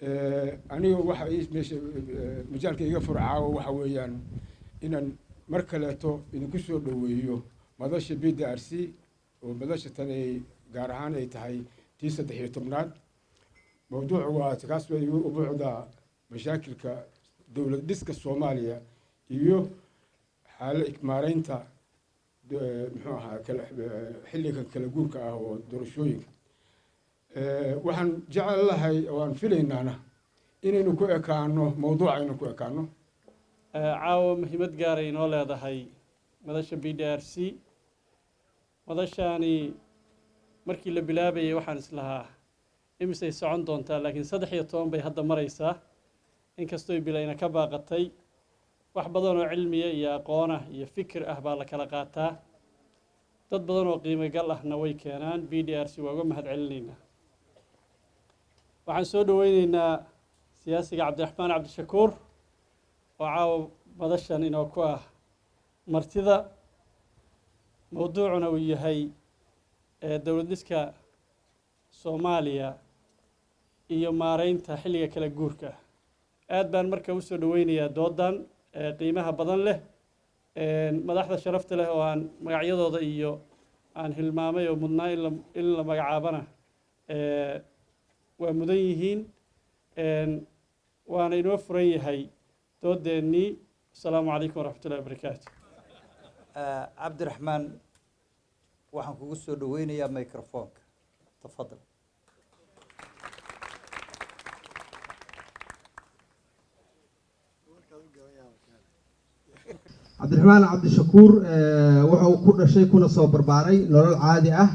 Aniga waxa ii meesha majaalka iga furcaawo waxa weeyaan inaan mar kaleeto idinku soo dhoweeyo madasha BDRC, oo madasha tan ay gaar ahaan ay tahay tii 13aad. Mawduucu waa kaas bay ubuucda mashaakilka dowlad dhiska Soomaaliya iyo xaala maareynta, muxuu ahaa, kala xilligan kala guurka ah oo doorashooyinka. Waxaan jecel lahay oo aan filaynaana inaynu ku ekaano mawduuca, aynu ku ekaano. Caawa muhiimad gaaray inoo leedahay madasha BDRC. Madashaani markii la bilaabayay waxaan islahaa imisay socon doontaa, laakiin 13 bay hadda maraysaa, inkastooy bilayna ka baaqatay. Wax badan oo cilmiya iyo aqoonah iyo fikir ah baa la kala qaataa, dad badan oo qiimogal ahna way keenaan. BDRC waa uga mahad celinaynaa. Waxaan soo dhoweyneynaa siyaasiga Cabdiraxmaan Cabdishakuur oo caawa madashan inoo ku ah martida, mowduucuna uu yahay dowlad dhiska Soomaaliya iyo maareynta xilliga kala guurka. Aad baan marka usoo dhoweynayaa doodan qiimaha badan leh. Madaxda sharafta leh oo aan magacyadooda iyo aan hilmaamay oo mudnaa in la magacaabana waa mudan yihiin, waana inoo furan yahay doodeennii. Asalaamu calaykum waraxmatullahi wabarakaatu. Cabdiraxmaan, waxaan kugu soo dhaweynayaa microphoneka, tafadal. Cabdiraxmaan Cabdishakuur wuxuu ku dhashay kuna soo barbaaray nolol caadi ah,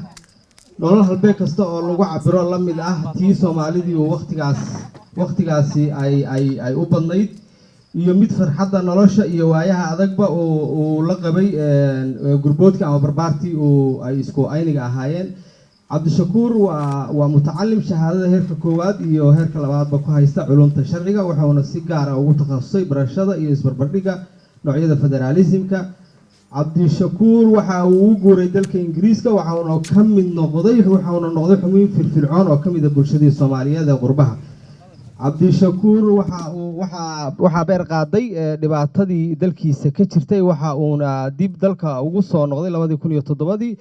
nolol halbeeg kasta oo lagu cabiro la mid ah tii Soomaalidii uu waqtigaas waqtigaasi ay u badnayd, iyo mid farxadda nolosha iyo waayaha adagba uu la qabay gurboodka ama barbaartii uu ay isku ayniga ahaayeen. Cabdishakuur waa mutacalim shahaadada heerka koowaad iyo heerka labaadba ku haysta culumta sharciga, wuxuuna si gaara ugu takhasusay barashada iyo isbarbardhigga noocyada federaalismka. Cabdishakuur waxa uu u guuray dalka Ingiriiska, waxauna ka mid noqday, waxauna noqday xubin firfircoon oo ka mid a bulshadii Soomaaliyeed ee qurbaha. Cabdishakuur waxa uu waxaa beer qaaday dhibaatadii dalkiisa ka jirtay, waxa uuna dib dalka ugu soo noqday 2007dii.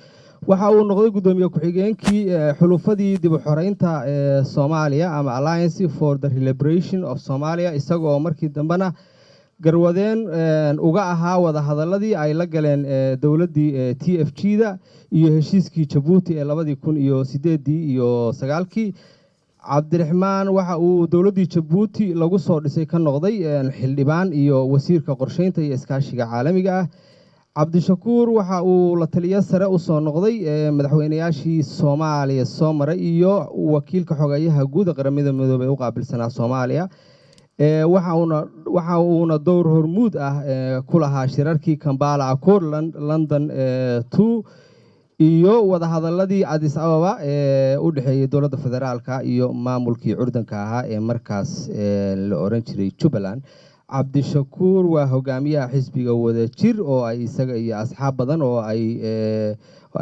Waxa uu noqday guddoomiye ku-xigeenkii xulufadii dib u xoreynta ee Soomaaliya ama Alliance for the Liberation of Somalia, isagoo markii dambena garwadeen uga ahaa wadahadaladii ay la galeen dowladdii TFG da iyo heshiiskii Jabuuti ee 2008dii iyo 9kii. Cabdiraxmaan waxa uu dowladdii Jabuuti lagu soo dhisay ka noqday xildhibaan iyo wasiirka qorsheynta iyo iskaashiga caalamiga ah. Cabdishakuur waxa uu la taliyo sare usoo noqday madaxweynayaashii Soomaaliya soo maray iyo wakiilka xogeyaha guud ee Qaramada Midoobey u qaabilsanaa Soomaaliya. Waxa uuna dowr hormuud ah ku lahaa shirarkii Kampala Accord, London 2 iyo wadahadaladii Addis Ababa ee u dhexeeyey dowladda federaalka iyo maamulkii curdanka ahaa ee markaas la oran jiray Jubbaland. Cabdishakuur waa hogaamiyaha xisbiga Wadajir, oo ay isaga iyo asxaab badan oo ay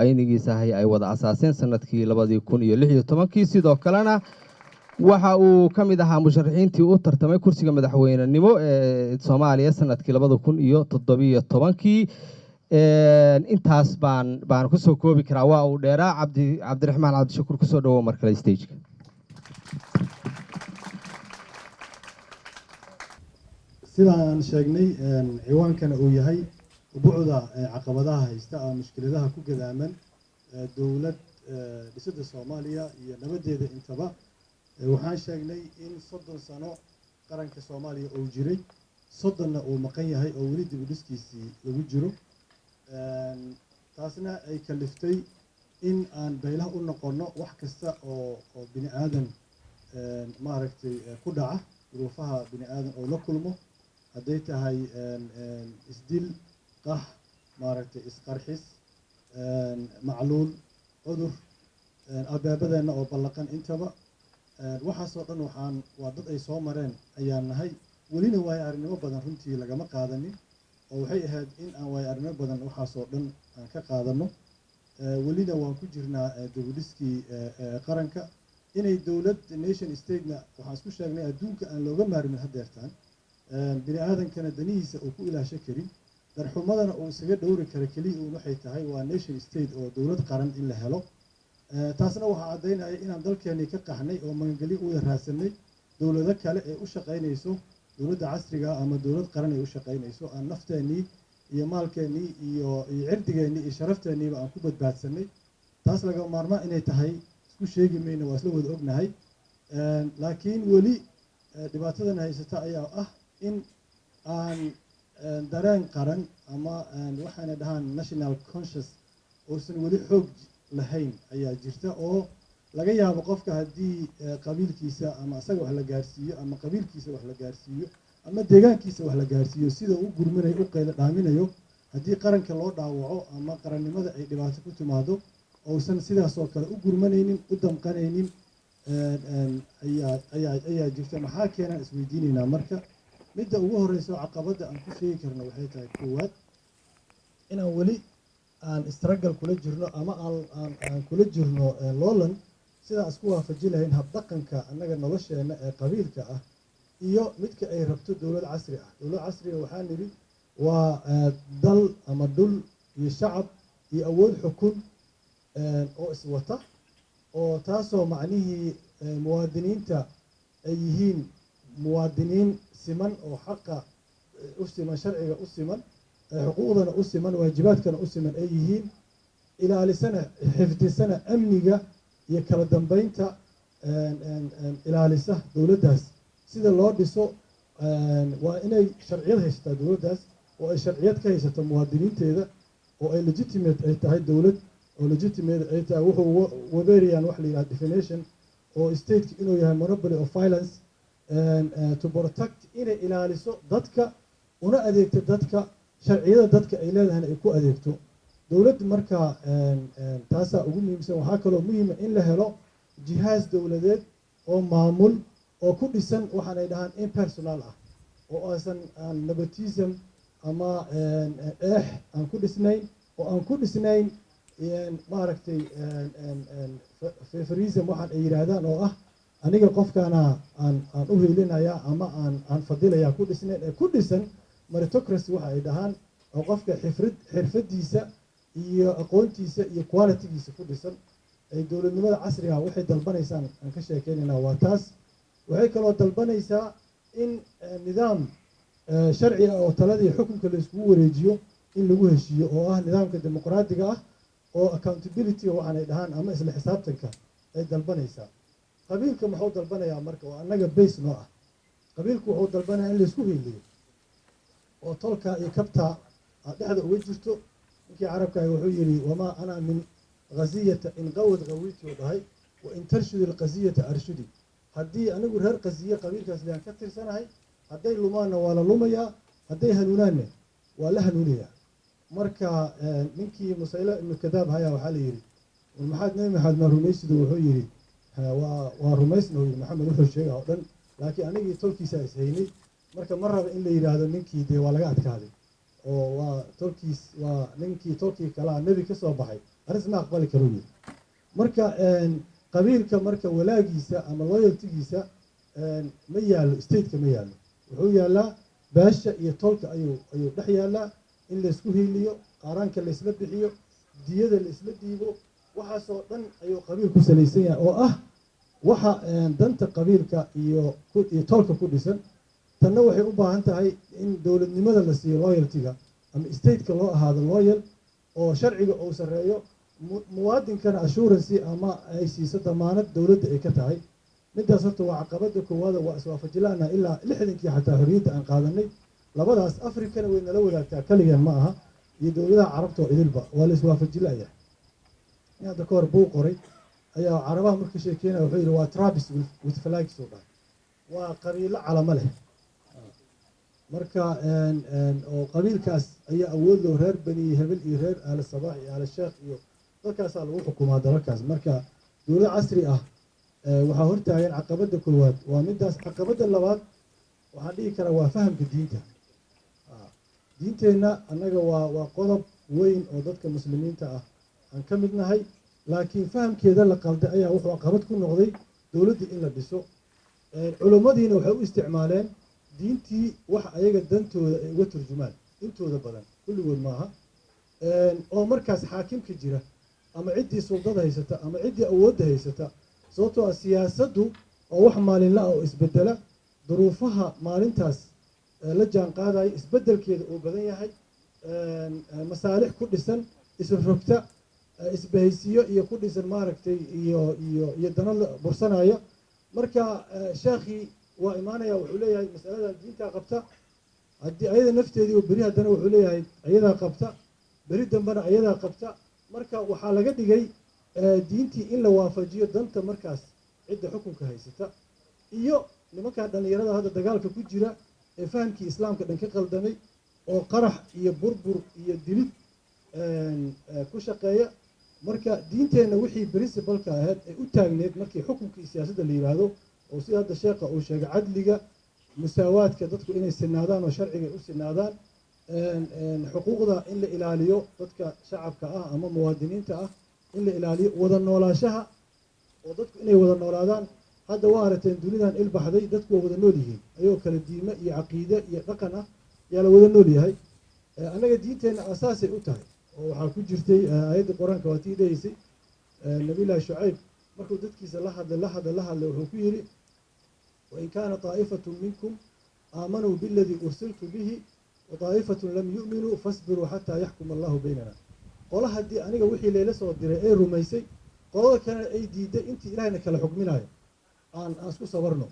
aynigiisahay ay wada asaaseen sanadkii 2016kii. Sidoo kalena waxa uu ka mid ahaa musharaxiintii u tartamay kursiga madaxweynenimo ee Soomaaliya sanadkii 2017kii. Intaas baan kusoo koobi karaa, waa uu dheeraa. Cabdiraxmaan Cabdishakuur, kusoo dhawow mar kale stageka. Sida aan sheegnay, ciwaankana uu yahay ubucda caqabadaha haysta ama mushkiladaha ku gadaaman dowlad dhisidda Soomaaliya iyo nabadeeda intaba. Waxaan sheegnay in 30 sano qaranka Soomaaliya uu jiray, 30na uu maqan yahay oo weli dib u dhiskiisii lagu jiro, taasna ay kaliftay in aan baylah u noqonno wax kasta oo bini aadan maaragtay ku dhaca, duruufaha bini aadan oo la kulmo, hadday tahay isdil, qax, maaragtay isqarxis, macluul, cudur, albaabadeenna oo ballaqan intaba. Waxaasoo dhan waxaan waa dad ay soo mareen ayaan nahay, welina waayo aragnimo badan runtii lagama qaadanin, oo waxay ahayd in aan waayo aragnimo badan waxaasoo dhan aan ka qaadano. Welina waan ku jirnaa dib u dhiskii qaranka. Inay dowlad nation statena waxaan isku sheegnay adduunka aan looga maarmin haddeertaan, bini aadankana danihiisa uu ku ilaasho karin, darxumadana uu isaga dhowri karo keliya uun waxay tahay waa nation state oo dowlad qaran in la helo. Taasna waxaa caddaynaya inaan dalkeenii ka qaxnay oo magangelyo u raadsanay dowlado kale ee u shaqaynayso dowladda casriga ama dowlad qaran ay u shaqaynayso, aan nafteenii iyo maalkeennii iyo cirdigeennii iyo sharafteeniiba aan ku badbaadsanay. Taas laga maarmaan inay tahay isku sheegi mayno, waa isla wada ognahay. Laakiin weli dhibaatadan haysata ayaa ah in aan dareen qaran ama waxaana dhahaan national conscious uusan weli xoog lahayn ayaa jirta, oo laga yaabo qofka haddii qabiilkiisa ama asaga wax la gaarsiiyo ama qabiilkiisa wax la gaarsiiyo ama deegaankiisa wax la gaarsiiyo, sida u gurminayo, u qaylo dhaaminayo, haddii qaranka loo dhaawaco ama qarannimada ay dhibaato ku timaado, uusan sidaas oo kale u gurmanaynin, u damqanaynin ayaa jirta. Maxaa keenaan isweydiinaynaa? Marka midda ugu horeyso caqabadda aan ku sheegi karno waxay tahay, koowaad, inaan weli aan struggle kula jirno ama aan kula jirno loolan sidaan isku waafaji lahayn habdhaqanka annaga nolosheenna ee qabiilka ah iyo midka ay rabto dowlad casri ah. Dowlad casriga waxaa nidhi waa dal ama dhul iyo shacab iyo awood xukun oo iswata, oo taasoo macnihii muwaadiniinta ay yihiin muwaadiniin siman oo xaqa u siman, sharciga u siman, xuquuqdana u siman, waajibaadkana u siman ay yihiin, ilaalisana, xifdisana amniga iyo kala dambeynta ilaalisa. Dowladdaas sida loo dhiso waa inay sharciyad haysataa dowladdaas, oo ay sharciyad ka haysato muwaadiniinteeda, oo ay legitimate ay tahay, dowlad oo legitimate ay tahay. Wuxuu Weberian wax la yidhaha definition oo stateka inuu yahay monopoly of violence to protect, inay ilaaliso dadka, una adeegto dadka, sharciyada dadka ay leedahayna ay ku adeegto dowladdu. Marka taasaa ugu muhiimsan. Waxaa kaloo muhiima in la helo jihaaz dowladeed oo maamul oo ku dhisan waxaan ay dhahaan impersonal ah, oo aysan aan nepotism ama eex aan ku dhisnayn, oo aan ku dhisnayn maaragtay favorism waxaan ay yidhaahdaan, oo ah aniga qofkaana aan u hiilinayaa ama aan fadilayaa ku dhisnayn, ee ku dhisan meritocracy waxa ay dhahaan, oo qofka xirfadiisa iyo aqoontiisa iyo qualitygiisa ku dhisan. Ay dowladnimada casriga waxay dalbanaysaan aan ka sheekeynaynaa waa taas. Waxay kaloo dalbanaysaa in nidaam sharci ah oo taladii xukunka la iskugu wareejiyo in lagu heshiiyo, oo ah nidaamka dimuqraadiga ah, oo accountability waxaanay dhahaan ama isla xisaabtanka ay dalbanaysaa. Qabiilka muxuu dalbanayaa marka, oo annaga base noo ah? Qabiilku wuxuu dalbanayaa in laisku hiiliyo oo tolka iyo kabta aad dhexda uga jirto. Ninkii carabkaah wuxuu yidhi: "وما أنا من غزية إن غوت غويت," uu dhahay, "وإن ترشد القزية أرشد." Haddii anigu reer Qaziye qabiilkaas liaan ka tirsanahay, hadday lumaanna waa la lumayaa, hadday hanuunaanna waa la hanuunayaa. Marka ninkii Musayla ibnu Kadaab hayaa waxaa la yidhi: "War maxaad Nebi Maxamed ma rumaysidu?" Wuxuu yidhi: Waa rumaysna," uu yidhi, "Maxamed wuxuu sheega oo dhan, laakiin anigii tolkiisa ishaynay. Marka ma raba in la yidhaahdo ninkii dee waa laga adkaaday oo waa tolkiis, waa ninkii tolkii kalaa nebi ka soo baxay, arrintas ma aqbali karo," yidhi. Marka qabiilka marka walaagiisa ama loyaltygiisa ma yaallo stateka, ma yaallo. Wuxuu yaallaa beesha iyo tolka ayuu dhex yaallaa, in laysku hiiliyo, qaaraanka laysla bixiyo, diyada laisla dhiibo, waxaasoo dhan ayuu qabiil ku salaysan yahay, oo ah waxa danta qabiilka iyo tolka ku dhisan. Tanna waxay u baahan tahay in dowladnimada la siiyo loyaltyga ama stateka loo ahaado loyal, oo sharciga uu sarreeyo, muwaadinkana assurance ama ay siiso damaanad dowladda ay ka tahay. Midaas horta waa caqabada koowaada. Waa iswaafajilaana ilaa 60-kii xataa xorriyadda aan qaadanay. Labadaas Afrikana way nala wadaagtaa, kaligeen ma aha, iyo dowladaha Carabta oo idilba waa la iswaafajilaya. Hadda ka hor buu qoray ayaa Carabaha marka sheekeynaya wuxuu yidhi: "Waa tribes with flags," oo dhahay, waa qabiilo calamo leh. Marka oo qabiilkaas ayaa awood loo, reer Bani Hebel iyo reer Aala Sabaax iyo Aala Sheekh iyo dadkaasaa lagu xukumaa dalalkaas. Marka dowlad casri ah waxaa hortaagan caqabadda koowaad waa midaas. Caqabadda labaad waxaan dhihi karaa waa fahamka diinta. Diinteenna annaga waa qodob weyn oo dadka Muslimiinta ah aan ka mid nahay, laakiin fahamkeeda la qalday ayaa wuxuu caqabad ku noqday. Dowladdii in la dhiso, culummadiina waxay u isticmaaleen diintii wax ayaga dantooda ay uga turjumaan intooda badan, kulligood maaha, oo markaas xaakimka jira ama ciddii suldada haysata ama ciddii awoodda haysata, sababtoo ah siyaasaddu oo wax maalinla ah oo isbedela, duruufaha maalintaas la jaan qaadaya, isbeddelkeeda uu badan yahay, masaalix ku dhisan, isrogta, isbahaysiyo iyo ku dhisan, maaragtay, iyo dano la bursanaya. Marka sheekhii waa imaanaya, wuxuu leeyahay masaladan diintaa qabta. Haddii ayada nafteedii oo beri haddana wuxuu leeyahay ayadaa qabta, beri dambena ayadaa qabta. Marka waxaa laga dhigay diintii in la waafajiyo danta markaas cidda xukunka haysata iyo nimankaa dhallinyarada hadda dagaalka ku jira ee fahamkii Islaamka dhan ka qaldamay oo qarax iyo burbur iyo dilid ku shaqeeya. Marka diinteenna wixii principalka ahayd ay u taagneed markii xukunka iyo siyaasadda la yidhaahdo, oo sida hadda sheekha uu sheegay, cadliga, musaawaadka, dadku inay sinaadaan oo sharciga u sinaadaan, xuquuqda in la ilaaliyo, dadka shacabka ah ama muwaadiniinta ah in la ilaaliyo, wada noolaashaha oo dadku inay wada noolaadaan. Hadda waa aragteen dunidan ilbaxday, dadku waa wada nool yihiin, ayagoo kala diime iyo caqiide iyo dhaqan ah yaa la wada nool yahay. Annaga diinteenna asaasay u tahay oo waxaa ku jirtay aayaddii Qur-aanka, waa tii dhehaysay Nabiyullaahi Shucayb markuu dadkiisa la hadlay, la hadlay, la hadlay, wuxuu ku yidhi: "وإن كان طائفة منكم آمنوا بالذي أرسلت به وطائفة لم يؤمنوا فاصبروا حتى يحكم الله بيننا." Qola haddii aniga wixii layla soo diray ay rumaysay, qolada kalena ay diiday, intii Ilaahayna kala xukminayo aan isku sabarno.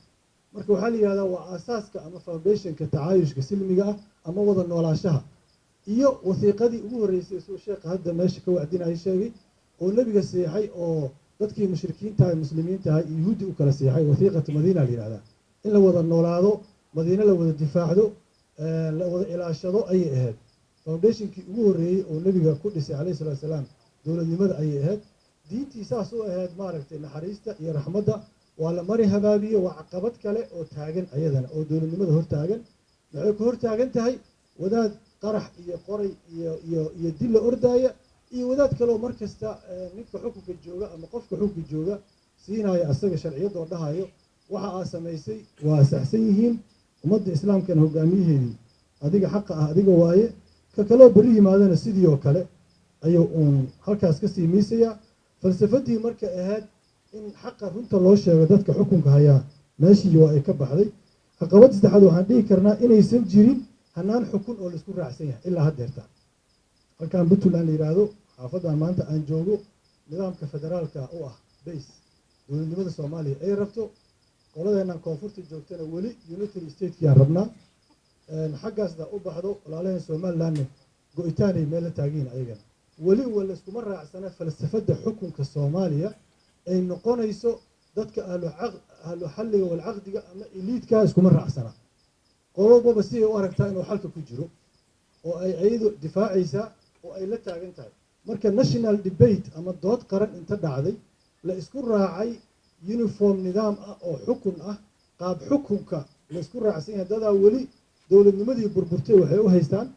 Marka waxaa la yidhahdaa waa aasaaska ama foundationka tacaayushka silmiga ah ama wada noolaashaha iyo wasiiqadii ugu horreysay, suu sheekha hadda meesha ka wacdinaya sheegay, oo Nebiga seexay oo dadkii mushrikiintahay, muslimiintahay iyo Yuhuuddi u kala seexay, wasiiqatu Madiina la yidhahdaa. In la wada noolaado, Madiine la wada difaacdo, la wada ilaashado ayay ahayd. Foundationkii ugu horreeyey oo Nebiga ku dhisay calayhi salatu wasalaam dowladnimada ayay ahayd. Diintii saas u ahayd, maaragtay, naxariista iyo raxmadda waa la mari habaabiye. Waa caqabad kale oo taagan ayadana oo dowladnimada hortaagan. Maxay ku hortaagan tahay? Wadaad qarax iyo qoray iyo dil la ordaaya iyo wadaad kaleoo mar kasta ninka xukunka jooga ama qofka xukunka jooga siinaya asaga sharciyadoo dhahayo waxa aa samaysay waa saxsan yihiin, ummadda Islaamkana hogaamiyaheedii adiga xaqa ah adiga waaye. Ka kaloo berri yimaadana sidii oo kale ayuu uun halkaas ka sii miisayaa. Falsafadii marka ahayd in xaqa runta loo sheego dadka xukunka hayaa meeshii waa ay ka baxday. Caqabadda saddexaad waxaan dhihi karnaa inaysan jirin hanaan xukun oo laisku raacsan yahay ilaa haddeerta. Halkan Puntland la yidhaahdo, xaafaddan maanta aan joogo, nidaamka federaalka u ah base dowladnimada Soomaaliya ay rabto. Qoladeennan koonfurta joogtana weli unitary statekii aan rabnaa. Xaggaasna u baxdo walaalaheen Somalilandna go-itaanay meel la taagiin ayagana. Weli wa layskuma raacsana falsafadda xukunka Soomaaliya ay noqonayso. Dadka ahlu xalliga walcaqdiga ama elitekaa iskuma raacsana. Qolobaba si ay u aragtaa inuu xalka ku jiro oo ay ayadu difaacaysaa oo ay la taagan tahay. Marka national debate ama dood qaran inta dhacday la isku raacay uniform nidaam ah oo xukun ah, qaab xukunka la isku raacsan yahay, dadaa weli dowladnimadii burburtay waxay u haystaan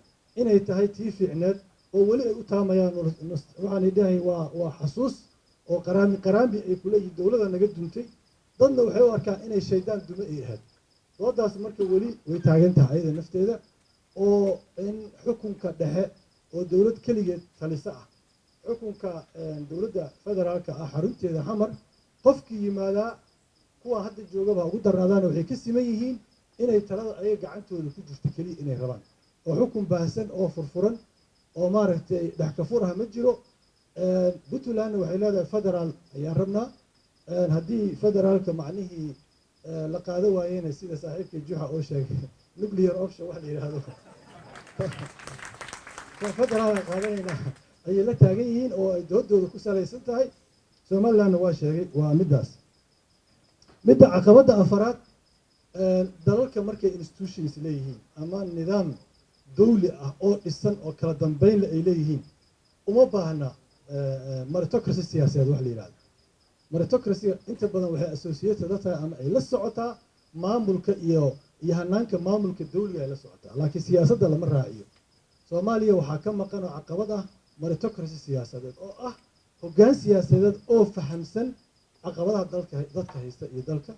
inay tahay tii fiicneed oo weli ay u taamayaan. Waxaanay dhahay waa xasuus oo qaraami qaraami ay kuleeyihiin dowladda naga duntay. Dadna waxay u arkaan inay shaydaan dume ay ahayd doodaas. Marka weli way taagan tahay ayada nafteeda oo in xukunka dhexe oo dowlad keligeed talisa ah, xukunka dowladda federaalka ah xarunteeda Xamar, qofkii yimaadaa kuwa hadda joogaba ugu darnaadaan, waxay ka siman yihiin inay talada ayaga gacantooda ku jirto keliya inay rabaan, oo xukun baahsan oo furfuran oo, maaragtay, dhexkafur ah ma jiro. Puntlandna waxay leedahay federaal ayaan rabnaa. Haddii federaalka macnihii la qaado waayena, sida saaxiibkii Juxa oo sheegay, nuclear option wax la yidhaahdo, federaalka qaadanaynaa ayay la taagan yihiin oo ay doodooda ku salaysan tahay. Somalilandna waa sheegay, waa middaas. Midda caqabadda afaraad, dalalka markay institutions leeyihiin ama nidaam dawli ah oo dhisan oo kala dambeynle ay leeyihiin, uma baahna meritocracy siyaasadeed wax la yidhahdo. Meritocracy inta badan waxay associated la tahay ama ay la socotaa maamulka iyo hanaanka maamulka dawliga ay la socotaa, laakiin siyaasadda lama raaciyo. Soomaaliya waxaa ka maqan oo caqabad ah meritocracy siyaasadeed oo ah hoggaan siyaasadeed oo fahamsan Caqabadaha dalka dadka haysta iyo dalka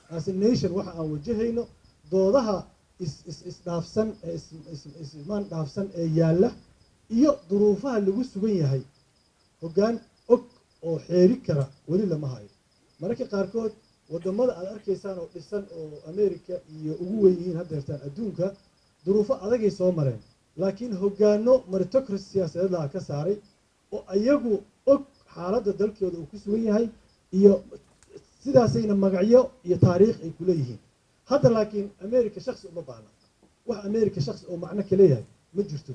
as a nation waxa aan wajahayno, doodaha is is isdhaafsan ee is is ismaan dhaafsan ee yaalla iyo duruufaha lagu sugan yahay, hoggaan og oo xeeri kara weli lama hayo. Mararka qaarkood waddamada aad arkaysaan oo dhisan oo America iyo ugu weyn yihiin haddeertaan adduunka, duruufo adagay soo mareen, laakiin hoggaano meritocracy siyaasadeed laha ka saaray oo ayagu og xaaladda dalkooda uu ku sugan yahay, iyo sidaasayna magacyo iyo taariikh ay ku leeyihiin hadda. Laakiin America shaksi uma baahna. Wax America shaksi oo macno ka leeyahay ma jirto.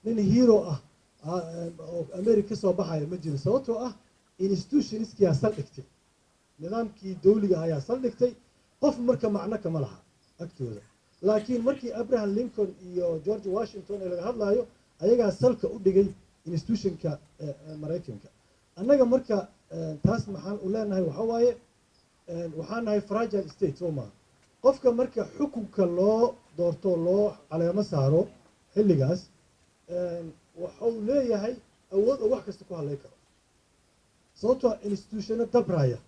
Nin hero ah oo America ka soo baxaya ma jiro, sababtoo ah institutionskiyaa saldhigtay, nidaamkii dawliga ayaa saldhigtay. Qof marka macno kama laha agtooda. Laakiin markii Abraham Lincoln iyo George Washington ee laga hadlayo, ayagaa salka u dhigay institutionka Maraykanka. Annaga marka taas maxaan u leenahay? Waxa waaye, waxaan nahay fragile state, soo maaha? Qofka marka xukunka loo doorto, loo caleemo saaro xilligaas, waxau leeyahay awood oo wax kasta ku hadlay karo, sababtoo institutiono dabraya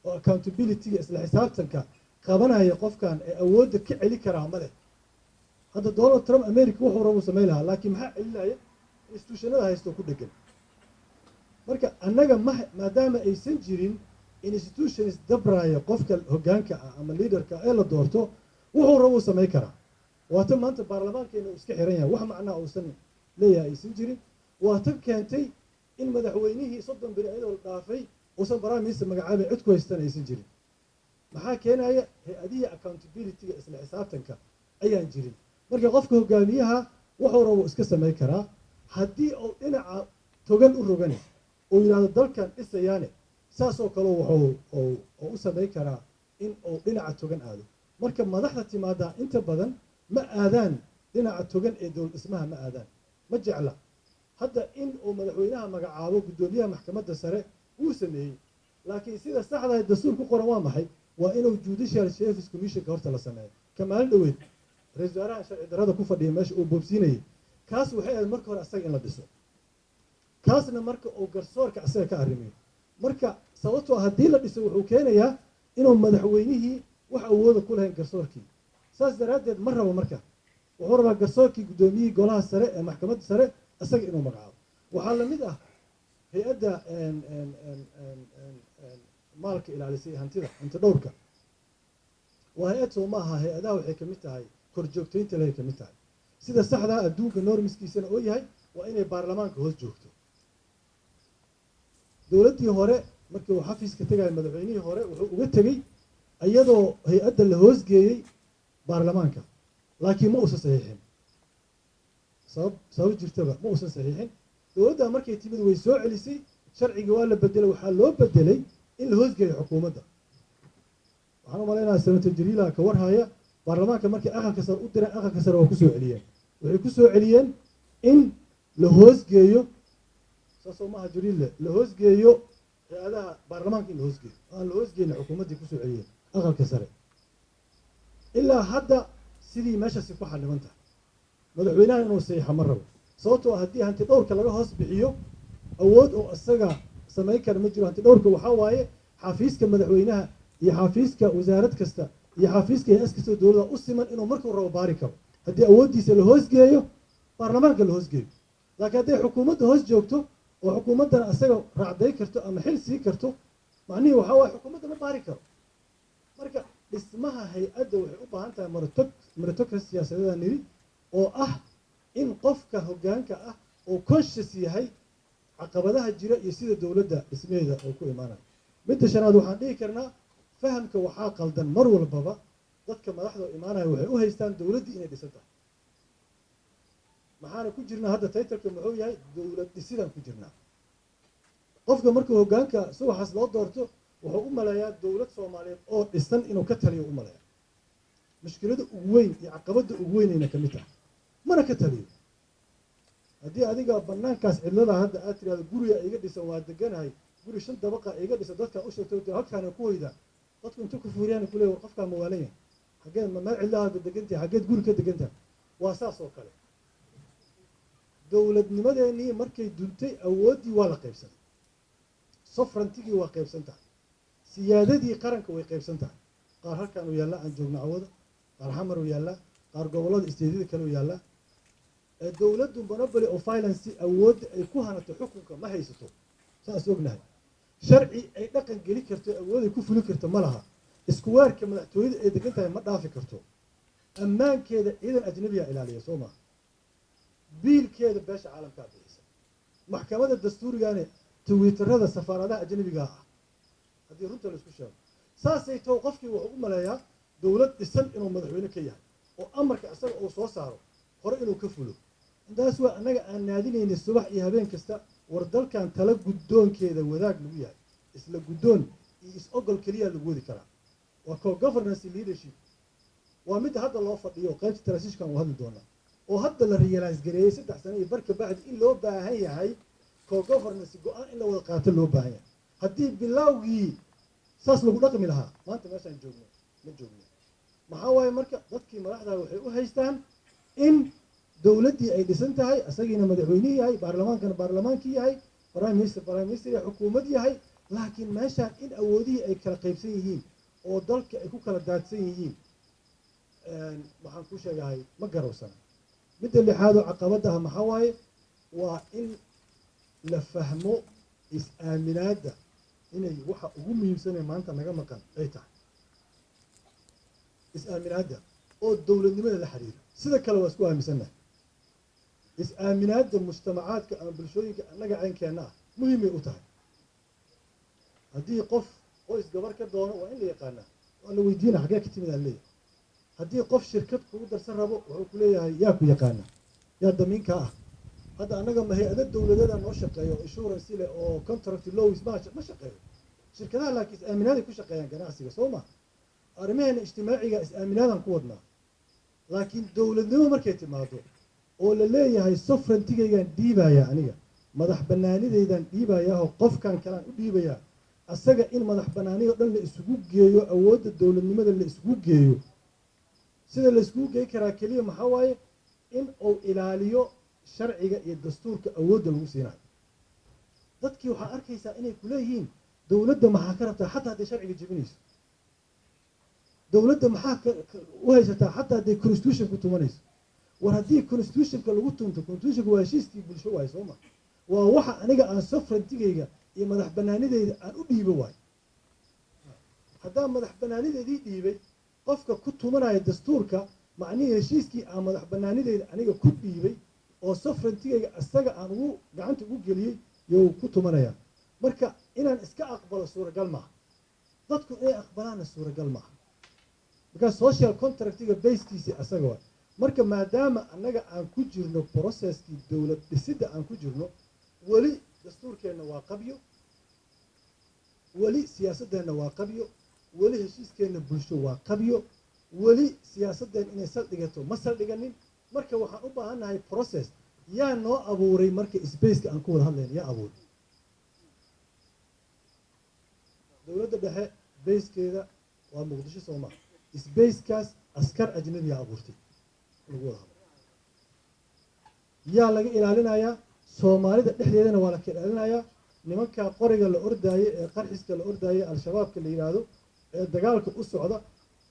oo accountabilityga, isla xisaabtanka qabanaya qofkan ee awoodda ka celi karaa ma leh. Hadda Donald Trump America wuxuu rabu samayn lahaa, laakiin maxaa celinaya? Institutionada haysto ku dhegan. Marka annaga ma maadaama aysan jirin institutions dabraya qofka hoggaanka ah ama leaderka ee la doorto, wuxuu rabuu samayn karaa. Waata maanta baarlamaankeena uu iska xiran yahay, wax macnaha uusan leeyahay aysan jirin. Waa tan keentay in madaxweynihii 30 beri ayadoo la dhaafay uusan prime minister magacaabay, cid ku haystan aysan jirin. Maxaa keenaya? Hay-adihii accountabilityga, isla xisaabtanka ayaan jirin. Marka qofka hogaamiyaha wuxuu rabo iska samayn karaa. Haddii uu dhinaca togan u rogane uu yidhahdo dalkan dhisayaane, saasoo kale wuxuu u samayn karaa in uu dhinaca togan aado. Marka madaxda timaadaa inta badan ma aadaan dhinaca togan ee dowlad dhismaha, ma aadaan, ma jecla. Hadda in uu madaxweynaha magacaabo guddoomiyaha maxkamadda sare wuu sameeyey, laakiin sida saxda dastuur ku qoran waa maxay? Waa inuu Judicial Service Commissionka horta la sameeyo. Ka maalin dhoweed ra-isul wasaaraha sharci darrada ku fadhiya meesha uu boobsiinayay, kaas waxay ahayd marka hore asaga in la dhiso, kaasna marka uu garsoorka asaga ka arrimiyo. Marka sababtoo haddii la dhiso, wuxuu keenayaa inuu madaxweynihii wax awooda ku lahayn garsoorkii. Saas daraaddeed ma rabo. Marka wuxuu rabaa garsoorkii, guddoomiyihii golaha sare ee maxkamadda sare isaga inuu magacaabo. Waxaa lamid ah hay-adda maalka ilaalisay, hantida, hanti dhowrka. Waa hay-ad, soo ma aha? Hay-adaha waxay kamid tahay korjoogtaynta lehay kamid tahay. Sida saxdaa adduunka normskiisana oo yahay waa inay baarlamaanka hoos joogto. Dowladdii hore markii uu xafiiska tegaya madaxweynihii hore, wuxuu uga tegey iyadoo hay-adda la hoosgeeyey baarlamaanka, laakiin ma uusan saxiixin. Sabab jirtaba ma uusan saxiixin. Dowladda markay timid way soo celisay sharcigii, waa la bedelay. Waxaa loo bedelay in la hoosgeeyo xukuumadda. Waxaan u malaynayaa Senator Jariila ka warhaya. Baarlamaanka markay aqalka sare u direen, aqalka sare waa kusoo celiyeen. Waxay ku soo celiyeen in la hoosgeeyo, saasoo maaha Jariille? La hoosgeeyo hay-adaha baarlamaanka, in la hoosgeeyo aan la hoosgeyna xukuumaddii kusoo celiyeen aqalka sare. Ilaa hadda sidii meeshaasi ku xaniban tahay. Madaxweynaha inuu saxiixa ma rabo, sababtoo haddii hanti dhowrka laga hoos bixiyo, awood oo isaga samayn kara ma jiro. Hanti dhowrka waxaa waaye xafiiska madaxweynaha iyo xafiiska wasaarad kasta iyo xafiiska hay-ad kasta oo dowladda u siman inuu markuu rabo baari karo, haddii awooddiisa la hoosgeeyo baarlamaanka la hoosgeeyo. Laakiin hadday xukuumadda hoos joogto oo xukuumaddana asaga raacday karto ama xil sii karto, macnihii waxaa waaye xukuumadda ma baari karo. Marka dhismaha hay-adda waxay u baahan tahay meritocracy siyaasadeeda niri oo ah in qofka hoggaanka ah oo conscious yahay caqabadaha jira iyo sida dowladda dhismaheeda oo ku imaanayo. Midda shanaad waxaan dhihi karnaa fahamka waxaa qaldan. Mar walbaba dadka madaxda oo imaanaya waxay u haystaan dowladdii inay dhisan tahay. Maxaana ku jirnaa hadda? Titleka muxuu yahay? Dowlad dhisidaan ku jirnaa. Qofka markuu hoggaanka subaxaas loo doorto, wuxuu u maleeyaa dowlad Soomaaliyeed oo dhisan inuu ka taliyo u maleeya. Mushkilada ugu weyn iyo caqabadda ugu weynayna ka mid tahay, mana ka taliyo. Haddii adiga banaankaas cidlada hadda aad tirahdo guriga iga dhisan, waa deganahay, guri shan dabaqa iga dhisan, dadkaa u sheegto halkaana ku hoydaa, dadku inta ku fuuriyaan ku leey, war qofkaa ma waalan yahay? Xageed ma meel cidlahaada degantahay? Xageed guri ka degantahay? Waa saas oo kale. Dowladnimadeenii markay duntay, awooddii waa la qaybsaday, sovereigntigii waa qaybsan tahay. Siyaadadii qaranka way qaybsan tahay. Qaar halkan uu yaallaa aan joogno cawada, qaar Xamar uu yaallaa, qaar gobollada isteedyada kale uu yaallaa. Dowladdu monopoly of violence, awoodda ay ku hanato xukunka, ma haysato. Saas ognahay, sharci ay dhaqan geli karto, awood ay ku fulin karto ma laha. Iskuweerka madaxtooyada ay degan tahay ma dhaafi karto. Ammaankeeda ciidan ajnabiya ilaaliya, soo maha? Biilkeeda beesha caalamkaa bixisa. Maxkamadda dastuurigane twitterada safaaradaha ajnabigaa ah. Haddii runta laisku sheego, saasay tow qofkii wuxuu u maleeyaa dowlad dhisan inuu madaxweyne ka yahay oo amarka isaga uu soo saaro hore inuu ka fulo. Intaas waa annaga aan naadinaynay subax iyo habeen kasta. War, dalkan tala guddoonkeeda wadaag lagu yahay, isla guddoon iyo is-ogol keliya lagu wadi karaa, waa co-governance leadership. Waa midda hadda loo fadhiyo qaybta transitionkan uu hadli doonaa, oo hadda la realize gareeyey 3 sano iyo barka bacdi in loo baahan yahay co-governance, go-aan in la wada qaato loo baahan yahay. Haddii bilowgii saas lagu dhaqmi lahaa, maanta meeshaan joogno ma joogno. Maxaa waaye marka, dadkii madaxda waxay u haystaan in dowladdii ay dhisan tahay, isagiina madaxweynihii yahay, baarlamaankana baarlamaankii yahay, prime minister prime minister yahay, xukuumad yahay. Laakiin meeshaan in awoodihii ay kala qaybsan yihiin oo dalka ay ku kala daadsan yihiin, waxaan ku sheegahay, ma garowsana. Midda lixaad oo caqabadda ah maxaa waaye? Waa in la fahmo is-aaminaadda inay waxa ugu muhiimsanee maanta naga maqan ay tahay, is-aaminaadda oo dowladnimada la xiriira. Sida kale waa isku aaminsannahay. Is-aaminaadda mujtamacaadka ama bulshooyinka annaga caynkeenna ah muhiimay u tahay. Haddii qof qoys gabar ka doono, waa in la yaqaanaa, waa la weydiina, xaggee ka timid aan leeyahay. Haddii qof shirkad kugu darsan rabo, wuxuu ku leeyahay, yaa ku yaqaana, yaa damiinkaa ah? Hadda annaga ma hay-ado dowladeeda noo shaqeeyo oo insurance leh oo contract laws ma shaqeeyo shirkadaha, laakiin is-aaminaaday ku shaqeeyaan ganacsiga, soo ma? Arrimaheena ijtimaaciga is-aaminaadaan ku wadnaa. Laakiin dowladnimo markay timaado oo la leeyahay sovereignty-gaygaan dhiibaya, aniga madax banaanidaydaan dhiibayaahoo qofkan kalaan u dhiibayaa, asaga in madax banaaniyo dhan la isugu geeyo, awoodda dowladnimada la isugu geeyo, sida la isugu geey karaa keliya maxaa waaye? In uu ilaaliyo sharciga iyo dastuurka awoodda lagu siinayo. Dadkii waxaa arkaysaa inay kuleeyihiin, dowladda maxaa ka rabtaa xataa hadday sharciga jebinayso? Dowladda maxaa u haysataa xataa hadday constitution ku tumanayso? War, haddii constitutionka lagu tunto, constitutionka waa heshiiskii bulsho waaye, soo ma? Waa waxa aniga aan sovereignty-gayga iyo madax banaanideyda aan u dhiibo waay. Haddaan madax banaanideedii dhiibay, qofka ku tumanaya dastuurka, macnihii heshiiskii aan madax banaanideyda aniga ku dhiibay oo sovereignty-gayga isaga aan ugu gacanta ugu geliyey you ku tumanaya. Marka inaan iska aqbalo suuragal maaha, dadku inay aqbalaanna suuragal maaha, because social contractiga basekiisi asaga waay. Marka maadaama annaga aan ku jirno processkii dowlad dhisidda aan ku jirno, weli dastuurkeenna waa qabyo, weli siyaasaddeenna waa qabyo, weli heshiiskeenna bulsho waa qabyo, weli siyaasaddeen inay saldhigato ma saldhiganin. Marka waxaan u baahannahay process. Yaa noo abuuray marka spaceka aan ku wada hadlayno? Yaa abuuray? Dowladda dhexe basekeeda waa Muqdisho, soo maha? Spacekaas askar ajnabiya abuurtay lagu wada hadlo. Yaa laga ilaalinayaa? Soomaalida dhexdeedana waa la ka ilaalinayaa. Nimanka qoriga la ordaayey ee qarxiska la ordaayey, Al-Shabaabka la yidhaahdo, ee dagaalka u socda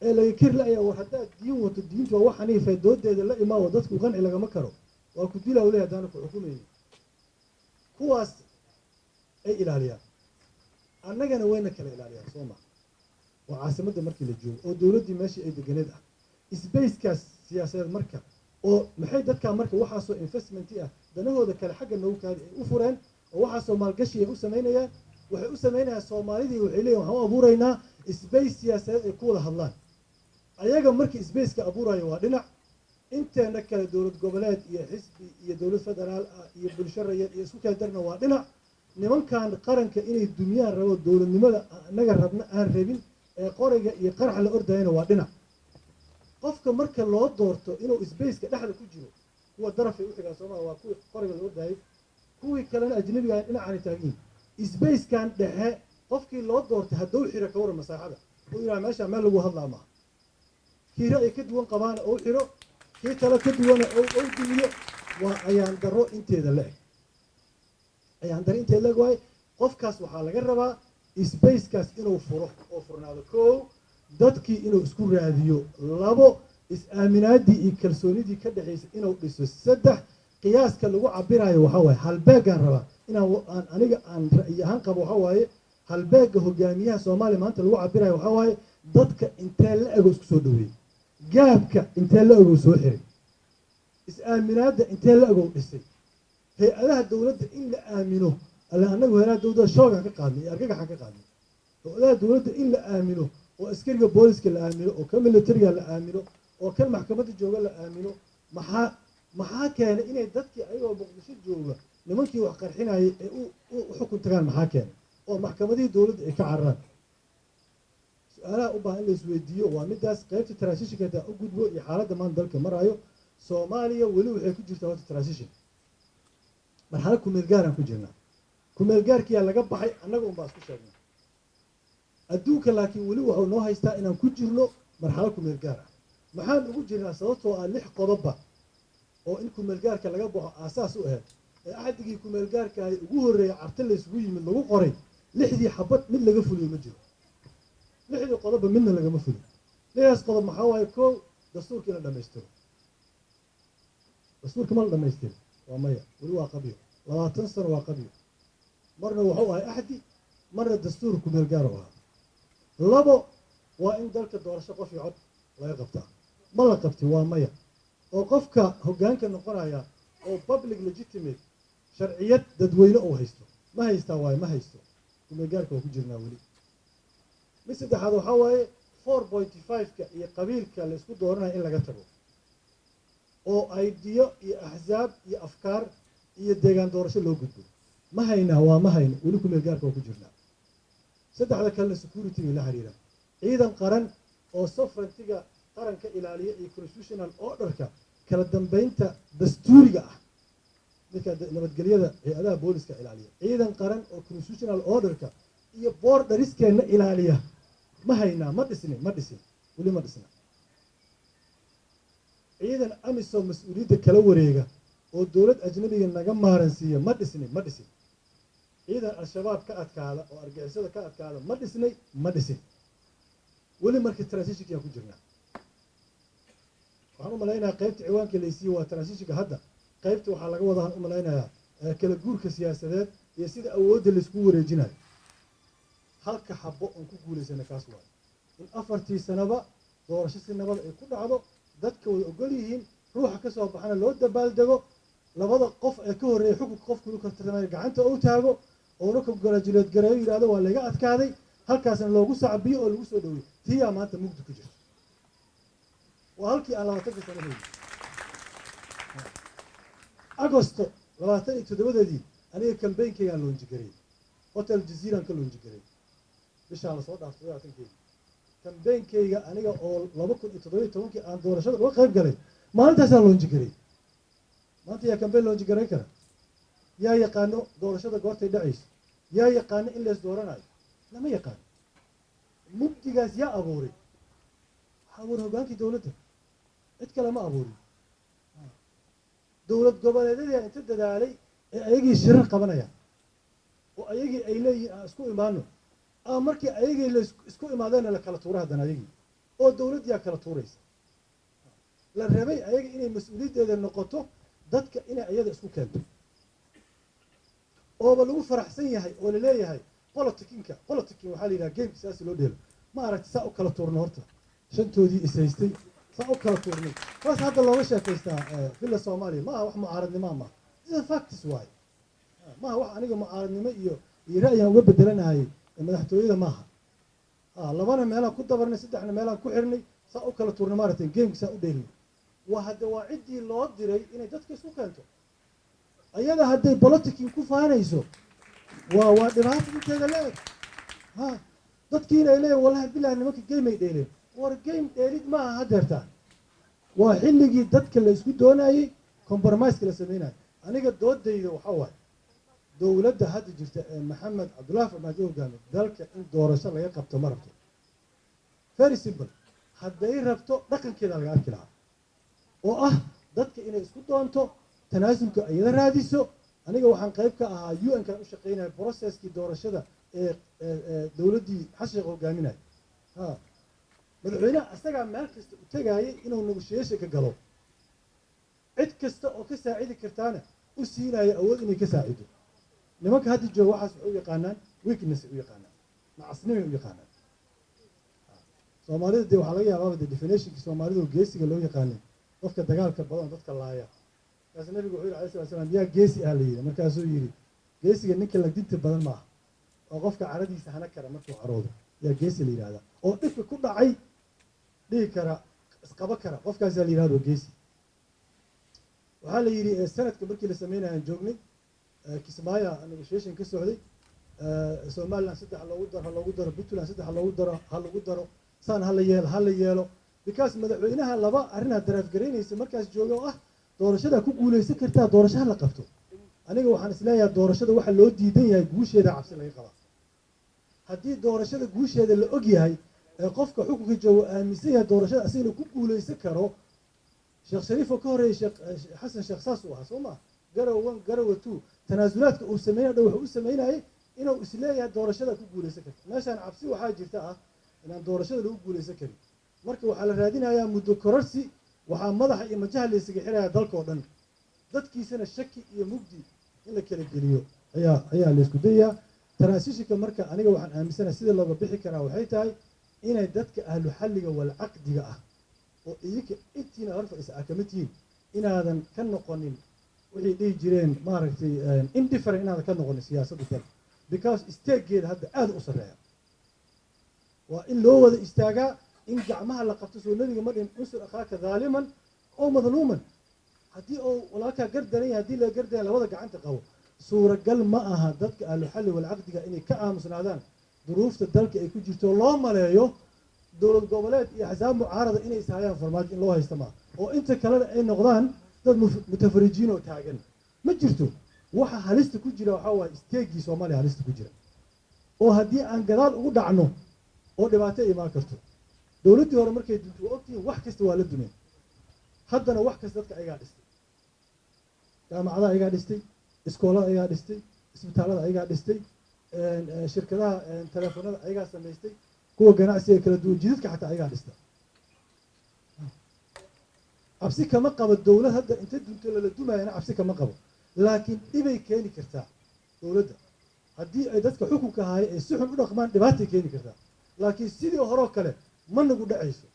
ee laga keri la-aya. War, haddaad diin wato, diintu waa wax xaniife, doodeeda la imaawo, dadku qanci lagama karo, waa ku dilaa uley haddaana ku xukumaynin. Kuwaas ay ilaaliyaan, annagana wayna kala ilaaliyaan, soo ma? Waa caasimadda markii la joogo oo dowladdii meeshii ay deganeed ah. Spacekaas siyaasadeed marka oo maxay dadkaa marka waxaasoo investment ah, danahooda kale xagga noogu kaadi, ay u fureen oo waxaasoo maalgashi ay u samaynayaan? Waxay u samaynayaan Soomaalidii, waxay leeyihin, waxaan u abuuraynaa space siyaasadeed ay ku wada hadlaan. Ayaga markii spaceka abuurayo waa dhinac, inteena kale dowlad goboleed iyo xisbi iyo dowlad federaal ah iyo bulsho rayid iyo isku kala darna waa dhinac. Nimankan qaranka inay dumiyaan rabo, dowladnimada annaga rabna aan rabin, ee qoriga iyo qaraxa la ordayana waa dhinac. Qofka marka loo doorto inuu spaceka dhexda ku jiro, kuwa darafay u xigaan, sooma? Waa kuwii qoriga la ordayay, kuwii kalena ajnabiga dhinacaanay taagan yihin. Spacekan dhexe qofkii loo doortay hadduu xiro, ka waran masaaxada uu yidhaha, meesha meel lagu hadlaa maaha, kii ra'yi ka duwan qabaana ou xiro, kii talo ka duwana ou dumiyo, waa ayaan darro inteeda la eg, ayaan darro inteeda la eg. Waaye, qofkaas waxaa laga rabaa Spacekaas inuu furo oo furnaado, kow, dadkii inuu isku raadiyo; labo, is-aaminaadii iyo kalsoonidii ka dhexaysa inuu dhiso; saddex, qiyaaska lagu cabirayo waxaa waaye halbeegaan rabaa inaan aan aniga aan ra'yi ahaan qabo. Waxaa waaye halbeega hogaamiyaha Soomaaliya maanta lagu cabirayo waxaa waaye dadka intee la ego isku soo dhaweeyey, gapka intee la ego soo xiray, is-aaminaadda intee la ego dhisay, hay-adaha dowladda in la aamino. Alle, annagu hay-adaha dowladda shoogaan ka qaadnay iyo argagaxaan ka qaadnay. Hay-adaha dowladda in la aamino oo askariga booliska la aamino oo kan militariga la aamino oo kan maxkamadda jooga la aamino, maxaa keenay inay dadkii ayagoo Muqdisho jooga nimankii wax qarxinayay ay u xukun tagaan? Maxaa keenay oo maxkamadihii dowladda ay ka cararaan? Su-aalaha u baahan in la isweydiiyo waa midaas. Qaybta transitionka hadaa u gudbo iyo xaaladda maanta dalka marayo, Soomaaliya weli waxay ku jirtaa horta transition, marxalad kumeel gaaraan ku jirnaa. Kumeel gaarkiyaa laga baxay, annaga unbaa isku sheegnay adduunka, laakiin weli wuxuu noo haystaa inaan ku jirno marxalad kumeel gaar ah. Maxaan ugu jirnaa? Sababtoo ah lix qodobba oo in kumeel gaarka laga baxo aasaas u ahayd ee axdigii kumeel gaarkaahi ugu horreeyay Carta laysugu yimid lagu qoray, lixdii xabad mid laga fuliyo ma jiro. Lixdii qodobba midna lagama fuliyo. Lixdaas qodob maxaa waaye? Kow, dastuurka in la dhamaystiro. Dastuurka ma la dhamaystiro? Waa maya, weli waa qabyo. 20 sano waa qabyo. Marna wuxuu ahay axdi, marna dastuur kumeel gaar u ahaa. Labo, waa in dalka doorasho qof iyo cod laga qabtaa. Ma la qabtay? Waa maya. Oo qofka hoggaanka noqonaya oo public legitimate, sharciyad dadweyne uu haysto, ma haystaa? Waayo, ma haysto. Kumeel gaarka waa ku jirnaa weli. Mid saddexaad waxaa waaye 4.5-ka iyo qabiilka la isku dooranayo in laga tago oo idea iyo axsaab iyo afkaar iyo deegaan doorasho loo gudbo. Ma haynaa? Waa ma hayno, weli kumeel gaarka waa ku jirnaa. Saddexda kalena security bay la xiriiraan: ciidan qaran oo sovereigntyga qaranka ilaaliya iyo constitutional orderka, kala dambeynta dastuuriga ah, midka nabadgelyada hay-adaha booliska ilaaliya. Ciidan qaran oo constitutional orderka iyo borderiskeenna ilaaliya ma haynaa? Ma dhisnin, ma dhisin, weli ma dhisna. Ciidan AMISOM mas-uuliyadda kala wareega oo dowlad ajnabiga naga maaransiiya ma dhisnin, ma dhisin. Ciidan Al-Shabaab ka adkaada oo argixisada ka adkaada ma dhisnay? Ma dhisin weli. Markii transitionkiyaan ku jirnaa, waxaan u malaynayaa qaybta ciwaanka laysiiye waa transitionka. Hadda qaybta waxaa laga wadaan u malaynayaa kala guurka siyaasadeed iyo sida awoodda laisku wareejinayo. Halka xabo oon ku guulaysana kaas waayo, in 4tii sanaba doorasho si nabada ay ku dhacdo, dadka way ogol yihiin, ruuxa ka soo baxana loo dabaaldego, labada qof ee ka horreeyay xukunka qofku ka tartamaya gacanta uu taago oona congratulate gareeyo, yidhahdo waa laga adkaaday, halkaasna loogu sacbiyo oo lagu soo dhaweeyo. Tiyaa maanta mugdi ku jirta. Waa halkii aan 20-ka sano hayay. Agosto 27-deedii aniga campaignkaygaan launch gareeyey, Hotel Jazeeraan ka launch gareeyey bishaan lasoo dhaaftay 27-keedii. Campaignkayga aniga oo 2017-kii aan doorashada uga qayb galay maalintaasaan launch gareeyey. Maanta yaa campaign launch garayn kara? Yaa yaqaano doorashada goortay dhacayso? Yaa yaqaano in lees dooranayo? Lama yaqaano. Mugdigaas yaa abuuray? Waxaa abuuray hoggaankii dowladda, cid kale ma abuurin. Dowlad goboleedyadii inta dadaalay ee ayagii shirar qabanayaan oo ayagii ay leeyihiin aan isku imaano, ama markii ayagii la isku imaadeenna la kala tuura haddana ayagii oo dowladdiyaa kala tuuraysa. La rabay ayaga inay mas-uuliyaddeeda noqoto dadka inay ayada isku keento, ooba lagu faraxsan yahay oo laleeyahay politickinka. Politicking waxaa la yidhaha gameka sidaas loo dheelo. Ma aragti saa u kala tuurno horta shantoodii is haystay, saa u kala tuurnay, saas hadda looga sheekaystaa Villa Soomaaliya. Ma aha wax mucaaradnimoa, maaha. This facts waaye, maaha wax aniga mucaaradnimo iyo ra'yigan uga bedelanahay madaxtooyada maaha. Labana meelaan ku dabarnay, saddexna meelaan ku xirnay, saa u kala tuurnay, maaragtay, gameka saa u dheelnay. Waa hadde waa ciddii loo diray inay dadka isku keento. Ayada hadday politicking ku faanayso waa dhibaato inteeda la-eg. Ha, dadkiina ay leeyihin wallahi bilahi nimanka game ay dheeleen. War, game dheelid maaha hadeertaa. Waa xilligii dadka la isku doonayey, compromiseka la sameynayay. Aniga doodayda waxaa waaye dowladda hadda jirta ee Maxamed Cabdullahi Farmaajo hogaamiy dalka in doorasho laga qabto ma rabto. Very simple. Hadday rabto dhaqankeeda laga arki lahaa oo ah dadka inay isku doonto, tanaasulka iyada raadiso. Aniga waxaan qayb ka ahaa UN kan u shaqeynaya processkii doorashada. Ee dowladdii Xasan Sheekh hogaaminaya, ha, madaxweynaha asagaa meel kasta u tagaayay inuu negotiation ka galo, cid kasta oo ka saacidi kartaana u siinaya awood inay ka saacido. Nimanka hadda jooga waxaas waxay u yaqaanaan weakness, u yaqaanaan nacasnimay u yaqaanaan. Soomaalida dee waxaa laga yaabaaba dee definitionki Soomaalida oo geesiga loo yaqaanay qofka dagaalka badan, dadka laaya. Markaas Nabigu wuxuu yidhi alayhi salatu salaam, "Yaa geesi ah?" la yidhi. Markaasuu yidhi, "Geesiga ninka lagdinta badan maaha, oo qofka caradiisa hana kara markuu caroodo yaa geesi la yidhahdaa, oo dhibka ku dhacay dhihi kara, isqaba kara, qofkaasaa la yidhahdo geesi." Waxaa la yidhi sanadka markii la sameynayaan joognay Kismaayo, negotiation ka socday, Somaliland saddex loogu daro, ha loogu daro, Puntland saddex loogu daro, ha lagu daro, saan hala yeelo, ha la yeelo, because madaxweynaha laba arrinaa daraaf garaynaysa markaas jooga oo ah doorashada ku guuleysan kartaa, doorasho ha la qabto. Aniga waxaan isleeyahay doorashada waxa loo diidan yahay guusheeda cabsi laga qabaa. Haddii doorashada guusheeda la og yahay ee qofka xukunka joogo aaminsan yahay doorashada asagana ku guuleysan karo, Sheekh Shariif oo ka horreeyay Sheekh Xasan Sheekh saas uu ahaa, soo maa? Garow one, Garowe two, tanaasulaadka uu sameynay dhan wuxuu u sameynayay inuu isleeyahay doorashada ku guuleysan karta. Meeshaan cabsi waxaa jirta ah inaan doorashada lagu guuleysan karin. Marka waxaa la raadinayaa muddo kororsi. Waxaa madaxa iyo majaha la isaga xirayaa dalkoo dhan, dadkiisana shaki iyo mugdi in la kala geliyo ayaa la isku dayayaa transitionka. Marka aniga waxaan aaminsanahay sida looga bixi karaa waxay tahay inay dadka ahlu xalliga wal caqdiga ah oo idinka intiina hor fadhisa aa kamid tihiin, inaadan ka noqonin waxay dhihi jireen, maaragtay, indifferent, inaadan ka noqonin siyaasadda dalka, because isteegeeda hadda aada u sarreeya. Waa in loo wada istaagaa, in gacmaha la qabto. Soo Nabiga ma dhihin, "Unsur akhaaka dhaaliman oo madluuman"? Haddii uu walaalkaa gardaran yahay, haddii la gardaran, labada gacanta qabo. Suuragal ma aha dadka ahlu xalli walcaqdiga inay ka aamusnaadaan duruufta dalka ay ku jirto. Loo maleeyo dowlad goboleed iyo axsaab mucaarada inay ishayaan Farmaajo in loo haysta maaha, oo inta kalena ay noqdaan dad mutafarijiin oo taagan. Ma jirto. Waxa halista ku jira waxaa waaye isteegii Soomaaliya halista ku jira, oo haddii aan gadaal ugu dhacno oo dhibaato imaan karto. Dowladdii hore markay dunto, waa ogtihiin, wax kasta waa la dumeen. Haddana wax kasta dadka ayagaa dhistay: jaamacadaha ayagaa dhistay, iskoolada ayagaa dhistay, isbitaallada ayagaa dhistay, shirkadaha telefoonada ayagaa samaystay, kuwa ganacsiga kala duwan, jidadka xataa ayagaa dhista. Cabsi kama qabo dowlad hadda inta dunto lala dumayana, cabsi kama qabo, laakiin dhibay keeni kartaa dowladda haddii ay dadka xukunka ahaay ay si xun u dhaqmaan, dhibaatay keeni kartaa. Laakiin sidii horoo kale ma nagu dhacayso.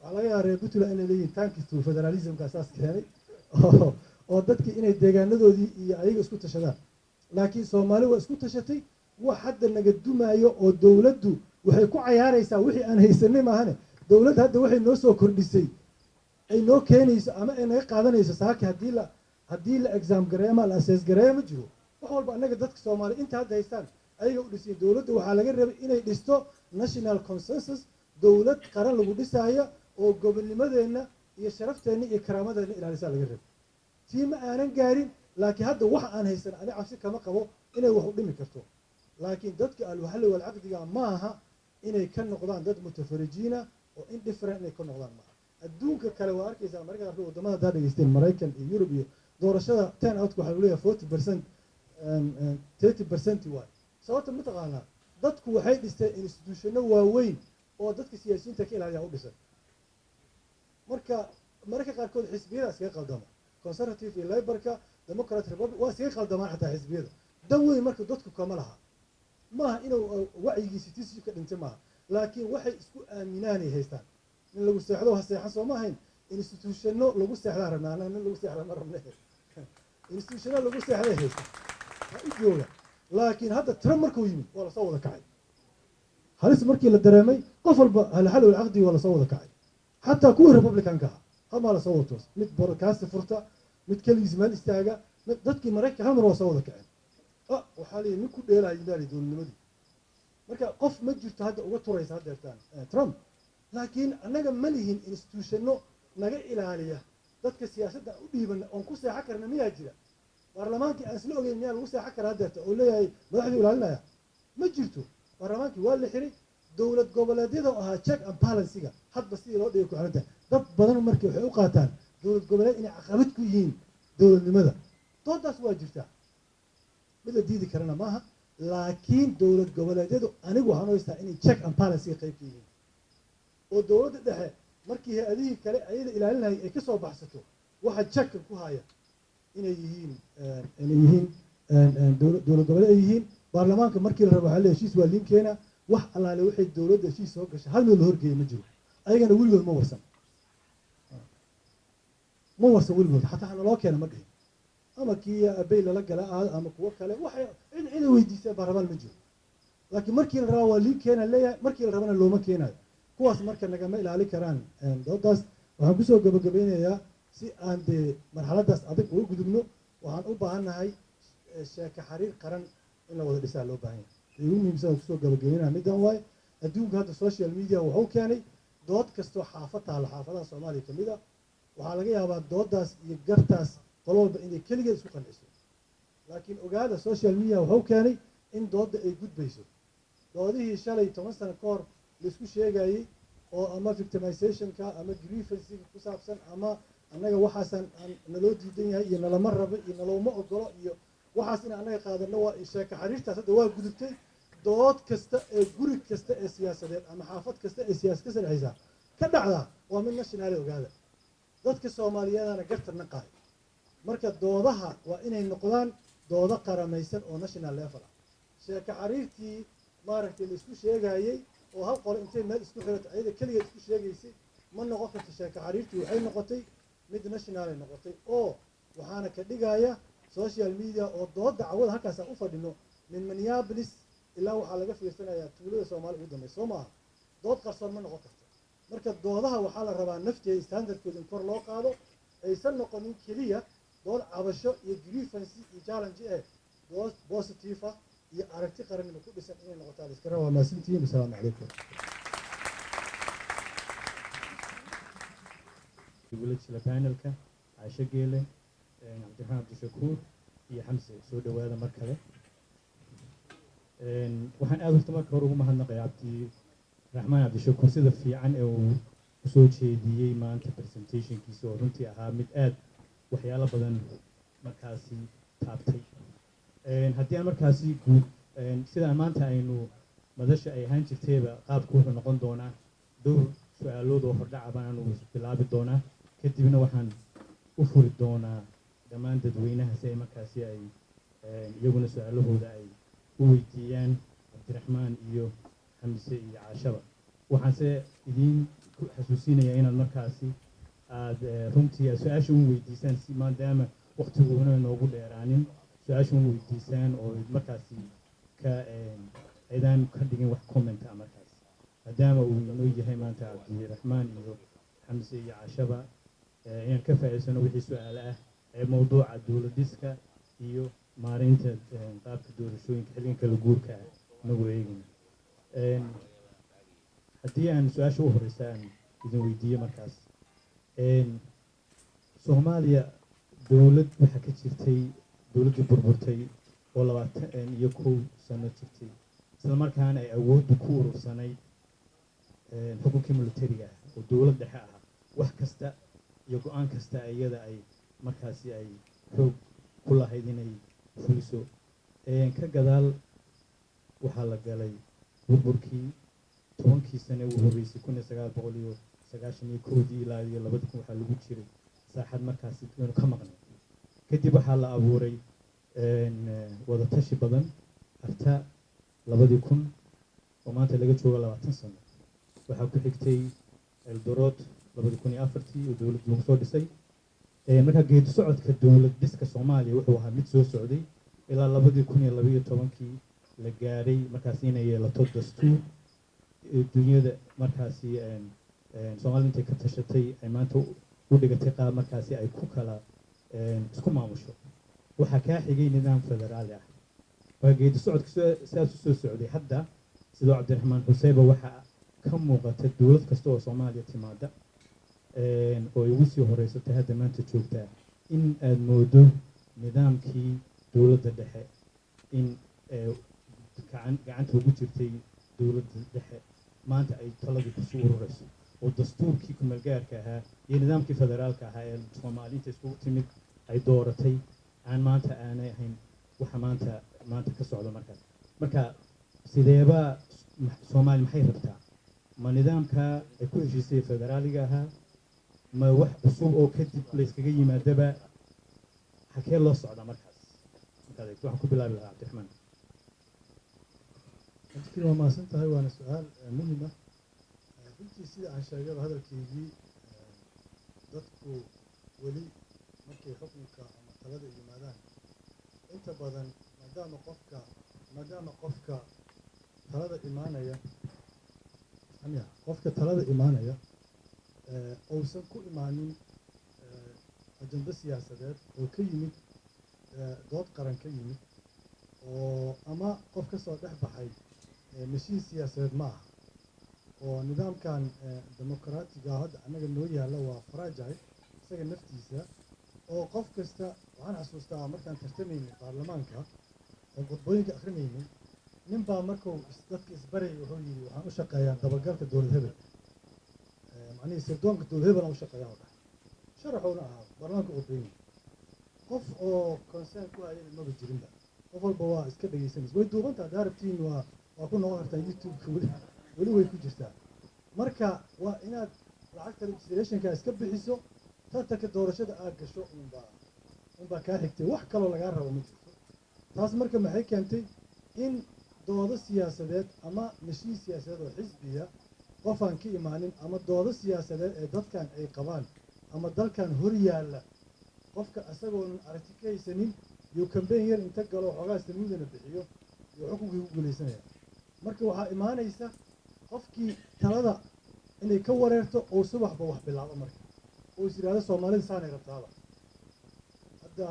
Waxaa laga yaaba reer Puntland inay leeyihin thanks to federalismka saas keenay, oo dadkii inay deegaanadoodii iyo ayaga isku tashadaan. Laakiin Soomaali waa isku tashatay. Wax hadda naga dumaayo oo dowladdu waxay ku cayaaraysaa wixii aan haysanay maahane, dowladda hadda waxay noo soo kordhisay, ay noo keenayso ama ay naga qaadanayso saaki, haddii la exam gareeyo ama la assess gareeyo, ma jiro. Wax walba annaga dadka Soomaaliya inta hadda haystaan ayaga u dhisay. Dowladda waxaa laga rabay inay dhisto national consensus, dowlad qaran lagu dhisaayo oo gobonnimadeenna iyo sharafteenna iyo karaamadeenna ilaalisaa laga rabay. Tii ma aanan gaarin. Laakiin hadda wax aan haysan, ani cabsi kama qabo inay wax u dhimi karto. Laakiin dadka alwaxalli walcaqdiga maaha inay ka noqdaan dad mutafarijiina oo indifferent inay ka noqdaan maaha. Adduunka kale waa arkaysaa, mararka qaarkood waddamada haddaa dhegeysteen, Maraykan iyo Yurub iyo doorashada turn outka waxaa lagu leeyahay 40%, 30% waay. Sababta mataqaanaa? Dadku waxay dhisteen institutionno waaweyn oo dadka siyaasiyiinta ka ilaaliya u dhisan. Marka mararka qaarkood xisbiyada iskaga qaldama, Conservative iyo Labourka, Democrat, Republic, waa iskaga qaldamaan xataa xisbiyada. Dan weyn marka dadku kama laha. Maaha inuu wacyigii citizenshipka dhintay maaha, laakiin waxay isku aaminaanay haystaan. Nin lagu seexdo ha seexan, soo ma ahayn? Institutionno lagu seexdaa rabnaa annaga, nin lagu seexda ma rabne. Institutionno lagu seexday haysta ha u jooga. Laakiin hadda Trump markuu yimid waa lasoo wada kacay. Halis markii la dareemay, qof walba halxal walcaqdi waa lasoo wada kacay, xataa kuwii Republicanka ah hal maa lasoo wada toos, mid broadcast furta, mid keligiis meel istaaga, mid dadkii Maraykanka hal mar waa soo wada kaceen. Ah, waxaa la yidhi nin ku dheelaya yimaali dowladnimadii. Marka qof ma jirto hadda uga turaysa haddeertaan Trump. Laakiin annaga ma lihin institutionno naga ilaaliya dadka siyaasadda u dhiibana oon ku seexan karna. Miyaa jira baarlamaankii aan isla ogeyn? Miyaa lagu seexan karaa haddeerta oo leeyahay madaxdii ilaalinaya? Ma jirto. Baarlamaankii waa la xiray. Dowlad goboleedyada oo ahaa check and balancega hadba sidii loo dhigay ku xiran tahay. Dad badan markii waxay u qaataan dowlad goboleed inay caqabad ku yihiin dowladnimada. Doodaas waa jirtaa, mid la diidi karana maaha. Laakiin dowlad goboleedyadu anigu waxaan u haystaa inay check and balance qayb ka yihiin, oo dowladda dhexe markii hay-adihii kale ayada ilaalinayay ay ka soo baxsato, waxa checka ku haya inay yihiin dowlad goboleed ay yihiin. Baarlamaanka markii la rabo waxaa la heshiis waa liin keena. Wax allaale waxay dowladda heshiis soo gashay hal mid la horgeeyay ma jiro. Ayagana weligood ma warsan, ma warsan weligood. Xataa hanaloo keena ma dhihin, ama kii abey lala gala aado ama kuwo kale, waxay cid ciday weydiiseen baarlamaan ma jiro. Laakiin markii la rabaa waa liin keena leeyahay, markii la rabana looma keenayo. Kuwaas marka nagama ilaali karaan doodaas. Waxaan kusoo gabagabeynayaa, si aan dee marxaladaas adag uga gudubno, waxaan u baahannahay sheeko xariir qaran in la wada dhisaa loo baahan yahay. Ugu muhiimsan aan kusoo gabagabeynaya middan waaye: adduunka hadda social media wuxuu keenay dood kastoo xaafad taalla, xaafadaha Soomaaliya kamid ah, waxaa laga yaabaa doodaas iyo gartaas qolo walba inay keligeed isku qanciso. Laakiin ogaada, social media wuxuu keenay in doodda ay gudbayso. Doodihii shalay 10 sano ka hor laisku sheegayey oo ama victimizationka ama grievancega ku saabsan, ama annaga waxaasaan aan naloo diidan yahay iyo nalama rabo iyo nalooma ogolo iyo waxaas in annaga qaadano, waa sheeko xariirtaas hadda waa gudubtay. Dood kasta ee guri kasta ee siyaasadeed ama xaafad kasta ee siyaasad ka sadhexaysa ka dhacdaa waa mid national. Ogaada, dadka Soomaaliyeedana garta naqaay. Marka doodaha waa inay noqdaan doodo qaramaysan oo national level ah. Sheeko xariirtii maaragtay la isku sheegayey oo hal qolo intay meel isku xirato ayada keligeed isku sheegaysay ma noqon karto. Sheeko xariirtii waxay noqotay mid national ay noqotay, oo waxaana ka dhigaya social media, oo dooda cawada halkaas aan u fadhino min Minneapolis ilaa waxaa laga fiirsanayaa tuulada Soomaaliya ugu dambeysa. Soo maaha dood qarsoon ma noqon karto. Marka doodaha waxaa la rabaa nafteeda standardkooda in kor loo qaado, aysan noqonin keliya dood cabasho iyo grievance iyo challenge, dood positive ah iyo aragti qarannimo ku dhisan inay noqotaa la iska rabaa. Mahadsantihiin, asalaamu calaykum. Igula jira panelka Caasho Geele, Cabdiraxmaan Cabdishakuur iyo Xamse, soo dhowaada mar kale. Waxaan aada horta marka hore ugu mahadnaqaya Cabdiraxmaan Cabdishakuur sida fiican ee uu usoo jeediyey maanta presentationkiisa, oo runtii ahaa mid aad waxyaalo badan markaasi taabtay. Haddii aan markaasi guud sidaan maanta aynu madasha ay ahaan jirtayba, qaabku wuxuu noqon doonaa dhowr su-aalood oo hordhaca baan anugu bilaabi doonaa. Kadibna waxaan u furi doonaa dhammaan dadweynaha si ay markaasi ay iyaguna su-aalahooda ay u weydiiyaan Cabdiraxmaan iyo Xamse iyo Caashaba. Waxaanse idiin ku xasuusinayaa inaad markaasi aad runtii aad su-aasha un weydiisaan, si maadaama waqtigu una inoogu dheeraanin, su-aasha un weydiisaan oo markaasi ka aydaan ka dhigin wax comment ah markaas, maadaama uu inoo yahay maanta Cabdiraxmaan iyo Xamse iyo Caashaba, inaan ka faa'iidsano wixii su-aale ah ee mawduuca dowlad dhiska iyo maareynta qaabka doorashooyinka xilligan kala guurka ah inagoo eegayna. Haddii aan su-aasha u horeysa aan idin weydiiyo markaas, Soomaaliya dowlad waxaa ka jirtay, dowladdii burburtay oo 21 sano jirtay, isla markaana ay awooddu ku urursanayd xukunkii militariga ah oo dowlad dhexe ah, wax kasta iyo go-aan kasta iyada ay markaasi ay xoog ku lahayd inay fuliso. Ka gadaal waxaa la galay burburkii 10kii sane ugu horreysay, 1991dii ilaa iyo 2000, waxaa lagu jiray saaxad markaasi waynu ka maqnay. Kadib waxaa la abuuray wadatashi badan, Arta 2000 oo maanta laga joogo 20 sano. Waxaa ku xigtay Eldoret 2004tii oo dowladda lagu soo dhisay. Marka geedi socodka dowlad dhiska Soomaaliya wuxuu ahaa mid soo socday ilaa 2012kii la gaadhay markaasi inay yeelato dastuur dunyada markaasi Soomaalida intay ka tashatay ay maanta u dhigatay qaab markaasi ay ku kala isku maamusho. Waxaa kaa xigay nidaam federaali ah. Waa geedi socodka sidaas u soo socday. Hadda sidoo Cabdiraxmaan xuseyba waxaa ka muuqata dowlad kasta oo Soomaaliya timaada oo ay ugu sii horeysatay hadda maanta joogtaa in aad moodo nidaamkii dowladda dhexe in gacanta ugu jirtay dowladda dhexe maanta ay taladii kusoo ururayso, oo dastuurkii kumeelgaarka ahaa iyo nidaamkii federaalka ahaa ee Soomaaliinta iskugu timid ay dooratay aan maanta aanay ahayn waxa maanta ka socda markaas. Marka sideeba Soomaali maxay rabtaa? Ma nidaamka ay ku heshiisay federaaliga ahaa, ma wax cusub oo kadib layskaga yimaadaba? Xakee loo socdaa markaas markaad eegto? Waxaan ku bilaabi lahaa Cabdiraxmaan. Cabdikariim, waa mahadsan tahay, waana su-aal muhiim ah. Runtii sida aan sheegayba hadalkaygii, dadku weli markay xukunka ama talada yimaadaan, inta badan maadaama qofka talada imaanaya amiya, qofka talada imaanaya uusan ku imaanin ajando siyaasadeed oo ka yimid dood qaran ka yimid oo ama qof ka soo dhex baxay mashiin siyaasadeed ma aha, oo nidaamkan demoqraatiga hadda annaga noo yaalla waa fragile isaga naftiisa, oo qof kasta. Waxaan xasuustaa markaan tartamaynay baarlamaanka oo khudbooyinka akrinaynay, nin baa markuu dadka isbarayay wuxuu yidhi, "Waxaan u shaqeeyaa dabagalka dowlad hebel," macnihii sirdoonka dowlad hebel aan u shaqeeyaa oo dhahay, sharaxuuna ahaa baarlamaanka khudbeynaya. Qof oo concern ku hayana maba jirinba, qof walba waa iska dhegaysanaysa. Way duubantaa, haddaa rabtiin waa ku noqon kartaa YouTube-ka, weli weli way ku jirtaa. Marka waa inaad lacagta registrationka iska bixiso, tartanka doorashada aad gasho, unbaa kaa xigtay, wax kaloo lagaa rabo ma jirto. Taas marka maxay keentay? In doodo siyaasadeed ama mashiin siyaasadeed oo xisbiya qof aan ka imaanin, ama doodo siyaasadeed ee dadkan ay qabaan ama dalkan hor yaalla, qofka isagoonan aragti ka haysanin iyo kambeyn yar inta galo, xoogaa samuudana bixiyo iyo xukunkii ku guulaysanaya. Marka waxaa imaanaysa qofkii talada inay ka wareerto oo subaxba wax bilaabo, marka oo is yidhahdo, "Soomaalida saanay rabtaaba." Hadda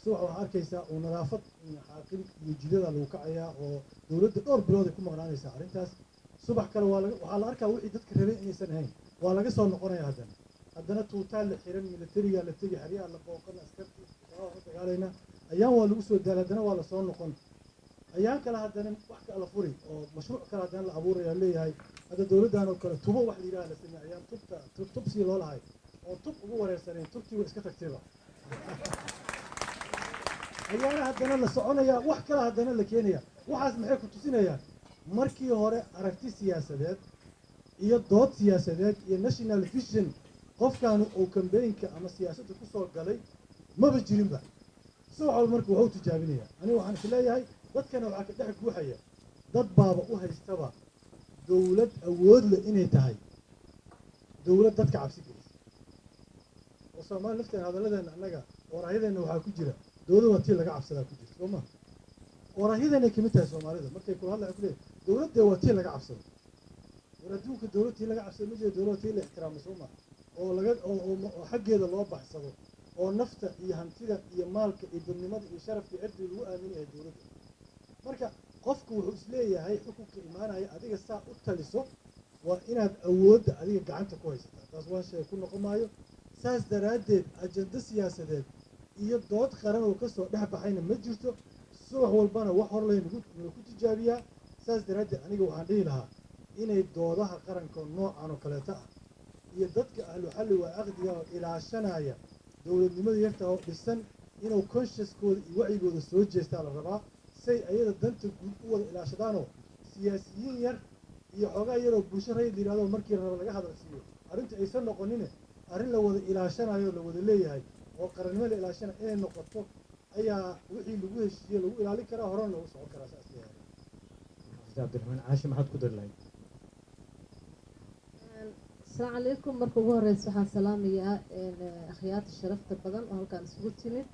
subax waxaa arkaysaa uu nadaafad xaaqin iyo jidada lagu kacayaa oo dowladda dhowr bilood ay ku maqnaanaysaa arrintaas. Subax kale waa laga waxaa la arkaa wixii dadka rabay inaysan ahayn, waa laga soo noqonaya. Haddana tuutaan la xiran, militariga la tegi, xeryaha la booqan, askartii shabaab la dagaalayna, ayaan waa lagu soo daalay, haddana waa lasoo noqon. Ayaan kale haddana wax kala furi oo mashruuc kale haddana la abuuraya leeyahay. Hadda dowladdan oo kale tubo wax la yidhaha la sameeyay, ayaan tubta tubsii loo lahay oo tub ugu wareersanayn, tubtii way iska tagtayba. Ayaana haddana la soconaya, wax kale haddana la keenaya. Waxaas maxay ku tusinayaan? Markii hore aragti siyaasadeed iyo dood siyaasadeed iyo national vision qofkaanu uu kambeynka ama siyaasadda ku soo galay maba jirinba. Subax walba marka waxuu tijaabinaya. Aniga waxaan is leeyahay, dadkana waxaa ka dhex guuxaya dad baaba u haystaba dowlad awood leh inay tahay dowlad dadka cabsi gelisa. Oo Soomaali lafteena hadalladeena, annaga oraahyadeena waxaa ku jira "dowlad waa tii laga cabsadaa" ku jirta, soo ma? Oraahyadeennay kamid tahay. Soomaalida markay kula hadlaya ku leeyahay, "Dowladde waa tii laga cabsado." War adduunka dowlad tii laga cabsado ma jira. Dowlad waa tii la ixtiraamo, soo ma? Oo laga oo xaggeeda loo baxsado, oo nafta iyo hantida iyo maalka iyo dadnimada iyo sharafka iyo cirdiga lagu aaminayahay dowladda. Marka qofku wuxuu isleeyahay xukunka imaanaya, adiga saa u taliso waa inaad awoodda adiga gacanta ku haysataa. Taas waan sheegay, ku noqon maayo. Saas daraaddeed ajando siyaasadeed iyo dood qaran oo kasoo dhex baxayna ma jirto. Subax walbana wax hor laynagu ku tijaabiyaa. Saas daraaddeed aniga waxaan dhihi lahaa inay doodaha qaranka noocan oo kaleeto ah iyo dadka ahlu xalli waa caqdiga oo ilaashanaya dowladnimada yarta oo dhisan inuu consciouskooda iyo wacyigooda soo jeestaa la rabaa, say ayada danta guud u wada ilaashadaanoo siyaasiyiin yar iyo xoogaa yaroo bulsho rayid la yidhahdo markii la rabo laga hadal siiyo arrinta aysan noqonine, arrin la wada ilaashanayo, la wada leeyahay oo qarannimo la ilaashanayo inay noqoto ayaa wixii lagu heshiiyey lagu ilaalin karaa, horena loogu socon karaa, saas leeyahay. Cabdiraxmaan, Caashe, maxaad ku dari lahayd? Asalaamu calaykum. Marka ugu horeysa waxaan salaamayaa akhyaarta sharafta badan oo halkaan isugu timid,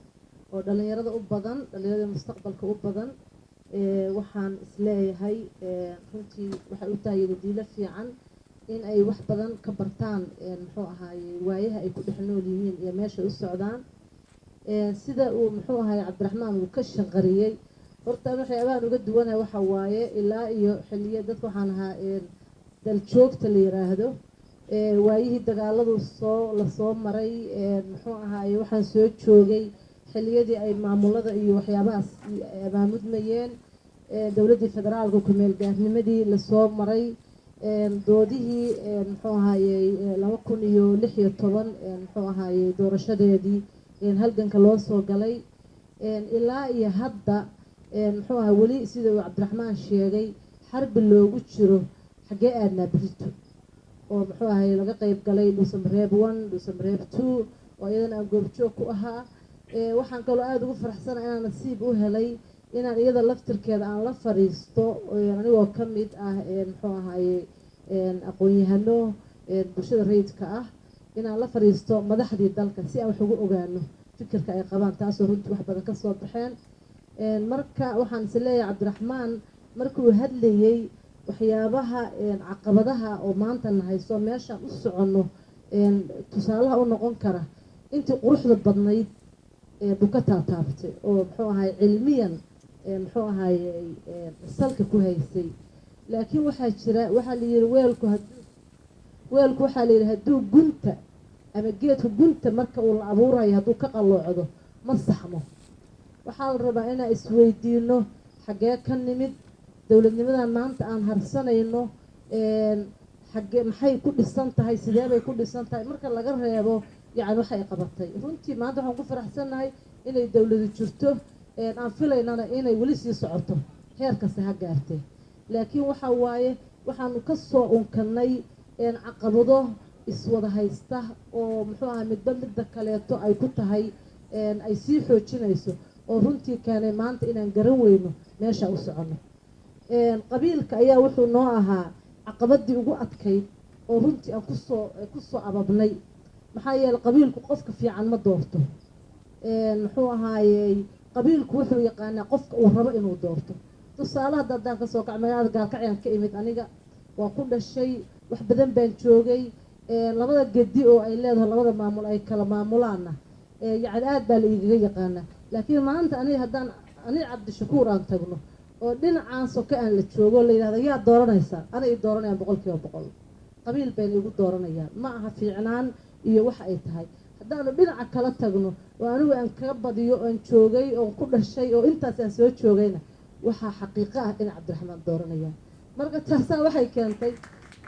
oo dhalinyarada u badan, dhalinyarada mustaqbalka u badan. Waxaan isleeyahay runtii waxay u tahay yadadiilo fiican in ay wax badan ka bartaan, muxuu ahaaye, waayaha ay ku dhex nool yihiin iyo meesha u socdaan. Sida uu, muxuu ahaye, Cabdiraxmaan uu ka shaqariyey, horta waxyaabahan uga duwanahay waxa waaye ilaa iyo xilliyo dadka waxaan ahaa daljoogta la yiraahdo, waayihii dagaaladu soo lasoo maray, muxuu ahaaye, waxaan soo joogay xilliyadii ay maamulada iyo waxyaabahaas maamudmayeen, dowladdii federaalka ku-meel gaarnimadii lasoo maray, doodihii, muxuu ahaayey, 2016, muxuu ahaayey, doorashadeedii halganka loo soo galay ilaa iyo hadda. Muxuu ahaa, weli sida uu Cabdiraxmaan sheegay, xarbi loogu jiro xaggee aadnaa berrito, oo muxuu ahay laga qayb galay Dhuusamareeb 1, Dhuusamareeb 2, oo iyadana aan goobjoog ku ahaa. Waxaan kaloo aada ugu faraxsana inaan nasiib u helay inaan iyada laftirkeeda aan la fadhiisto, anigoo ka mid ah muxuu ahaye aqoon-yahano bulshada rayidka ah, inaan la fadhiisto madaxdii dalka si aan wax ugu ogaano fikirka ay qabaan, taasoo runtii wax badan kasoo baxeen. Marka waxaan is leeyahay, Cabdiraxmaan markuu hadlayey, waxyaabaha caqabadaha oo maanta na hayso, meeshaan u soconno tusaalaha u noqon kara, intii quruxda badnayd buu ka taataabtay, oo muxuu ahay cilmiyan muxuu ahaye salka ku haysay. Laakiin waxaa jira, waxaa la yihi, weelku hadduu, weelku waxaa la yidhi, hadduu gunta ama geedka gunta marka uu la abuurayo hadduu ka qalloocdo, ma saxmo. Waxaa la rabaa inaan isweydiino xaggee ka nimid dowladnimadan maanta aan harsanayno, xaggee, maxay ku dhisan tahay, sidee bay ku dhisan tahay, marka laga reebo yacni waxay qabatay. Runtii maanta waxaan ku faraxsannahay inay dowladu jirto, aan filaynana inay weli sii socoto, heer kasta ha gaartee. Laakiin waxa waaye, waxaanu ka soo unkanay caqabado iswada haysta oo muxuu ahaa midba midda kaleeto ay ku tahay ay sii xoojinayso, oo runtii keenay maanta inaan garan weyno meesha u soconno. Qabiilka ayaa wuxuu noo ahaa caqabadii ugu adkayd oo runtii aan kusoo ababnay, maxaa yeelay qabiilku qofka fiican ma doorto. Muxuu ahaayey, qabiilku wuxuu yaqaanaa qofka uu rabo inuu doorto. Tusaale hadda haddaan kasoo kaco, magaalada Gaalkacyaan ka imid aniga, waa ku dhashay, wax badan baan joogay. Labada gedi oo ay leedahay, labada maamul ay kala maamulaanna, yacni aad baa la iigaga yaqaanaa. Laakiin maanta aniga haddaan aniga Cabdishakuur aan tagno oo dhinacaan soka aan la joogo, la yidhahda yaa dooranaysaa, ana i dooranayaan 100%. Qabiil bayna igu dooranayaan, ma aha fiicnaan iyo waxa ay tahay. Haddaanu dhinaca kala tagno oo anigu aan kaga badiyo oon joogay oon ku dhashay oo intaas aan soo joogayna, waxaa xaqiiqo ah in Cabdiraxmaan dooranayaan. Marka taasaa waxay keentay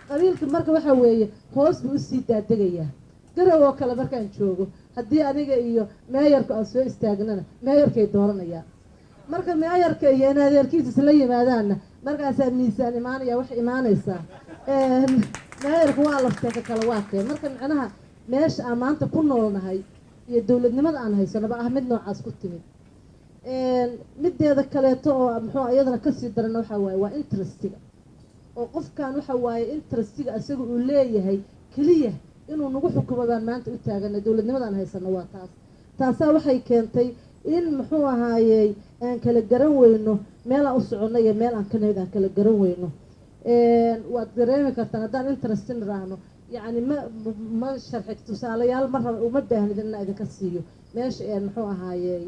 qabiilka. Marka waxa weeye, hoos buu usii daadegayaa. Garow oo kale markaan joogo, haddii aniga iyo meeyarku aan soo istaagnana, meeyarkay dooranayaan. Marka meeyarka iyo in adeerkiisa isla yimaadaanna, markaasaa miisaan imaanaya, waxay imaanaysaa meeyarku waa laftee, ka kale waa kee. Marka macnaha meesha aan maanta ku noolnahay iyo dowladnimada aan haysanaba ah mid noocaas ku timid. Mideeda kaleeto oo muxuu iyadana kasii darana waxaa waaye waa interestiga, oo qofkan waxa waaye interestiga isaga uu leeyahay keliya inuu nagu xukumo baan maanta u taaganay. Dowladnimada aan haysano waa taas. Taasaa waxay keentay in muxuu ahaayey aan kala garan weyno meel aan u soconno iyo meel aan ka nimid aan kala garan weyno. Waad dareemi kartaan haddaan interest niraahno, yacni ma sharxi, tusaalayaal ma raba, uma baahnid inaan idinka siiyo meesha een muxuu ahaayey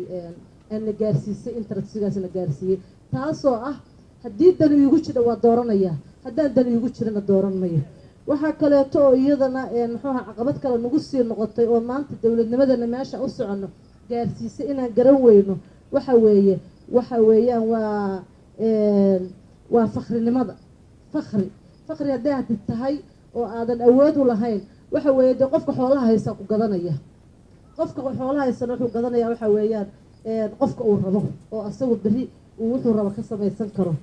aan na gaarsiisay interestigaas na gaarsiiyey, taasoo ah haddii dan iigu jira waa dooranayaa, haddaan dan iigu jirana dooran mayo. Waxaa kaleeto oo iyadana muxuu ahaa caqabad kale nagu sii noqotay oo maanta dowladnimadana meesha u soconno gaarsiisay inaan garan weyno, waxa weeye, waxa weeyaan waa fakrinimada. Fakri hadday hadi tahay oo aadan awood u lahayn, waxa weeye dee qofka xoolaha haysa ku gadanaya. Qofka xoolaha haysana wuxuu gadanaya waxa weeyaan qofka uu rabo oo asagu berri uu wuxuu rabo ka samaysan karo.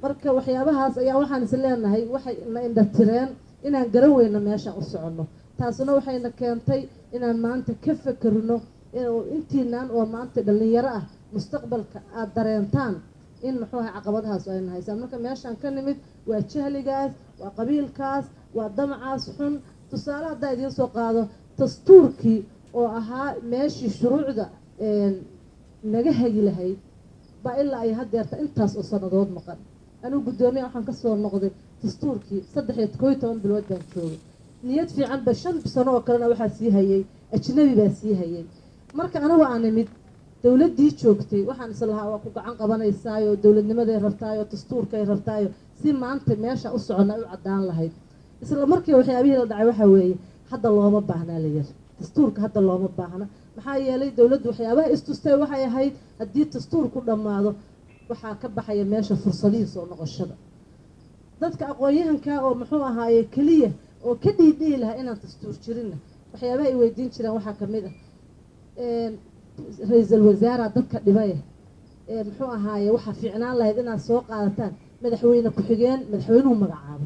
Marka waxyaabahaas ayaa waxaan is leenahay waxay na indha tireen inaan garan weyno meeshaan u soconno. Taasuna waxayna keentay inaan maanta ka fekerno intiinaan oo maanta dhallinyaro ah mustaqbalka aada dareentaan in muxuu ahay caqabadahaas ayna haysaan. Marka meeshaan ka nimid waa jahligaas, waa qabiilkaas, waa damacaas xun. Tusaale haddaa idiin soo qaado, dastuurkii oo ahaa meeshii shuruucda naga hagi lahayd baa ilaa ay haddeerta intaas oo sannadood maqan. Anigu guddoomiya waxaan kasoo noqday dastuurkii 13 iyo 11 bilood baan joogay, niyad fiican ba. 5 sano oo kalena waxaa sii hayay ajnabi baa sii hayay. Marka anigu aan imid, dowladdii joogtay waxaan is lahaa waa ku gacan qabanaysaayo, dowladnimaday rabtaayo, dastuurkay rabtaayo, si maanta meesha u soconna u caddaan lahayd. Isla markiiba waxyaabihii la dhacay waxaa weeye hadda looma baahnaa la yiri, dastuurka hadda looma baahna, maxaa yeelay dowladdu waxyaabaha istustay waxay ahayd haddii dastuurku dhammaado waxaa ka baxaya meesha fursadihii soo noqoshada. Dadka aqoon-yahanka oo muxuu ahaaye keliya oo ka dhiidhihi lahaa inaan dastuur jirinna, waxyaabaha ay weydiin jireen waxaa ka mid ah, ra-iisul wasaaraa dadka dhibaye Muxuu ahaaye, waxaa fiicnaan lahayd inaad soo qaadataan madaxweyne ku-xigeen madaxweynuhu magacaabo.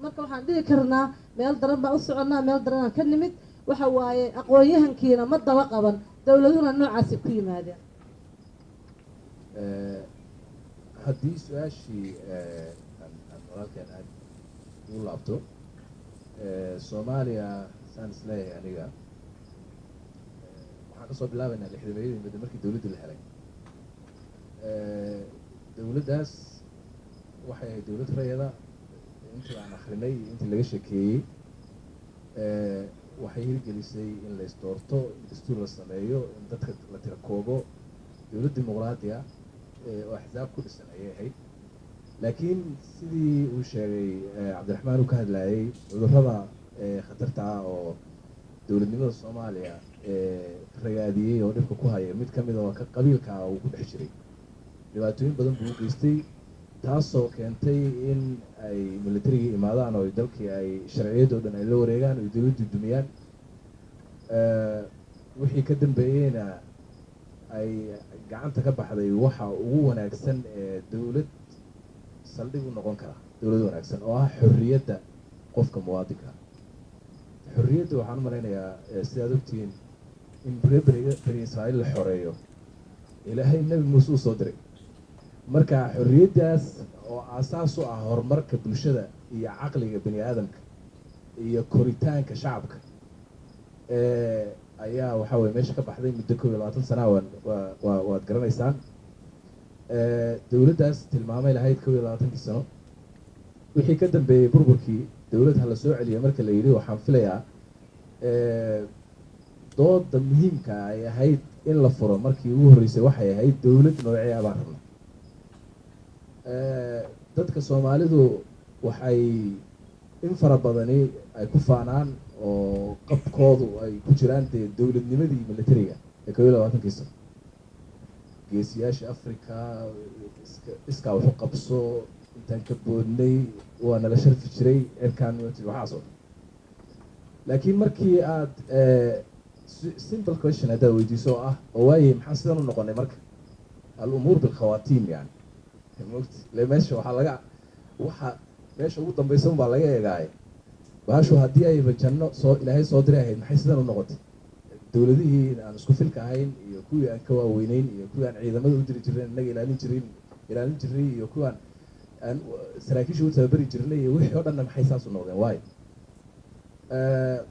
Marka waxaan dhihi karnaa meel daran baan u soconnaa, meel daranaan ka nimid. Waxa waaye, aqoon-yahankiina ma daba qaban, dowladuhuna noocaasi ku yimaadeen. Haddii su-aashii aan walaalkeen aad ugu laabto, Soomaaliya saan is leeyahay aniga, waxaan kasoo bilaabaynaa 60-meeyadii muddo markii dowladda la helay. Dowladdaas waxay ahayd dowlad rayada. Intii aan akrinay iyo intii laga sheekeeyey, waxay hirgelisay in la isdoorto, in dastuur la sameeyo, in dadka la tira koobo. Dowlad dimuqraadi ah oo axsaab ku dhisan ayay ahayd. Laakiin sidii uu sheegay Cabdiraxmaan, uu ka hadlayay cudurrada khatarta ah oo dowladnimada Soomaaliya ragaadiyey oo dhibka ku haya, mid ka mid oo ka qabiilka ah uu ku dhex jiray, dhibaatooyin badan buu u geystay, taasoo keentay in ay militarigii imaadaan oo dalkii ay sharciyadda o dhan ay la wareegaan oo dowladdu dumiyaan. Wixii ka dambeeyeyna ay gacanta ka baxday waxa ugu wanaagsan ee dowlad saldhig u noqon kara, dowlad wanaagsan oo ah xorriyadda qofka muwaadinka. Xorriyadda waxaan u malaynayaa, sidaad ogtihiin, in reer Bani Israa'iil la xoreeyo Ilaahay Nebi Muuse uu soo diray. Marka xorriyaddaas oo aasaas u ah horumarka bulshada iyo caqliga bani aadamka iyo koritaanka shacabka ayaa waxa weye meesha ka baxday muddo 21 sana. Waan wa waad garanaysaan dowladdaas tilmaamay lahayd 21-kii sano. Wixii ka dambeeyey burburkii, dowlad ha la soo celiya marka la yidhi, waxaan filayaa dooda muhiimka ay ahayd in la furo markii ugu horreysay waxay ahayd: dowlad noocee ah baan rabna? Dadka Soomaalidu waxay in fara badani ay ku faanaan oo qabkoodu ay ku jiraan dee dowladnimadii militariga ee 21-kii sano, geesiyaasha Africa, iska iskaa waxu qabso, intaan ka boodnay waa nala sharfi jiray, cirkaan, waxaas oo dhan. Laakiin markii aad simple question haddaad weydiiso oo ah, oo waaye maxaan sidan u noqonay, marka al-umuur bilkhawaatiim, yani mogti le meesha waxaa laga waxa meesha ugu dambaysa un baa laga eegaaye. Bahashu haddii ayba janno soo Ilaahay soo diray ahayd, maxay sidan u noqotay? Dowladihii aan isku filka ahayn iyo kuwii aan ka waaweyneyn iyo kuwii aan ciidamada u diri jirnay, innaga ilaalin jirnay, iyo kuwii aan saraakiisha u tababari jirnay iyo wixii oo dhanna, maxay saas u noqdeen? Waayo,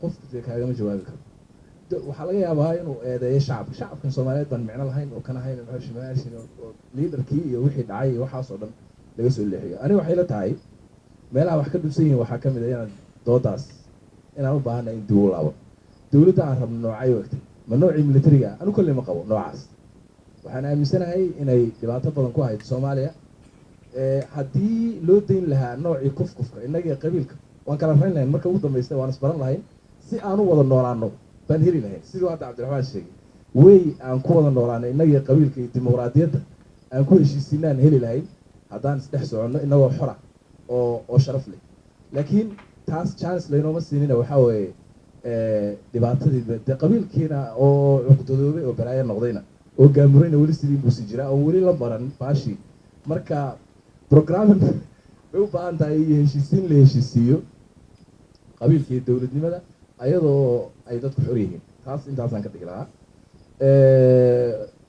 qofku dee kaagama jawaabi karo. Waxaa laga yaabaa inuu eedeeyo shacabka, shacabkan Soomaaliyeed baan micno lahayn oo kan ahayn oo leaderkii iyo wixii dhacay iyo waxaas oo dhan laga soo leexiyo. Aniga waxay la tahay meelaha wax ka dhubsan yihiin waxaa ka mid a inaan doodaas inaan u baahanay in dib u laabo. Dowladda aan rabno noocay u egtay? Ma noocii militariga? Anu kolley ma qabo noocaas. Waxaan aaminsanahay inay dhibaato badan ku ahayd Soomaaliya. Haddii loo dayn lahaa noocii kufkufka, innagii qabiilka waan kala rayn lahayn marka ugu dambaysta, waan isbaran lahayn, si aan u wada noolaano baan heli lahayn. Siduu hadda Cabdiraxmaan sheegay, wey aan ku wada noolaano innagii qabiilka iyo dimuqraadiyadda aan ku heshiisiinaan heli lahayn haddaan isdhex soconno innagoo xora oo sharaf leh. Laakiin taas chance laynooma siinina. Waxaa weeye dhibaatadii dee qabiilkiina oo cuqdadoobay oo balaayo noqdayna oo gaamurayna weli sidii buusi jiraa oo weli la baran baashii. Marka programming bay u baahan tahay iyo heshiisiin la heshiisiiyo qabiilka iyo dowladnimada ayadoo ay dadku xor yihiin. Taas intaasaan ka dhigi lahaa.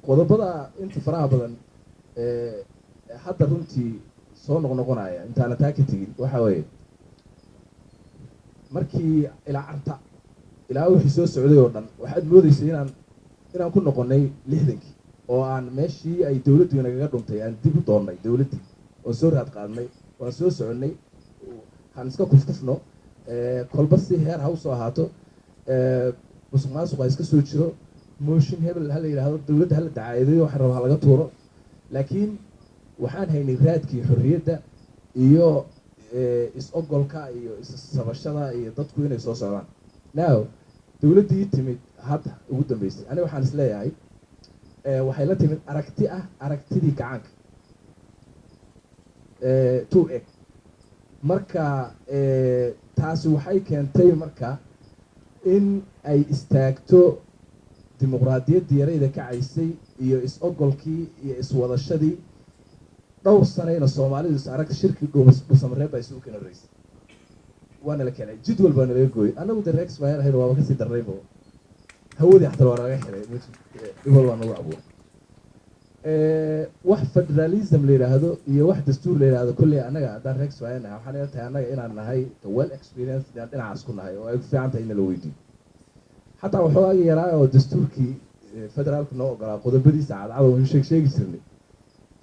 Qodobada inta faraha badan hadda runtii soo noqnoqonaya, intaana taa ka tegin, waxa weeye markii ilaa Carta ilaa wixii soo socday oo dhan, waxaad moodeysay inaan ku noqonay 60-kii oo aan meeshii ay dowladdu inagaga dhuntay aan dib u doonnay dowladdii oon soo raad qaadnay, waan soo soconnay, han iska kufkufno, kolba si heer ha usoo ahaato, musuq maasuq ha iska soo jiro, motion hebel ha la yidhaahdo, dowladda hala dacaayadeeyo, waxa raba ha laga tuuro, laakiin waxaan haynay raadkii xorriyadda iyo is-ogolka iyo is-sabashada iyo dadku inay soo socdaan. Now dowladdii timid hadda ugu dambeysay, aniga waxaan is leeyahay waxay la timid aragti ah, aragtidii gacaanka to eg. Marka taasi waxay keentay marka in ay istaagto. Dimuqraadiyaddii yarayda kacaysay iyo is-ogolkii iyo iswadashadii dhowr sanayna Soomaalidu is arag. Shirkii Dhuusamareeb baa isugu keen horreysay, waana la keenay, jidwal baa nalaga gooyey. Annagu de reer Kismaayo ahayn, waaba kasii darnaybo, hawadii xataa waa nalaga xiray, dhibal baa nagu abuuray. Wax federalism la yidhaahdo iyo wax dastuur la yidhaahdo, kolley annaga haddaan reer Kismaayo nahay, waxaan ila tahay annaga inaan nahay the well experience, inaan dhinacaas ku nahay oo ay ku fiican tahay in la weydiiyo. Xataa waxoogaagi yaraa oo dastuurkii federaalku noo ogolaa, qodobadiisa cadcad waynu sheegi jirnay,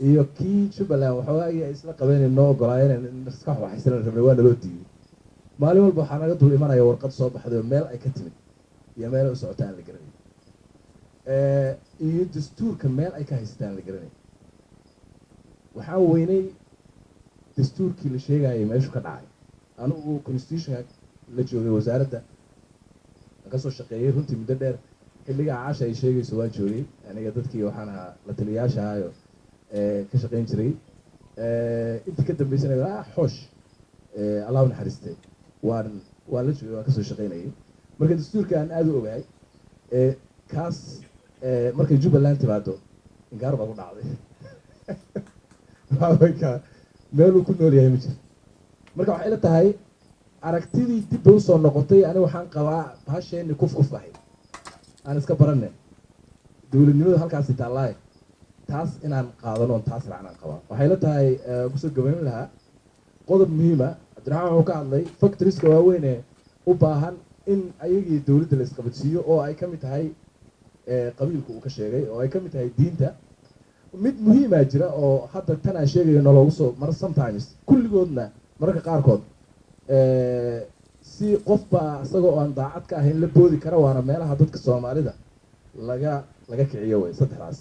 iyo kii Jubbaland waxoogaagii ay isla qabeen noo ogolaayeen iska waxaysan rabnay, waa naloo diiday. Maalin walba waxaa naga dul imanaya warqad soo baxday oo meel ay ka timid iyo meel ay u socota aan la garanay, iyo dastuurka meel ay ka haystaan la garanay. Waxaan weynay dastuurkii la sheegayay meeshu ka dhacay. Anigu constitutionka la joogay, wasaaradda aan kasoo shaqeeyey runtii muddo dheer. Xilligaa Caasha ay sheegayso waan joogay aniga, dadkii waxaan ahaa la taliyayaasha ahayo ka shaqeyn jiray. Intii ka dambeysana, Xoosh, Allah u naxariiste, waan la joogay, waan kasoo shaqeynayay. Marka dastuurka aan aada u ogahay kaas, markay Jubbaland timaado inkaar baa ku dhacday. Waxaa meeluu ku nool yahay ma jiro. Marka waxay ila tahay aragtidii dib bay usoo noqotay. Ani waxaan qabaa bahasheeni kuf kuf ahayd aan iska baranne, dowladnimadu halkaasi taallaaye, taas inaan qaadano oon taas raacnaan qabaa. Waxay la tahay kusoo gabayn lahaa qodob muhiima. Cabdiraxmaan wuxuu ka hadlay factorieska waaweyn ee u baahan in ayagii dowladda la isqabadsiiyo, oo ay ka mid tahay qabiilka uu ka sheegay, oo ay ka mid tahay diinta. Mid muhiimaa jira oo hadda tan aan sheegayo naloogu soo mar sometimes, kulligoodna mararka qaarkood si qofbaa isagoo aan daacad ka ahayn la boodi kara, waana meelaha dadka Soomaalida laga kiciyo wey. Saddexdaas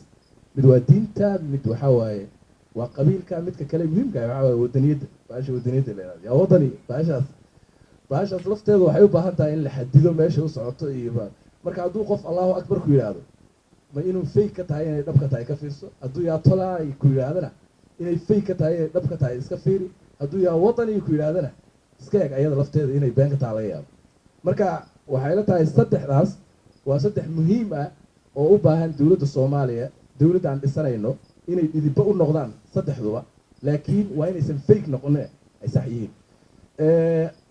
mid waa diinta, mid waxaa waaye waa qabiilka, midka kale muhiimka waxaa waaye wadaniyadda. Bahasha wadaniyadda la yihahdo, yaa wadani, bahashaas lafteedu waxay u baahan tahay in la xadido meesha u socoto. Iyo marka hadduu qof Allahu Akbar ku yidhaahdo, ma inuu fake ka tahay inay dhab ka tahay ka fiirso. Hadduu yaa tolaa ku yidhaahdana, inay fake ka tahay inay dhab ka tahay iska fiiri. Hadduu yaa wadani ku yidhaahdana, iska eg ayada lafteeda inay been ka taha laga yaabo. Marka waxay la tahay saddexdaas waa saddex muhiim ah oo u baahan dowladda Soomaaliya, dowladda aan dhisanayno, inay dhidibbo u noqdaan saddexduba, laakiin waa inaysan fake noqonin, ay sax yihiin.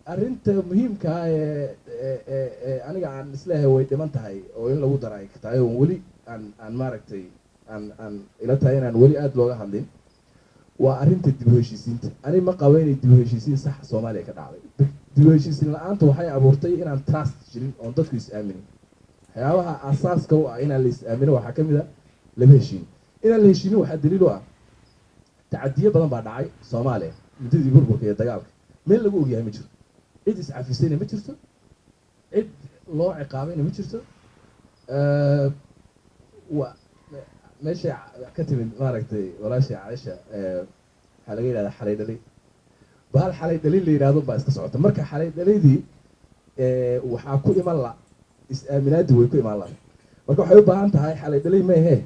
Arrinta muhiimka ah ee aniga aan isleeyahay way dhiman tahay oo in lagu dara ay tahay, oo weli aan maaragtay aan ila tahay inaan weli aada looga hadlin, waa arrinta dib u heshiisiinta. Ani ma qabo inay dib u heshiisiin sax Soomaaliya ka dhacday. Dib u heshiisiin la-aanta waxay abuurtay inaan trust jirin oon dadku is aaminin. Waxyaabaha asaaska u ah inaan la is aamino waxaa ka mid a lama heshiin. Inaan la heshiinin waxaa daliil u ah tacadiyo badan baa dhacay Soomaaliya muddadii burburka iyo dagaalka. Meel lagu ogyahay ma jiro, cid iscafisayna ma jirto, cid loo ciqaabayna ma jirto. Wa meeshay ka timid maaragtay walaashay Caaisha, waxaa laga yidhahdaa xalay dhalay, bahal xalay dhalin la yidhahdo baa iska socota. Marka xalay dhalaydii waxaa ku iman la is-aaminaadii way ku imaan la. Marka waxay u baahan tahay, xalay dhalay maehe,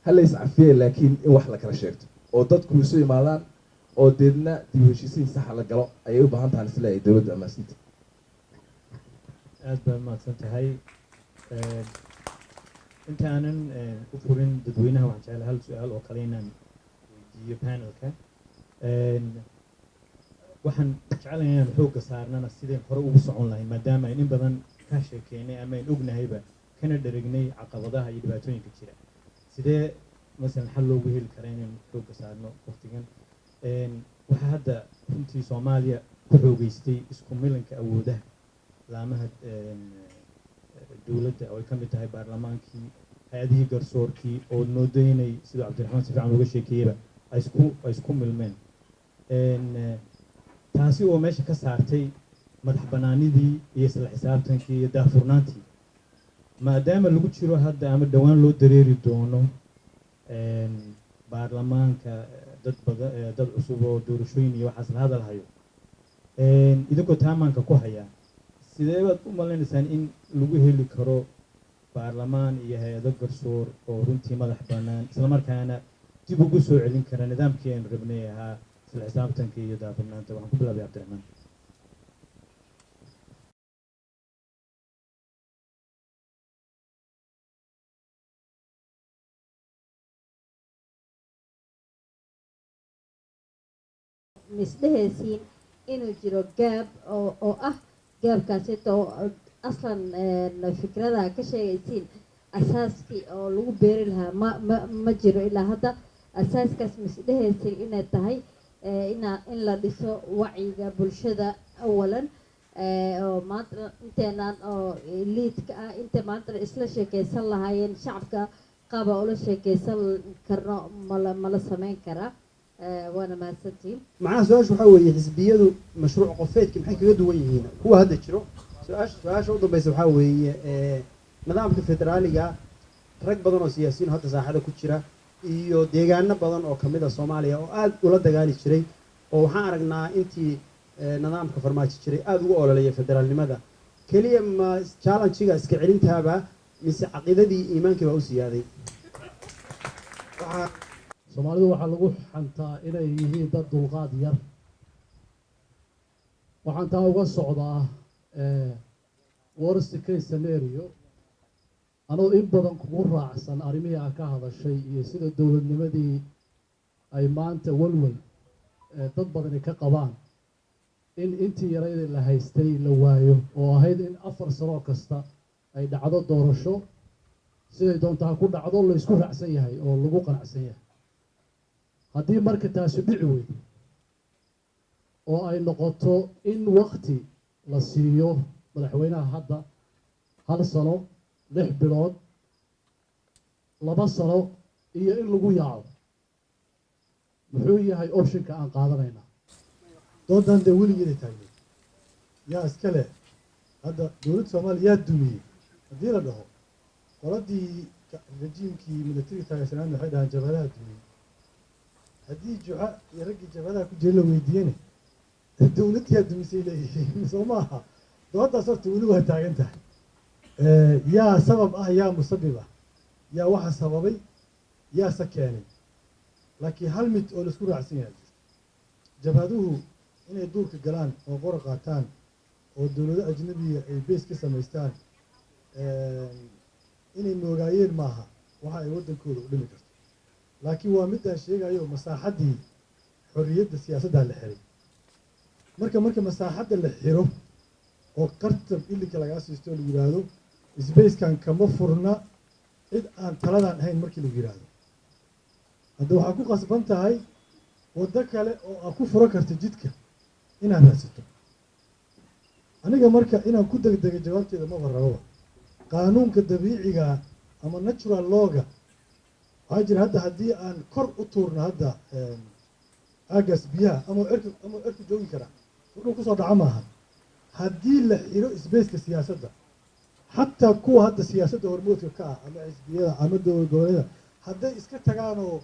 ha la iscafiye, laakiin in wax la kala sheegto oo dadku isu imaadaan oo deedna dib u heshiisiin saxa la galo ayay u baahan tahan isleeyahay dowladda amaasinta. Aad baad mahadsan tahay. Inta aanan u furin dadweynaha, waxaan jeclahay hal su-aal oo kale inaan weydiiyo panelka. Waxaan jeclahay inaan xoogga saarnana sideen hore ugu socon lahayn, maadaama ayn in badan ka sheekeynay ama ayn ognahayba kana dheregnay caqabadaha iyo dhibaatooyinka jira. Sidee masalan xal loogu heli karaa inaan xoogga saarno waqtigan? Waxaa hadda runtii Soomaaliya ku xoogeystay isku milanka awoodaha laamaha dowladda, oo ay ka mid tahay baarlamaankii, hay-adihii garsoorkii, oo moodo inay, siduu Cabdiraxmaan si fiican uga sheekeeyeyba, ay isku milmeen, taasi oo meesha ka saartay madax bannaanidii iyo isla xisaabtankii iyo daahfurnaantii. Maadaama lagu jiro hadda ama dhowaan loo dareeri doono baarlamaanka, dad badan, dad cusub oo doorashooyin iyo waxaas la hadal hayo, idinkoo taamaanka ku haya, sidee baad u malaynaysaan in lagu heli karo baarlamaan iyo hay-ado garsoor oo runtii madax bannaan, islamarkaana dib ugu soo celin kara nidaamkii aynu rabnay ahaa isla xisaabtanka iyo daahfurnaanta? Waxaan ku bilaabay Cabdiraxmaan. Misdhehaysiin inuu jiro gap oo ah gapkaasito oo aslan fikradaha ka sheegaysiin asaaskii oo lagu beeri lahaa ma jiro ilaa hadda. Asaaskaas misdhehaysiin inay tahay in la dhiso wacyiga bulshada awalan, oo maanta inteenaan oo liidka ah inta maanta isla sheekeysan lahaayeen shacabka, qaaba ula sheekeysan karno mala sameyn karaa? Waana mahadsantihiin. Macnaha su-aashu waxaa weeye, xisbiyadu mashruuc qofeedki maxay kaga duwan yihiin kuwa hadda jiro? Su-aasha u dambaysa waxaa weeye, nidaamka federaaliga, rag badan oo siyaasiyiin hadda saaxada ku jira iyo deegaano badan oo kamid a Soomaaliya oo aada ula dagaali jiray, oo waxaan aragnaa intii nidaamka Farmaajo jiray aada ugu ololeeya federaalnimada, keliya ma challenge-ga iska celintaaba mise caqiidadii iimaankii baa u siyaaday? Soomaalidu waxaa lagu xantaa inay yihiin dad dulqaad yar. Waxaan taa uga socdaa, worst case scenario, anoo in badan kugu raacsan arrimihii aad ka hadashay iyo sida dowladnimadii ay maanta walwal dad badani ka qabaan in intii yarayda la haystay la waayo, oo ahayd in 4 sano kasta ay dhacdo doorasho, siday doonta ha ku dhacdo, la isku raacsan yahay oo lagu qanacsan yahay. Haddii marka taasi dhici weydo oo ay noqoto in wakti la siiyo madaxweynaha hadda hal sano, 6 bilood, 2 sano iyo in lagu yaaco, muxuu yahay optionka aan qaadanaynaa? Doodan dee weligeeday taagneed. Yaa iska leh hadda dowladda Soomaaliya? Yaa dumiyey haddii la dhaho, qoladii rejiimkii militariga taageersanaan waxay dhahaan jabhadaha dumiyey. Haddii Juxa iyo raggii jabhadaha ku jiray la weydiiyene, dowladdiyaa dumisay leeyihiin. Soo maaha? Doodaas horta weli waa taagan tahay. Yaa sabab ah? Yaa musabib ah? Yaa waxa sababay? Yaase keenay? Laakiin hal mid oo laisku raacsan yahay jirto: jabhaduhu inay duurka galaan oo qora qaataan oo dowlado ajnabiga ay base ka samaystaan inay moogaayeen maaha waxa ay waddankooda u dhimi karto. Laakiin waa midaan sheegayo, masaaxaddii xorriyadda siyaasaddaa la xiray. Marka masaaxadda la xiro oo qartab ilinka lagaa siisto oo lagu yidhaahdo spacekan kama furna cid aan taladan ahayn, markii lagu yidhaahdo, hadda waxaa ku qasban tahay waddo kale oo aad ku furan karta jidka inaad raadsato. Aniga marka inaan ku degdega jawaabteeda maba rababa. Qaanuunka dabiiciga ama natural lawga waxaa jira, hadda haddii aan kor u tuurno hadda aagaas biyaha ama cirka joogi karaa, dhul kusoo dhaca maaha. Haddii la xiro spaceka siyaasadda, xataa kuwa hadda siyaasadda hormoodka ka ah ama xisbiyada ama dowlad goboleedyada, hadday iska tagaan oo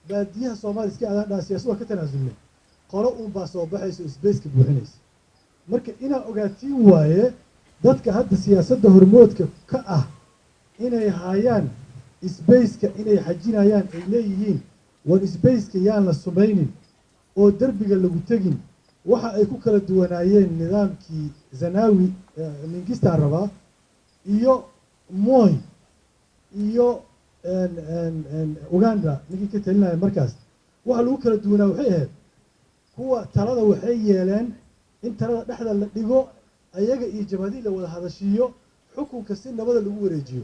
baadiyaha Soomaaliya iska aadaan, dhaha siyaasad waa ka tanaasulnay, qolo uunbaa soo baxaysa oo spaceka buuxinaysa. Marka inaa ogaatiin waaye, dadka hadda siyaasadda hormoodka ka ah inay haayaan spaceka, inay xajinayaan, ay leeyihiin war spaceka yaan la sumaynin oo derbiga lagu tegin. Waxa ay ku kala duwanaayeen nidaamkii Zanawi, Mingistaan rabaa, iyo Moi iyo Uganda ninkii ka talinaya markaas, waxa lagu kala duwanaa waxay ahayd kuwa talada waxay yeeleen in talada dhexda la dhigo, ayaga iyo jabhadii la wada hadashiiyo, xukunka si nabada lagu wareejiyo.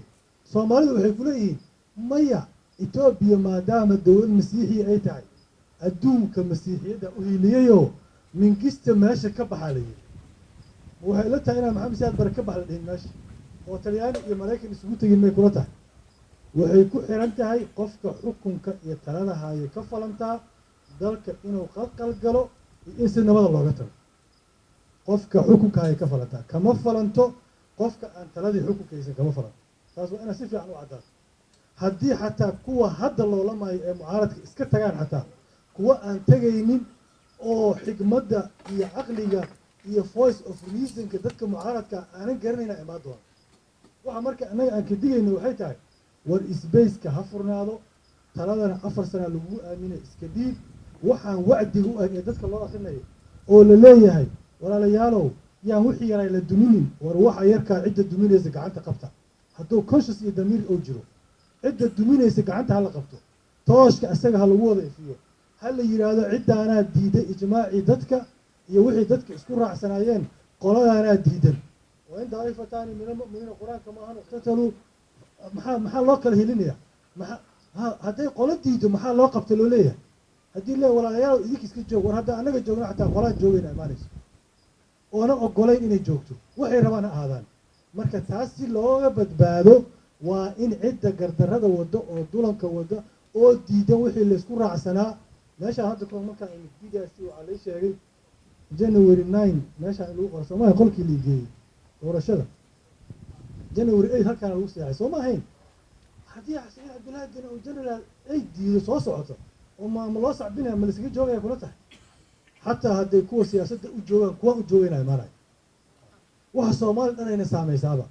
Soomaalidu waxay ku leeyihiin maya, Etoobiya maadaama dowlad masiixiya ay tahay, adduunka masiixiyadda u hiiliyayoo Mingista meesha ka baxaa la yidhi. Waxay la tahay inaan Maxamed Siyaad Bare ka bax la dhihin meesha oo Talyaani iyo Maraykan isugu tegin, may kula tahay? Waxay ku xiran tahay qofka xukunka iyo talada haya ka falantaa dalka inuu qalqal galo iyo in si nabada looga tago. Qofka xukunka haya ka falantaa, kama falanto qofka aan taladii xukunka haysan, kama falanto. Taas waa inaad si fiican u caddaato. Haddii xataa kuwa hadda loolamayo ee mucaaradka iska tagaan, xataa kuwa aan tegaynin oo xikmadda iyo caqliga iyo voice of reasonka dadka mucaaradka aanan garanayna imaan doona. Waxa marka annaga aan ka digayno waxay tahay, war spaceka ha furnaado, taladana 4 sana lagugu aaminay, iska dhiib. Waxaan wacdiga u ah ee dadka loo akrinayo oo la leeyahay, walaalayaalow, yaan wixii yaray la duminin. War waxa yarkaa cidda duminaysa gacanta qabta. Hadduu conscious iyo damiir oo jiro, cidda duminaysa gacanta hala qabto, tooshka isaga ha lagu wada ifiyo. Ha la yidhaahdo ciddaanaa diiday ijmaacii dadka iyo wixii dadka isku raacsanaayeen, qoladaanaa diidan. وإن طائفتان من المؤمنين, qur-aanka maahan, اقتتلوا. Maxaa loo kala helinaya? Maxaa ha hadday qolo diido, maxaa loo qabta loo leeyahay? Haddii le walaalayaal idinka iska joog, war hadda annaga joogno, xataa qolaan joogayna imaanayso oona ogolayn inay joogto, waxay rabaan ha ahaadaan. Marka taas si looga badbaado waa in cidda gardarrada waddo oo dulanka wadda oo diidan wixii laysku raacsanaa. Meeshaan hadda kahor markaan imid DDRC, waxaa lay sheegay January 9 meeshaan in lagu qoro soomaaliya. Qolkii la geeyey doorashada January 8 halkaana lagu seexay, soo ma ahayn? Haddii Saciid Cabdullaahi Deni uu January 8 diido soo socoto oo ma loo sacbinaya, ma laskaga joogaya kula tahay? Xataa hadday kuwa siyaasadda u joogaan, kuwa u joogayna imaanaya. Waxa Soomaali dhan ayna saamaysaaba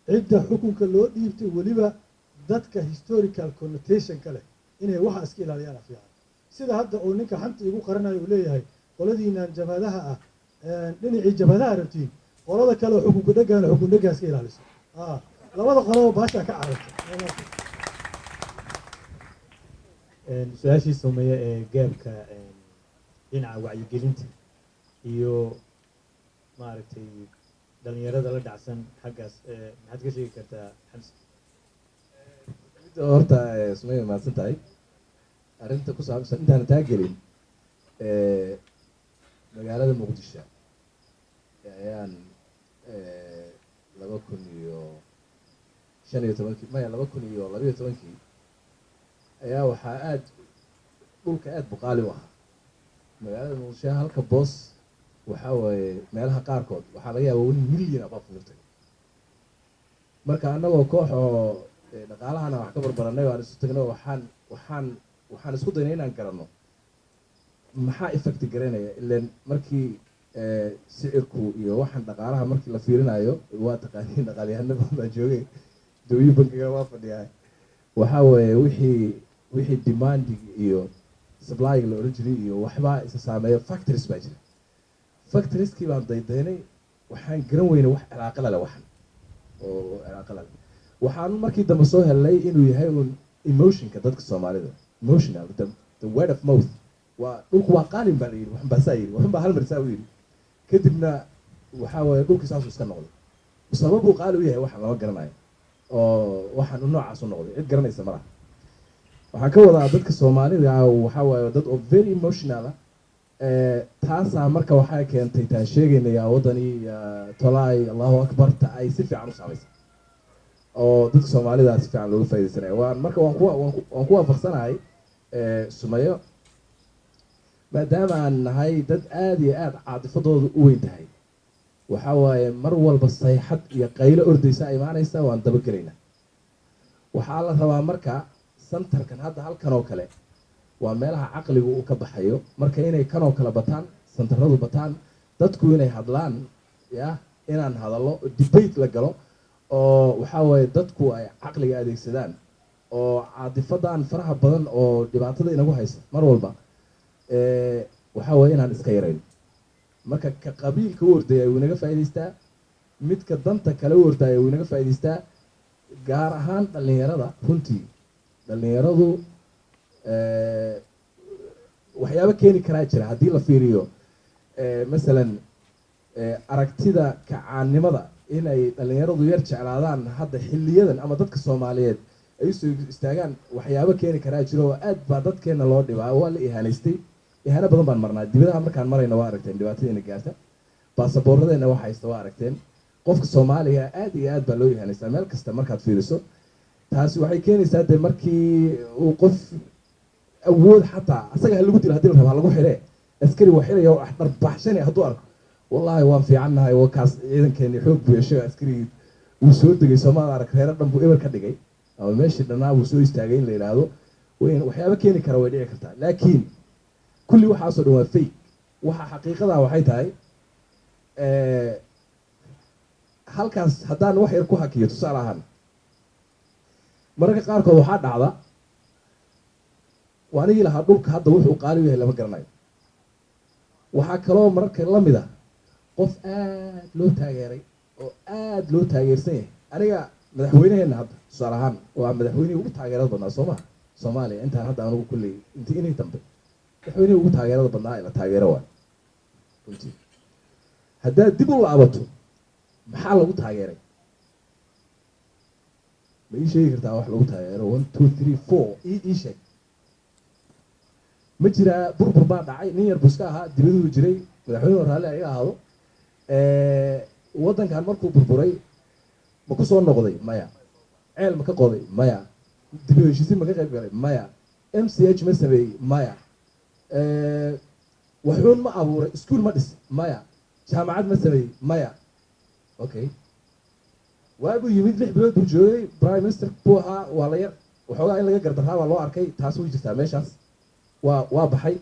cidda xukunka loo dhiibtay, weliba dadka historical connotation ka leh, inay waxa iska ilaaliyaan fiican. Sida hadda uu ninka xanta igu qaranayo uu leeyahay, qoladiinaan jabhadaha ah, dhinacii jabhadaha rabtiin, qolada kale oo xukunka dhegaana xukun dhegaa iska ilaaliso. Labada qolaba baashaa ka cararta. Su-aashii Sumeeye ee gap-ka dhinaca wacyigelinta iyo maaragtay dhalinyarada la dhacsan xaggaas, maxaad ka sheegi kartaa, Xamse? Midda horta, Sumaya, mahadsan tahay. Arrinta ku saabsan intaana taa gelin, magaalada Muqdisho ayaan 2015-kii, maya, 2012-kii ayaa waxaa aad dhulka aad buqaali u ahaa magaalada Muqdisho. Halka boos waxaa waaye meelaha qaarkood waxaa laga yaabaa 1 million above inuu tago. Marka annagoo koox oo dhaqaalahana wax ka barbaranay waan isu tagnay, waxaan isku daynay inaan garanno maxaa effect garanaya. Ilan markii sicirku iyo waxaan dhaqaalaha markii la fiirinayo, waa taqaaniin, dhaqaalyahano badan baa joogay, dawyi bankiga waa fadhiyaa. Waxaa weeye wixii demanding iyo supplyga la odhan jiray iyo waxbaa isa saameeya, factors baa jira. Factorskii baan daydaynay, waxaan garan weynay wax cilaaqa lale, waxan oo cilaaqa lale. Waxaan markii dambe soo helnay inuu yahay un emotionka dadka Soomaalida, emotional, the word of mouth. Waa dhulku waa qaalin baa la yidhi, waxun baa saa yidhi, waxun baa hal mar saa u yidhi, kadibna waxaa waaye dhulkii saasuu iska noqday. Sababuu qaali u yahay waxaan lama garanayo, oo waxaan u noocaas u noqday cid garanaysa ma laha. Waxaan ka wadaa dadka Soomaalida ah waxaa waaye dad oo very emotional ah. Taasaa marka waxay keentay taan sheegayna, yaa waddani, yaa tolaay, allahu akbar, ta ay si fiican u saamaysay oo dadka Soomaalida si fiican looga faaidaysanaya. Waan marka waan ku waafaqsanahay Sumayo, maadaama aan nahay dad aada iyo aada caatifadooda u weyn tahay. Waxaa waaye mar walba sayxad iyo qaylo ordaysa imaanaysa, waan dabagelaynaa. Waxaa la rabaa marka centerkan hadda halkan oo kale waa meelaha caqligu uu ka baxayo. Marka inay kanoo kale bataan, centeradu bataan, dadku inay hadlaan, ya inaan hadallo, debate la galo, oo waxaa waaye dadku ay caqliga adeegsadaan oo caatifadan faraha badan oo dhibaatada inagu haysa mar walba, waxaa waaye inaan iska yarayn. Marka ka qabiilka u ordaya wuu inaga faa'idaystaa, midka danta kale u ordaya wuu inaga faa'idaystaa, gaar ahaan dhallinyarada. Runtii dhallinyaradu waxyaabo keeni karaa jira haddii la fiiriyo, masalan aragtida kacaannimada inay dhallinyaradu yar jeclaadaan hadda xilliyadan ama dadka Soomaaliyeed ay usoo istaagaan. Waxyaabo keeni karaa jiro oo aad baa dadkeena loo dhibaa, waa la ihaanaystay, ihaano badan baan marnaa. Dibadaha markaan marayna waa aragteen dhibaatadiina gaarta, baasaboorradeena wax haysta waa aragteen. Qofka Soomaaliga aad iyo aad baa loo ihaanaystaa meel kasta markaad fiiriso. Taasi waxay keenaysaa dee markii uu qof awood, xataa asaga ha lagu dilo hadii la rabo, ha lagu xiree, askari waa xiraya oo dharbaxshanaya hadduu arko, wallahi waan fiicannahay, waa kaas ciidankeeni xoog buu yeeshay, askarigii wuu soo degay, Soomaal arag, reero dhan buu eber ka dhigay ama meeshii dhannaa buu soo istaagay in la yidhaahdo. Waxyaabo keeni kara way dhici kartaa, laakiin kulli waxaasoo dhan waa fake. Waxa xaqiiqada waxay tahay, halkaas haddaan wax yar ku hakiyo, tusaale ahaan mararka qaarkood waxaa dhacda, waa anigii lahaa dhulka hadda wuxuu qaali u yahay lama garanayo. Waxaa kaloo mararka la mid ah qof aad loo taageeray oo aad loo taageersan yahay. Aniga madaxweyneheenna hadda tusaale ahaan waa madaxweynihii ugu taageerada badnaa, soo maha, Soomaaliya intaan hadda anugu kulley inti inay dambe Madaxweynihii ugu taageerada badnaa ee la taageero waay runtii. Haddaad dib u laabato, maxaa lagu taageeray? Ma ii sheegi kartaa wax lagu taageero? One, two, three, four, ii sheeg. Ma jiraa? Burbur baa dhacay, nin yar buu iska ahaa, dibaduu jiray. Madaxweynuhu raalli ayaga ahaado. Waddankan markuu burburay, ma ku soo noqday? Maya. Ceel ma ka qoday? Maya. Dib u heshiisiin ma ka qayb galay? Maya. MCH ma sameeyey? Maya. Waxuun ma abuuray? Iskuul ma dhis? Maya. Jaamacad ma sameeyey? Maya. Okay, waabuu yimid, 6 bilood buu joogay, prime minister buu ahaa. Waa la yar waxoogaa in laga gardaraa baa loo arkay, taas way jirtaa meeshaas. Waa baxay,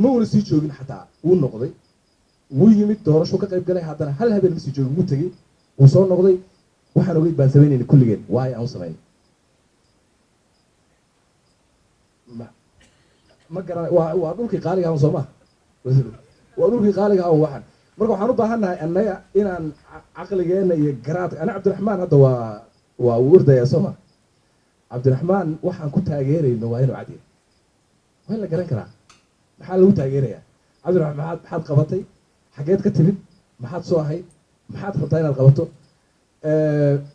ma una sii joogin xataa, wuu noqday. Wuu yimid, doorasho ka qayb galay, haddana hal habeen ma sii joogin, wuu tegey, wuu soo noqday. Waxaan ogeyd baan samaynayna kulligeen. Waayo aan u samayn ma garan. Waa dhulkii qaaliga ahan, soo ma? Waa dhulkii qaaliga ahan waxaan. Marka waxaan u baahan nahay annaga inaan caqligeena iyo garaadka. Ani Cabdiraxmaan hadda waa uu ordayaa, soo ma? Cabdiraxmaan waxaan ku taageerayno waa inuu cadyahay, waa in la garan karaa maxaa lagu taageerayaa. Cabdiraxmaan, maxaad qabatay? Xageed ka timid? Maxaad soo ahayd? Maxaad rabtaa inaad qabato?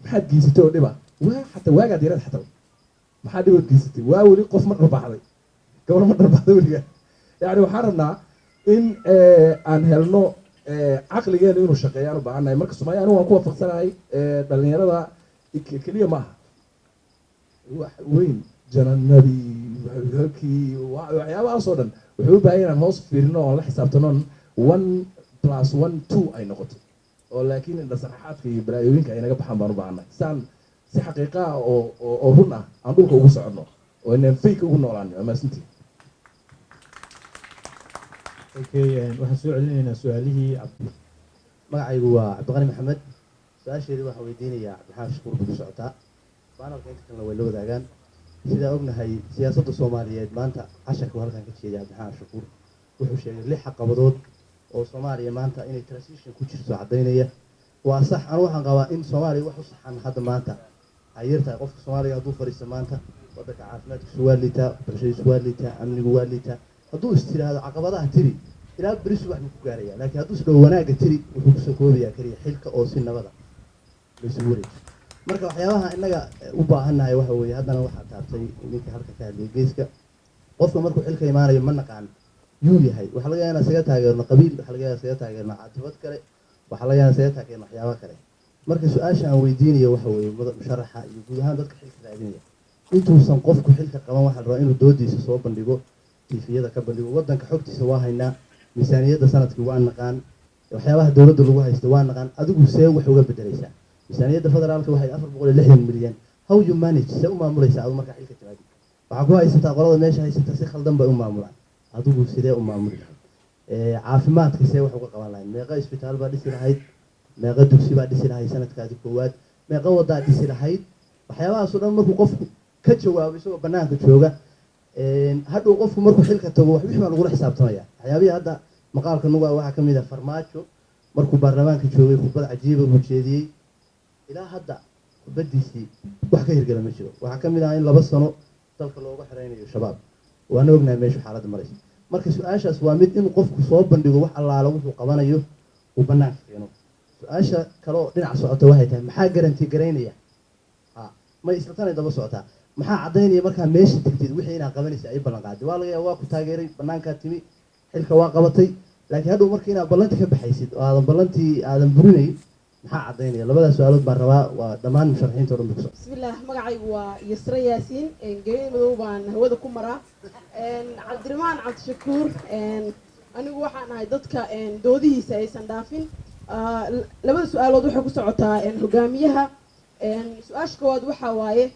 Maxaad geysatay oo dhiba? Waa xataa waagaad yareed xataa maxaa dhibood geysatay? Waa weli qof ma dharbaaxday? Gabar ma dharbaaxday weligaa? Yani waxaan rabnaa in aan helno caqligeena inuu shaqeeyaan u baahannahay. Marka Soomaaliya, anigu waan ku waafaqsanahay, dhalinyarada keliya ma aha wax weyn, jananadii halkii waxyaabahaas oo dhan wuxuu u baahan inaan hoos fiirino oon la xisaabtano, 1 plus 1 2 ay noqoto oo laakiin indhasarxaadka iyo balaayooyinka ay naga baxaan baan u baahannahay, saan si xaqiiqa ah oo run ah aan dhulka ugu soconno oo inaan fake ugu noolaano. Waa mahadsantihin. Okay, waxaan soo celinaynaa su-aalihii. Magacaygu waa Cabdiqani Maxamed. Su-aasheedii waxaan weydiinayaa Cabdixaafis Shukuur bay ku socotaa, panelka inta kalena way la wadaagaan. Sidaa ognahay, siyaasadda Soomaaliyeed maanta casharka uu halkan ka jeeday Cabdixaafis Shukuur wuxuu sheegay lix caqabadood oo Soomaaliya maanta inay transition ku jirto caddaynaya. Waa sax. Anu waxaan qabaa in Soomaaliya wax u saxan hadda maanta ay yar tahay. Qofka Soomaaliga hadduu fadhiisto maanta, waddanka caafimaadkiisu waa liitaa, waxbarashadiisu waa liitaa, amnigu waa liitaa. Hadduu is tiraahdo caqabadaha tiri, ilaa beri subax buu ku gaaraya. Laakiin hadduu is dhaho wanaagga tiri, wuxuu kusoo koobayaa keliya xilka oo si nabada laysugu wareejiyo. Marka waxyaabaha innaga u baahannahay waxa weeye, haddana waxaa taabtay ninka halka ka hadlayay geeska, qofka markuu xilka imaanayo ma naqaan yuu yahay. Waxaa laga yaabaa inaan isaga taageerno qabiil, waxaa laga yaabaa isaga taageerno caatibad kale, waxaa laga yaabaa isaga taageerno waxyaaba kale. Marka su-aasha aan weydiinayo waxa weeye musharaxa iyo guud ahaan dadka xilka raadinaya, intuusan qofku xilka qaban waxaa la rabaa inuu doodiisa soo bandhigo, TV-yada ka bandhigo. Waddanka xogtiisa waa haynaa, miisaaniyadda sanadkii waa naqaan, waxyaabaha dowladda lagu haysto waa naqaan. Adigu see wax uga bedelaysaa miisaaniyadda federaalka? Waxay 460 milyan. How you manage? See u maamulaysaa adu markaa xilka timaadi? Waxaa ku haysataa qolada meesha haysata si khaldan bay u maamulaan. Adigu sidee u maamuli lahayd? Caafimaadka see wax uga qaban lahayd? Meeqa isbitaal baa dhisi lahayd? Meeqa dugsi baa dhisi lahayd sanadkaadi koowaad? Meeqa wadaa dhisi lahayd? Waxyaabahaas oo dhan markuu qofku ka jawaabo isagoo banaanka jooga, hadhow qofku markuu xilka tago wax wixii baa lagula xisaabtamaya. Waxyaabihii hadda maqaalka nuga waxaa ka mid ah, Farmaajo markuu baarlamaanka joogay khudbad cajiiba buu jeediyey. Ilaa hadda khudbadiisii wax ka hirgala ma jiro. Waxaa ka mid ah in 2 sano dalka looga xireynayo Shabaab. Waana ognahay meeshu xaaladda maraysa. Marka su-aashaas waa mid inuu qofku soo bandhigo wax allaala wuxuu qabanayo uu banaanka keeno. Su-aasha kale oo dhinac socota waxay tahay, maxaa guarantee garaynaya? Ha may isla tanay daba socotaa. Maxaa caddaynaya markaa meesha tegtid wixii inaad qabanaysa ay ballan qaaday? Waa laga yaaba waa ku taageeray, banaankaa timi, xilka waa qabatay, laakiin hadhow marka inaad ballanti ka baxaysid oo aadan ballantii aadan burinayn, maxaa caddaynaya? Labadaas su-aalood baan rabaa, waa dhammaan musharaxiinta o dhan bay ku socota. Bismillaah, magacaygu waa Yasre Yaasiin Geeni Madow baan hawada ku maraa. Cabdiraxmaan Cabdishakuur, anigu waxaan ahay dadka doodihiisa aysan dhaafin. Labada su-aalood waxay ku socotaa hogaamiyaha. Su-aasha koowaad waxaa waaye,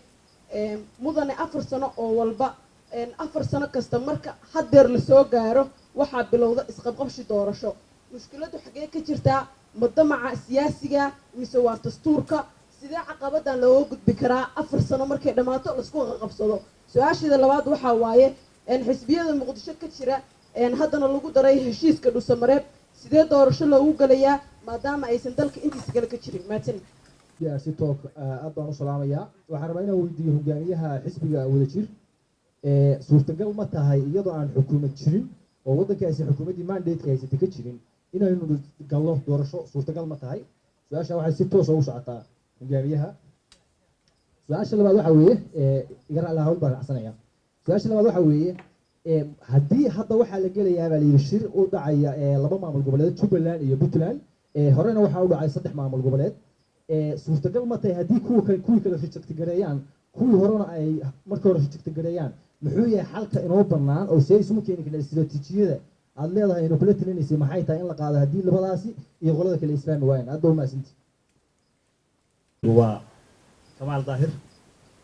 mudane, 4 sano oo walba, 4 sano kasta marka haddeer lasoo gaaro, waxaa bilowda isqabqabshi doorasho. Mushkiladdu xaggee ka jirtaa? Ma damaca siyaasiga mise waa dastuurka? Sidee caqabadan looga gudbi karaa 4 sano markay dhammaato laisku qaqabsado? Su-aasheeda labaad waxaa waaye, xisbiyada Muqdisho ka jira haddana lagu daray heshiiska Dhusamareeb, sidee doorasho loogu gelayaa maadaama aysan dalka intiisa kale ka jirin? Mahadsanid. Si took aad baan u salaamayaa. Waxaan rabaa inaan weydiiyo hogaamiyaha xisbiga Wadajir. Suurtagal ma tahay iyadoo aan xukuumad jirin oo waddankaasi xukuumaddii mandate-ka haysatay ka jirin inaynu galno doorasho? Suurtagal ma tahay? Su-aasha waxay si toosa ugu socotaa hogaamiyaha. Su-aasha labaad waxa weeye, iga raalli hawl baan raacsanaya. Su-aasha labaad waxa weeye, haddii hadda waxaa la gelayaa baa la yidhi shir u dhacaya laba maamul goboleed, Jubbaland iyo Puntland, horena waxaa u dhacay saddex maamul goboleed. Suurtagal ma tahay haddii kuwa kale, kuwii kale reject gareeyaan, kuwii horena ay markii hore reject gareeyaan, muxuu yahay xalka inoo bannaan oo see isugu keeni karna? Istiraatiijiyada aad leedahay inuu kula talinaysay maxay tahay in la qaado haddii labadaasi iyo qolada kale isfahmi waayaan? Aad baa umahadsanti. Waa Kamaal Daahir.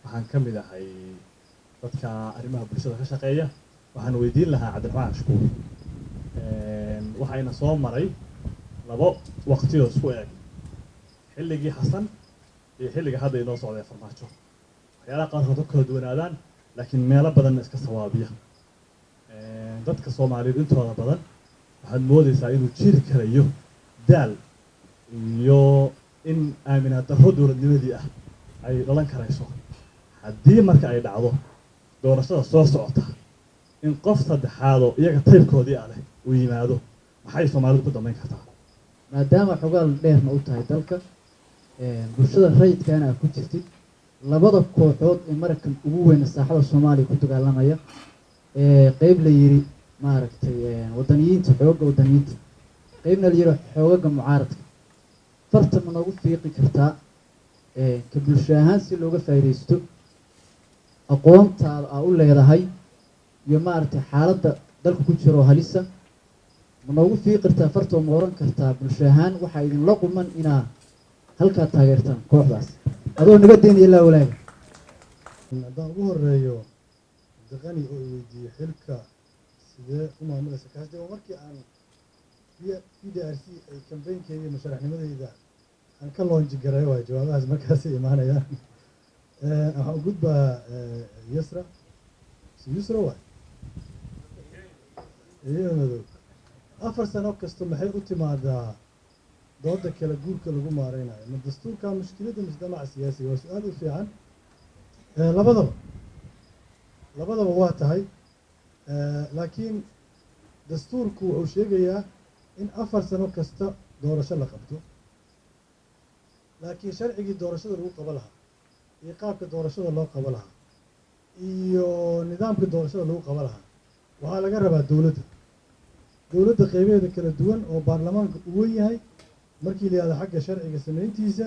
Waxaan ka mid ahay dadka arrimaha bulshada ka shaqeeya. Waxaan weydiin lahaa Cabdiraxmaan Shukuur, waxayna soo maray labo waqtiyoo isku eg, xilligii Xasan iyo xilliga hadda inoo socday Farmaajo. Waxyaalaha qaarkood ka kala duwanaadaan, laakiin meelo badanna iska sawaabiya. Dadka Soomaaliyeed intooda badan waxaad moodaysaa inuu jiri karayo daal iyo in aaminaad darro dowladnimadii ah ay dhalan karayso. Haddii marka ay dhacdo doorashada soo socota in qof saddexaadoo iyaga taybkoodii ah leh uu yimaado, maxay Soomaalidu ku dambayn kartaa? Maadaama xogaal dheerna u tahay dalka, bulshada rayidkaana aad ku jirtid, labada kooxood ee maraykan ugu weyna saaxada Soomaaliya ku dagaalamaya, qeyb la yiri maaragtay wadaniyiinta, xoogga wadaniyiinta, qeybna la yiri xoogaga mucaaradka, farta ma noogu fiiqi kartaa ka bulsho ahaan si looga faa'iidaysto aqoontaada aa u leedahay iyo maaragtay xaaladda dalka ku jiro halisa? Ma noogu fiiqi kartaa fartoo ma oran kartaa bulsho ahaan waxaa idinla quman inaa halkaa taageertaan kooxdaas, adoo naga daynaya laa walaaga? Haddaan ugu horeeyo Cabdiqani oo i weydiiyey xilka sidee u maamulaysa, kaas de waa markii aan PDRC ay campaign-keyga musharaxnimadeyda aan ka launch garay waay. Jawaabahaas markaasay imaanayaan. Waxaan u gudbaa Yusra. Yusra waay iyo madow. 4 sano kasta maxay u timaadaa dooda kala guurka lagu maareynayo? Ma dastuurka mushkiladda mise damaca siyaasiga? Waa su-aal u fiican. Labadaba waa tahay, laakiin dastuurku wuxuu sheegayaa in 4 sano kasta doorasho la qabto, laakiin sharcigii doorashada lagu qabo lahaa iyo qaabka doorashada loo qabo lahaa iyo nidaamka doorashada lagu qabo lahaa waxaa laga rabaa dowladda qeybaheeda kala duwan oo baarlamaanka uu wen yahay markii la yihahdo xagga sharciga samayntiisa,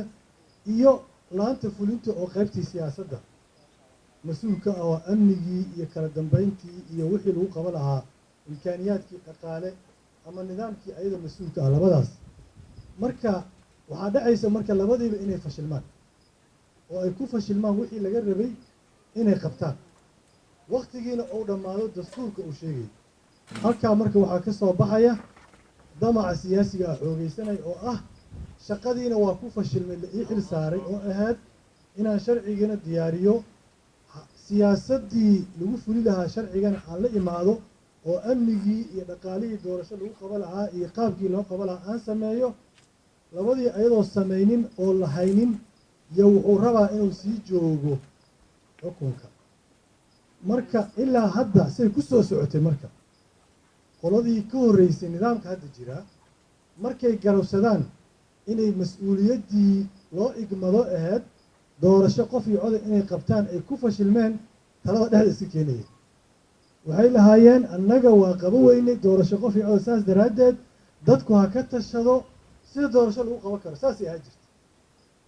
iyo laanta fulinta oo qaybtii siyaasadda mas-uulka ah oo amnigii iyo kala dambeyntii iyo wixii lagu qabo lahaa, imkaaniyaadkii dhaqaale ama nidaamkii ayada mas-uulka ah. Labadaas marka waxaa dhacaysa marka labadiiba inay fashilmaan oo ay ku fashilmaan wixii laga rabay inay qabtaan, waktigiina uu dhammaado dastuurka uu sheegay. Halkaa marka waxaa ka soo baxaya damaca siyaasiga ah xoogaysanay oo ah shaqadiina waa ku fashilmay la ii xil saaray oo ahayd inaan sharcigana diyaariyo, siyaasaddii lagu fuli lahaa sharcigana aan la imaado, oo amnigii iyo dhaqaalihii doorasho lagu qaba lahaa iyo qaabkii loo qaba lahaa aan sameeyo. Labadii ayadoo samaynin oo la haynin iyo wuxuu rabaa inuu sii joogo xukunka. Marka ilaa hadda say ku soo socotay, marka qoladii ka horreysay nidaamka hadda jiraa markay garowsadaan inay mas-uuliyaddii loo igmado ahayd doorasho qof iyo coday inay qabtaan ay ku fashilmeen, talada dhexda iska keenaya waxay lahaayeen annaga waa qaba weynay doorasho qof iyo coday, saas daraaddeed dadku ha ka tashado sida doorasho lagu qaban karo. Saasay ahaan jirta,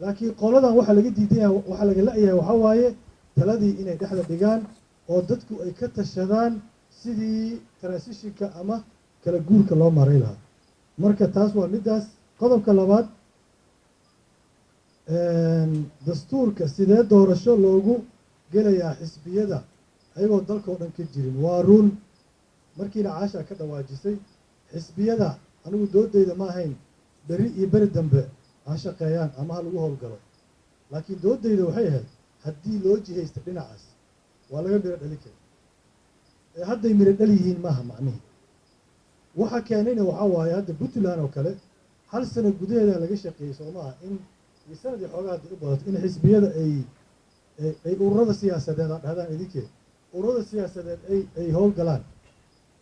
laakiin qoladan waxaa laga diidan yahay, waxaa laga la-yahay waxaa waaye taladii inay dhexda dhigaan oo dadku ay ka tashadaan sidii transition-ka ama kala guurka loo maray lahaa. Marka taas waa middaas. Qodobka labaad, dastuurka sidee doorasho loogu gelayaa xisbiyada ayagoo dalka oo dhan ka jirin? Waa run, markiina Caasha ka dhawaajisay xisbiyada. Anigu doodayda ma ahayn beri iyo beri dambe ha shaqeeyaan ama ha lagu howlgalo, laakiin doodayda waxay ahayd haddii loo jihaysta dhinacaas waa laga miro dhali kara. Ee hadday miro dhal yihiin maaha macnihi. Waxa keenayna waxaa waaye hadda Puntland oo kale hal sano gudaheeda laga shaqeeyey, soo maaha? In iyo sanadii xoogaa hadday u badato in xisbiyada ay ururada siyaasadeed aa dhahdaan idinkee. Ururada siyaasadeed ay howlgalaan.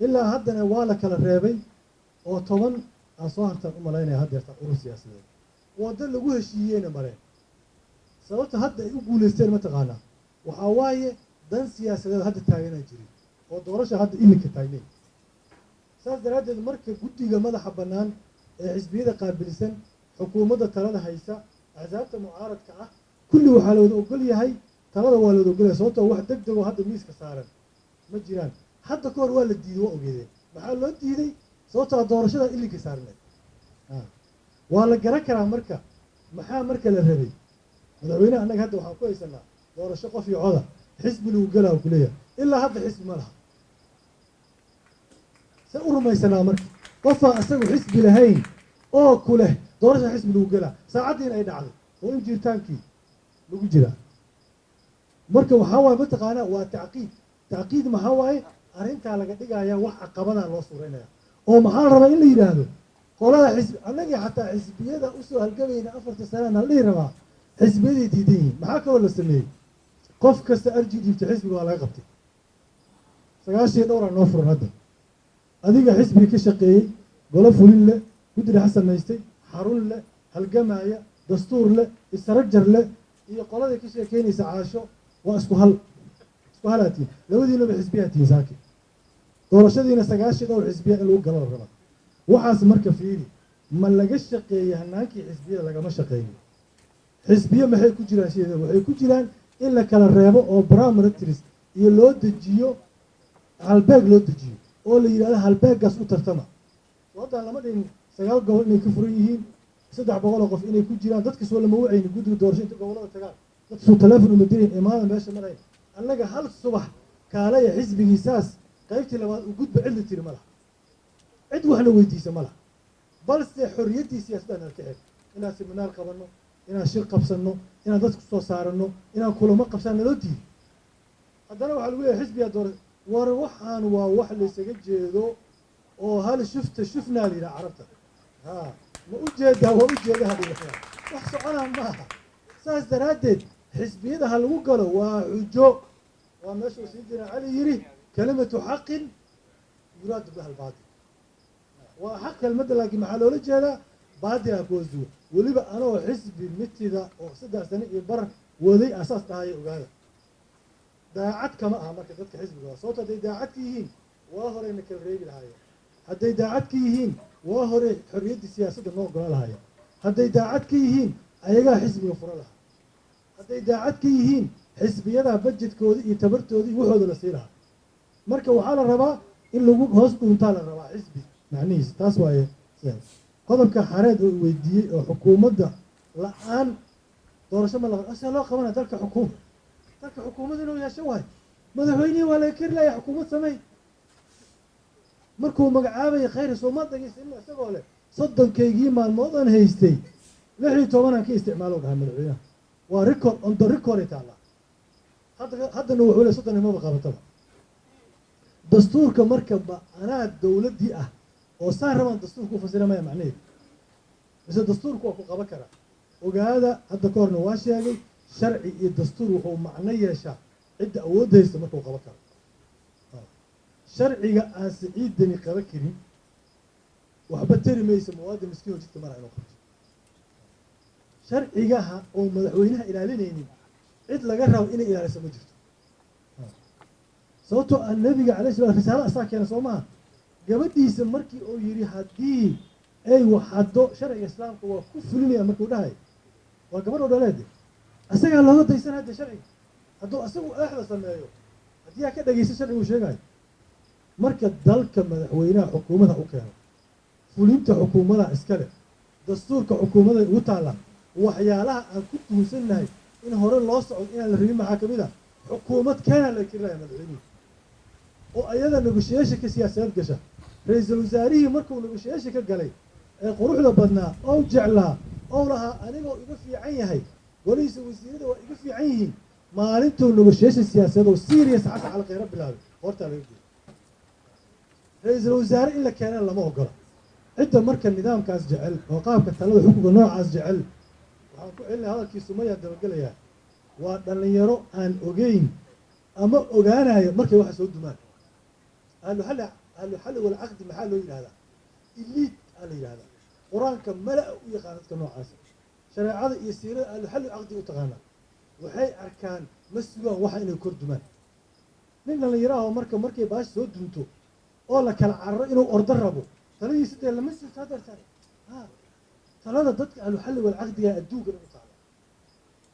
Ilaa haddana waa la kala reebay oo 10 aan soo hartaan u malaynaya haddeertaan urur siyaasadeed waddo lagu heshiiyeyna mareen. Sababta hadda ay u guulaysteen, mataqaanaa, waxaa waaye dan siyaasadeed hadda taaganaa jirin oo doorasha hadda iminka taagnayn. Saas daraaddeed, marka guddiga madaxa bannaan ee xisbiyada qaabilsan, xukuumadda talada haysa, axsaabta mucaaradka ah, kulli waxaa la wada ogol yahay, talada waa la wada ogol yahay, sababtoo wax deg deg oo hadda miiska saaran ma jiraan. Hadda ka hor waa la diiday, waa ogeedeen maxaa loo diiday? Sababtoo doorashada ilinka saarneed waa la garan karaa. Marka maxaa marka la rabay madaxweyneha? Annaga hadda waxaan ku haysanaa doorasho qof iyo coda, xisbi lagu galaa kuleeyahay. Ilaa hadda xisbi ma laha. See u rumaysanaa marka qofaa isagu xisbi lahayn oo ku leh doorasha xisbi lagu galaa, saacaddiina ay dhacday oo in jiritaankii lagu jiraa? Marka waxaa waaye, mataqaanaa, waa tacqiid. Tacqiid maxaa waaye? Arrintaa laga dhigayaa wax caqabadaa loo suuraynaya oo maxaa la rabaa in la yidhaahdo qolada xisbi. Annagii xataa xisbiyada usoo halgamayna 4ta sanana la dhihi rabaa xisbiyaday diidan yihiin. Maxaa kaloo la sameeyey? Qof kasta arji dhiibtay xisbiga waa laga qabtay. 90 iyo dhowraa noo furan hadda. Adiga xisbiga ka shaqeeyey, golo fulin leh, guddi dhexe samaystay, xarun leh, halgamaaya, dastuur leh, isaragjar leh, iyo qoladay ka sheekeynaysa Caasho waa isku hal, isku halaatiin. Labadiinaba xisbiyaa tihiin. Saaki doorashadiina 90 dhowr xisbiya in lagu galo la rabaa. Waxaas marka fiiri, ma laga shaqeeyey hanaankii xisbiyada? Lagama shaqeeyo. Xisbiye maxay ku jiraan? Sideeda waxay ku jiraan in la kala reebo oo parameters iyo loo dejiyo, halbeeg loo dejiyo oo la yidhahdo halbeeggaas u tartama. Haddaan lama dhihin 9 gobol inay ka furan yihiin, 300 oo qof inay ku jiraan. Dadkas waa lama wacayni guddiga doorasho inta gobolada tagaan, dadkasuu teleefon uma dirayn, imaada meesha marayn. Annaga hal subax kaalaya xisbigii saas qaybtii labaad u gudba, cid la tiri ma laha, cid waxna weydiisa ma laha. Balse xorriyaddii siyaasadda nala ka xir inaan seminaar qabanno, inaan shir qabsanno, inaan dadku soo saaranno, inaan kulamo qabsaan naloo diiday. Haddana waxaa lagu leeyahay xisbigaa doora. War waxaan waa wax laysaga jeedo oo hal shufta shufnaa la yidhaha Carabta. Ha ma u jeedaa? Waa u jeeda. Hadhigaa wax soconaa maaha. Saas daraaddeed xisbiyada ha lagu galo waa xujo, waa meeshuu sii jira Cali yidhi: "Kalimatu xaqin yuraadu biha albaatil." Waa xaq kelmadda, laakiin maxaa loola jeedaa? Baatilaa kuwa zuwa. Weliba anoo xisbi mitida oo 3 sano iyo bar waday asaas dhahaya, ogaada, daacad kama aha marka dadka xisbiga waa. Sababto hadday daacad ka yihiin waa horeyna kala reebi lahaayeen. Hadday daacad ka yihiin waa hore xorriyaddii siyaasadda noo ogola lahaayeen. Hadday daacad ka yihiin ayagaa xisbiga fura lahaa. Hadday daacad ka yihiin xisbiyadaa budgetkooda iyo tabartooda iyo waxooda la sii lahaa. Marka waxaa la rabaa in lagu hoos dhuuntaa la rabaa xisbi macnihiisa. Taas waaye sidaas. Qodobka Xareed oo weydiiyey oo xukuumadda la-aan doorasho ma la ase loo qabanaya dalka, xukuumad dalka xukuumad inuu yeesho waayo. Madaxweynihii waa laga keri laaya xukuumad samey markuu magacaabaya Khayre. Sooma dhegeysanin isagoo leh 30-kaygii maalmood aan haystay 16 aan ka isticmaalo dhahay madaxweynaha? Waa record, on the record ay taallaa hadda. Haddana wuxuu le 30 imaba qabataba dastuurka. Marka ma anaa dowladdii ah oo saan rabaan dastuurka u fasira maya macnaheedu, mise dastuurku waa ku qaban karaa? Ogaada, hadda ka horna waa sheegay, sharci iyo dastuur wuxuu macno yeeshaa cidda awoodda haysta markuu qaban karo. Sharciga aan Siciidani qaban karin waxba tari maysa muwaadin miskiin oo jidka mara inuu qabto. Sharcigaha oo madaxweynaha ilaalinaynin, cid laga rabo inay ilaaliso ma jirto. Sababtoo ah Nabiga alayh salam risaalo asaa keena, soo maha? Gabadhiisa markii uu yidhi haddii ay waxaddo sharciga Islaamka waa ku fulinaya, markuu dhahay waa gabadh oo dhaleede, asagaa looga daysanaya de sharciga. Hadduu asagu eexda sameeyo, haddii aa ka dhegeysa sharcigu sheegayo. Marka dalka madaxweynaha xukuumadda u keeno, fulinta xukuumadaha iskale, dastuurka xukuumaday ugu taallaa. Waxyaalaha aan ku tuhunsannahay in hore loo socdo inaan la rabin maxaa kamid ah? Xukuumad keenaa la kirilaya madaxweynihi oo ayada negotiationka siyaasadeed gasha. Ra-iisul wasaarihii markuu negotiation ka galay ee quruxda badnaa oo jeclaa oo lahaa anigoo iga fiican yahay, golihiisa wasiirada waa iga fiican yihiin, maalintuu negotiation siyaasadeed oo serious Xasan Cali Khayre bilaabay, hortaa laga geeyay. Ra-iisul wasaare in la keena lama ogola. Cidda marka nidaamkaas jecel oo qaabka talada xukunka noocaas jecel, waxaan ku celinaya hadalkii Sumayaan dabagelayaa, waa dhallinyaro aan ogeyn. Ama ogaanayo markay waxa soo dumaan. Ahlu xalli walcaqdi maxaa loo yidhahdaa? Elite aa la yidhahdaa. Qur-aanka mala u yaqaan dadka noocaasa, shareecada iyo siirada ahlu xalli caqdi u taqaanaa. Waxay arkaan, ma sugaan waxa inay kor dumaan. Nin dhallinyaraha oo marka markay baashi soo dunto oo la kala cararo inuu ordo rabo, taladiisa dee lama sirto hadeertaan. Ha, talada dadka ahlu xalli walcaqdiga adduunka dhan u taala,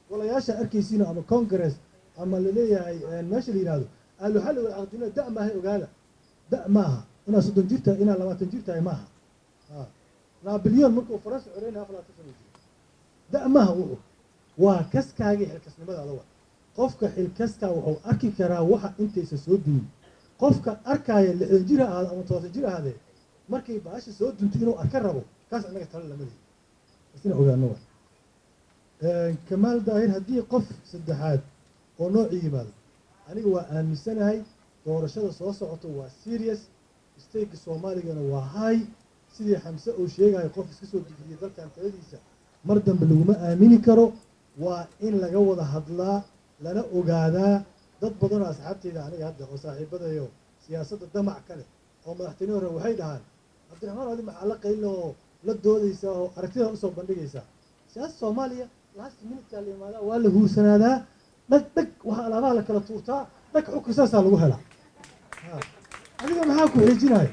golayaasha arkaysiino ama congress ama laleeyahay meesha la yidhahdo ahlu xalli walcaqdina da' maahay. Ogaada, da' maaha inaad 30 jir tahay, inaad 20 jir tahay maaha. Ha, Napoleon markuu Faransa xoreynaya 24 sano jiro. Da' maaha, wuxuu waa kaskaagii xilkasnimadaada. Wa qofka xilkaskaa wuxuu arki karaa waxa intaysa soo dumin. Qofka arkaya 60 jir ha ahaado ama 70 jir ahaadee, markay baasha soo dunto inuu arka rabo, kaas annaga tala lama lihi. Isna ogaano. Wa Kamaal Daahir, haddii qof saddexaad oo noocii yimaado, aniga waa aaminsanahay doorashada soo socoto waa serious, stateka Soomaaligana waa high. Sidii Xamse uu sheegayo, qof iska soo dejiyey dalkan taladiisa mar dambe laguma aamini karo. Waa in laga wada hadlaa, lana ogaadaa. Dad badan oo asxaabteyda aniga hadda oo saaxiibadayo siyaasadda damac ka leh oo madaxteyne hore waxay dhahaan, "Cabdiraxmaan, adi maxaa la qaylin oo la doodaysaa oo aragtida usoo bandhigaysaa? Siyaasada Soomaaliya last minutekaa la imaadaa, waa la huursanaadaa, dhag dhag waxaa alaabaha la kala tuurtaa, dhag xukun saasaa lagu helaa. Adiga maxaa ku xiijinaya?"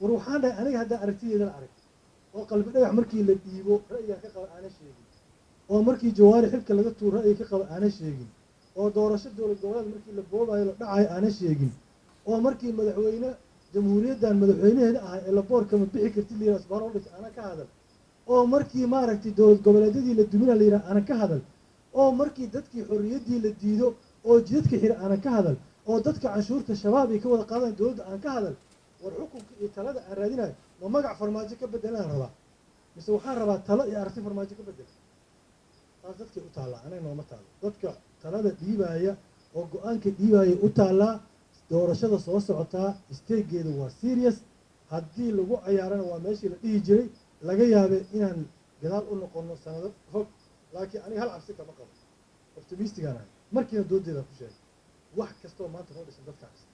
War waxaan dhahay, aniga haddaa aragtideedana arag oo Qalbi Dhagax markii la dhiibo ra'yigaan ka qaba aana sheegin, oo markii Jawaari xilka laga tuur ra'yi ka qaba aana sheegin, oo doorasho dowlad goboleed markii la boobayo la dhacayo aana sheegin, oo markii madaxweyne jamhuuriyaddan madaxweynaheeda ahay ee laboorkama bixi kartid la yidhaha asbaaro dhigta aana ka hadal, oo markii maaragtay dowlad goboleedyadii la dumina la yidhaha aana ka hadal, oo markii dadkii xorriyaddii la diido oo jidadka xira aanan ka hadal, oo dadka canshuurta Shabaab ay ka wada qaadaan dowladda aan ka hadal, war xukunka iyo talada aan raadinayo ma magac Farmaajo ka bedelaan rabaa, mise waxaan rabaa talo iyo aragti Farmaajo ka bedela? Taas dadkay u taallaa, anaga nooma taalo. Dadka talada dhiibaaya oo go-aanka dhiibaaya u taallaa. Doorashada soo socotaa stakegeeda waa serious. Haddii lagu cayaarana waa meeshii la dhihi jiray laga yaabay inaan gadaal u noqono sanado fog. Laakiin aniga hal cabsi kama qabo, optimistigaan ahay. Markiina doodeeda ku sheegay, wax kastoo maanta noo dhisan dadkaa dhisa.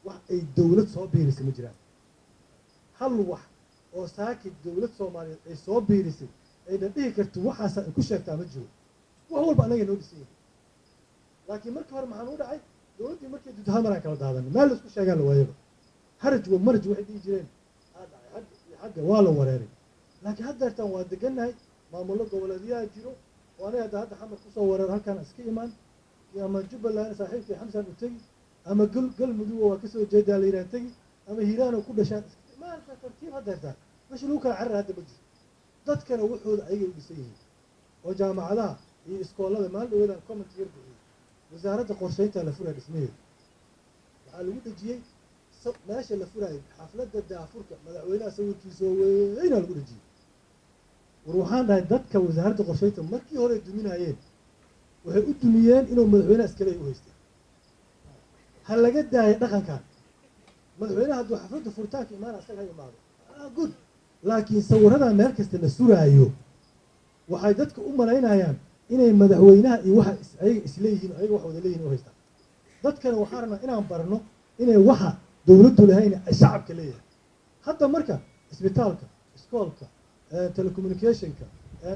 Wax ay dowlad soo biirisay ma jiraan. Hal wax oo saaki dowlad Soomaaliyeed ay soo biirisay ayna dhihi karto waxaasa ay ku sheegtaa ma jiro. Wax walba annaga noo dhisan yihin. Laakiin markii hore maxaa nuu dhacay? Dowladdii markay dunto hal maraan kala daadanay, meel la isku sheegaan la waayaba. Haraj wa maraj waxay dhihi jireen aa dhacay, xagga iyo xagga waa la wareeray. Laakiin haddeertaan waa degannahay, maamullo goboleedyaha jiro oo aniga hadda Xamar kusoo wareero, halkaan iska imaan, ama Jubbaland saaxiibkii Xamsaan u tegi, ama Galmudug waa kasoo jeedaa la yidhaha tegi, ama Hiiraanoo ku dhashaan maarta tartiib. Haddeertaan meesha lagu kala carar hadda ma jirto. Dadkana waxooda ayagay u dhisan yihiin oo jaamacadaha iyo iskoolada. Maalin dhaweedaan comment yar bixiyey. Wasaaradda qorsheynta la furaya dhismaheeda waxaa lagu dhejiyey meesha la furaayo xafladda daafurka madaxweynaha sawirkiisa oo weynaa lagu dhejiyey. War waxaan dhahay, dadka wasaaradda qorsheynta markii hore duminaayeen waxay u dumiyeen inuu madaxweynaha iskale u haystay. Ha laga daayo dhaqankan. Madaxweynaha hadduu xafladda furitaanka imaana, asaga ha imaado. Good. Laakiin sawirada meel kasta la suraayo waxay dadka u malaynayaan inay madaxweynaha iyo waxa ayaga isleeyihiin, ayaga wax wada leeyihin u haystaan. Dadkana waxaan rabnaa inaan barno inay waxa dowladdu lahayn ay shacabka leeyahay. Hadda marka isbitaalka, iskoolka, telecommunicationka,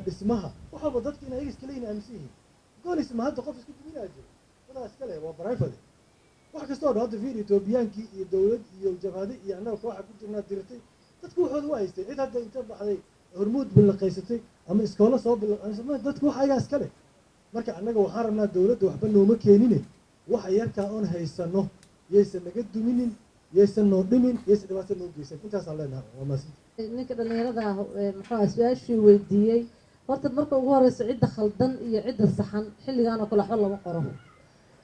dhismaha, wax walba dadka in ayaga iska leeyihin aaminsan yihiin. Golis ma hadda qof isku duminaa jiro, dadaa iska leh, waa private. Wax kastoo dhan hadda fiir, Etoobiyaankii iyo dowlad iyo jabhade iyo annaga kooxa ku jirnaa dirirtay, dadku waxooda waa haystay. Cid hadda inta baxday Hormuud bilaqaysatay ama iskoolo soo bila, dadku wax ayagaa iska leh. Marka annaga waxaan rabnaa dowladda waxba nooma keenine, waxa yarkaa oon haysano yaysan naga duminin, yaysan noo dhimin, yaysan dhibaato noo geysan. Intaasaan leenahay. Waa mahadsantahay. Ninka dhalinyarada ah muxuu ah su-aashii weydiiyey? Horta marka ugu horeysa, cidda khaldan iyo cidda saxan xilligan oo kale waxba lama qoro.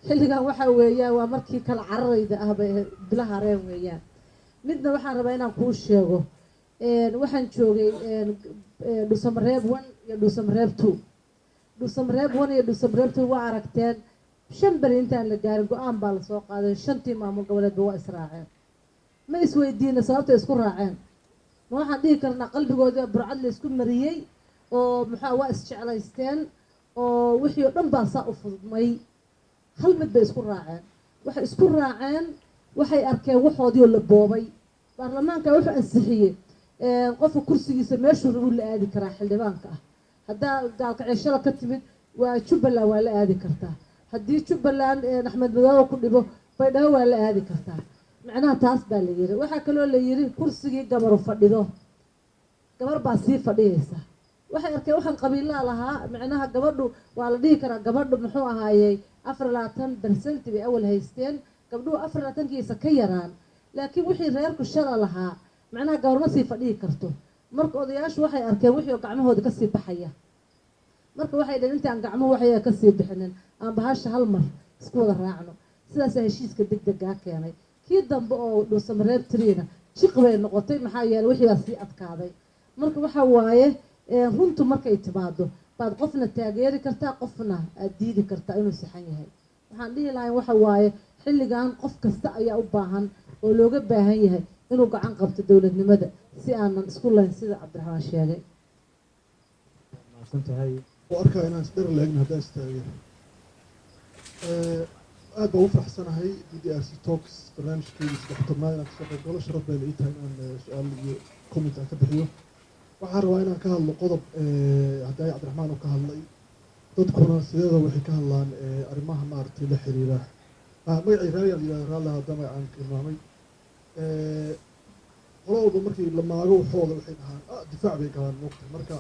Xilligan waxa weeyaan waa markii kala cararayda ah bay ahayd, bilaha hareen weeyaan. Midna waxaan rabaa inaan kuu sheego. Waxaan joogay Dhuusamareeb 1 iyo Dhuusamareeb 2. Dhuusamareeb 1 iyo Dhuusamareeb 2 waa aragteen, 5 beri intaan la gaarin go-aan baa lasoo qaaday. Shantii maamul goboleedba waa israaceen. Ma isweydiina sababta isku raaceen? Ma waxaan dhihi karnaa qalbigooda burcad la isku mariyey oo maxaa waa isjeclaysteen oo wixii oo dhan baa saa u fududmay? Hal mid bay isku raaceen. Waxay isku raaceen, waxay arkeen waxoodii oo la boobay. Baarlamaanka wuxuu ansixiyey qofka kursigiisa meeshuu rabuu la aadi karaa. Xildhibaanka ah haddaa Gaalkaceeshada ka timid, waa Jubbaland, waa la aadi kartaa. Haddii Jubbaland Axmed Madoobe ku dhibo, Baydhabo waa la aadi kartaa. Macnaha taas baa la yiri. Waxaa kaloo la yiri kursigii gabaru fadhido, gabar baa sii fadhiyeysa. Waxay arkeen waxaan qabiilaa lahaa. Macnaha gabadhu waa la dhihi karaa, gabadhu muxuu ahaayey 24% bay awal haysteen gabdhuhu, 24-kiisa ka yaraan, laakiin wixii reerku shala lahaa, macnaha gabar ma sii fadhiyi karto. Marka odayaashu waxay arkeen wixii oo gacmahooda kasii baxaya. Marka waxay dhaheen, intaan gacmuhu waxay kasii bixinin, aan bahasha hal mar isku wada raacno. Sidaasaa heshiiska degdegaa keenay. Kii dambe oo Dhuusamareeb tiriina jiq bay noqotay, maxaa yeelay wixii baa sii adkaaday. Marka waxa waaye, runtu markay timaado baad qofna taageeri kartaa, qofna aad diidi kartaa inuu saxan yahay. Waxaan dhihi lahay waxa waaye, xilligan qof kasta ayaa u baahan oo looga baahan yahay inuu gacan qabto dowladnimada, si aanan isku layn, sida Cabdiraxmaan sheegay. Mahadsan tahay. U arkaa inaan isdhar leegno haddaan istaagay. Aad baan u faraxsanahay BDRC Talks barnaamijkeedii 13aad inaan kasoo qayb galo. Sharaf bayna ii tahay inaan su-aal iyo comment aan ka bixiyo. Waxaan rabaa inaan ka hadlo qodob haddaay Cabdiraxmaan oo ka hadlay. Dadkuna sideeda waxay ka hadlaan arrimaha maaragtay la xiriira. Magacii raaliyaa la yihahda, raalli hadda magacaan tilmaamay. Qolo walba markii la maago waxooda waxay dhahaan difaac bay galaan moogta. Marka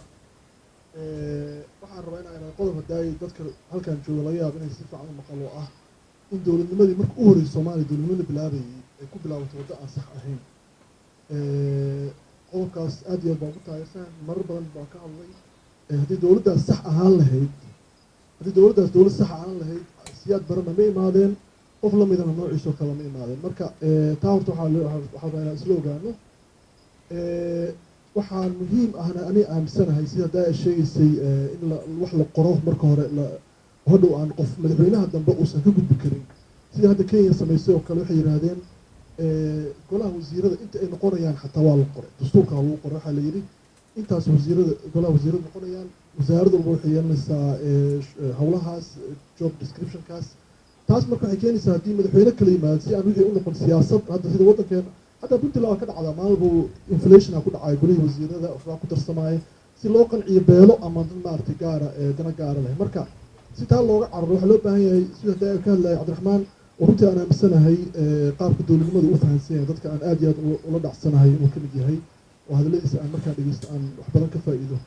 waxaan rabaa inaan idhahdo qodob haddaay dadka halkan jooga laga yaabo inay si fiican u maqal, oo ah in dowladnimadii marka u horreysay Soomaaliya dowladnimada bilaabayay ay ku bilaabatay waddo aan sax ahayn. Qodobkaas aad iyo aad baan ku taageersan, marar badan baan ka hadlay. Haddii dowladdaas sax ahaan lahayd, haddii dowladdaas dowlad sax ahaan lahayd, Siyaad Barana ma imaadeen, qof la midana noociisoo kale ma imaadeen. Marka taa horta waxaa rabaa inaan isla ogaano. Waxaan muhiim ahna ani aaminsanahay, sida haddaa ay sheegaysay, in wax la qoro marka hore, la hodhow aan qof madaxweynaha dambe uusan ka gudbi karin, sida hadda Kenya samaysay oo kale. Waxay yidhaahdeen golaha wasiirada inta ay noqonayaan xataa waa la qoray, dastuurka waa lagu qoray. Waxaa la yidhi intaas wasiirada golaha wasiirada noqonayaan, wasaarad walba waxay yeelanaysaa howlahaas, job descriptionkaas. Taas marka waxay keenaysaa haddii madaxweyne kala yimaado, si aan wixii u noqon siyaasad. Hadda sida waddankeena hadda Puntland waa ka dhacdaa, maalin walba inflation aa ku dhacaya, golihii wasiirada waxbaa ku darsamaya si loo qanciyo beelo ama dad maaragtay gaara dana gaara leh. Marka si taa looga cararo, waxaa loo baahan yahay, sida hadda ka hadlaya Cabdiraxmaan, oo runtii aan aaminsanahay qaabka dowladnimada u fahansan yahay, dadka aan aad iyo aad ula dhacsanahay inuu ka mid yahay, oo hadalladiisa aan markaan dhegeysto aan wax badan ka faa'iido.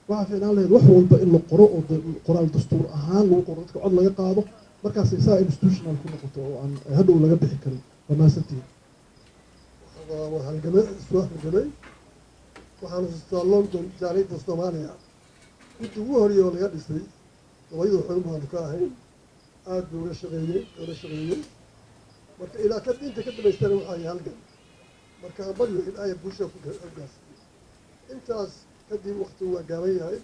Waxaa fiicnaan lahayd wax walba in la qoro oo qoraal dastuur ahaan lagu qoro, dadka cod laga qaado, markaas saa institutional ku noqoto oo aan hadhow laga bixi karin. Waa mahadsantihiin. Waa halgamay, soo halgamay. Waxaan xusuustaa London jaaliyadda Soomaaliya intii ugu horreeyay oo laga dhisay, gabayadu xubin baanu ka ahayn. Aad buu uga shaqeeyey, ula shaqeeyey. Marka ilaa ka inta ka dambaystana waxaa yahay halgan. Marka hambalyo, ilaahay bulshada ku gaarsiiyey. Intaas kadib waqtigu waa gaaban yahay.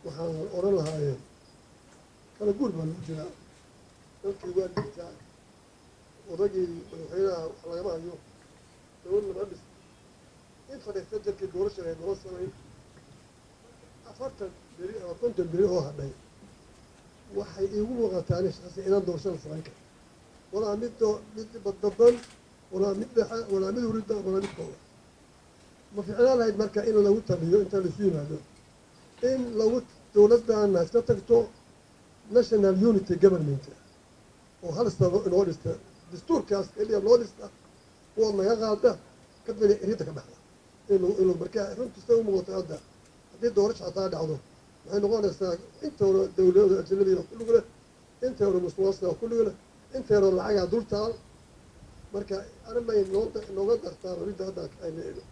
Waxaan odhan lahaayeen kala guur baa lagu jiraa, dalkii waa liitaa, odagii madaxweynaha wax lagama hayo, dowlad lama dhis, in fadhiista dalkii doorasha lama samayn. 40 beri ama 50 beri oo hadhay waxay iigu muuqataa ani shaksi inaan doorasho la samayn karo, walaa mid mid dadban, walaa mid dhexe, walaa mid hurida, walaa mid kooba. Ma ficnaan lahayd marka in lagu taliyo inta laisu yimaado in lagu dowladdaana iska tagto, national unity government oo hal sano inoo dhista, dastuurkaas keliya loo dhista oo naga qaada, kadibna iridda ka baxda inuu marka runtii sida u muuqato hadda, haddii doorasho xataa dhacdo, waxay noqonaysaa inta hore dowladda ajnabiga ku lug leh, inta hore musuqmaasuqa ku lug leh, inta hore lacagaa dul taal. Marka arrimay noo nooga dartaa midda hadda ayna eego.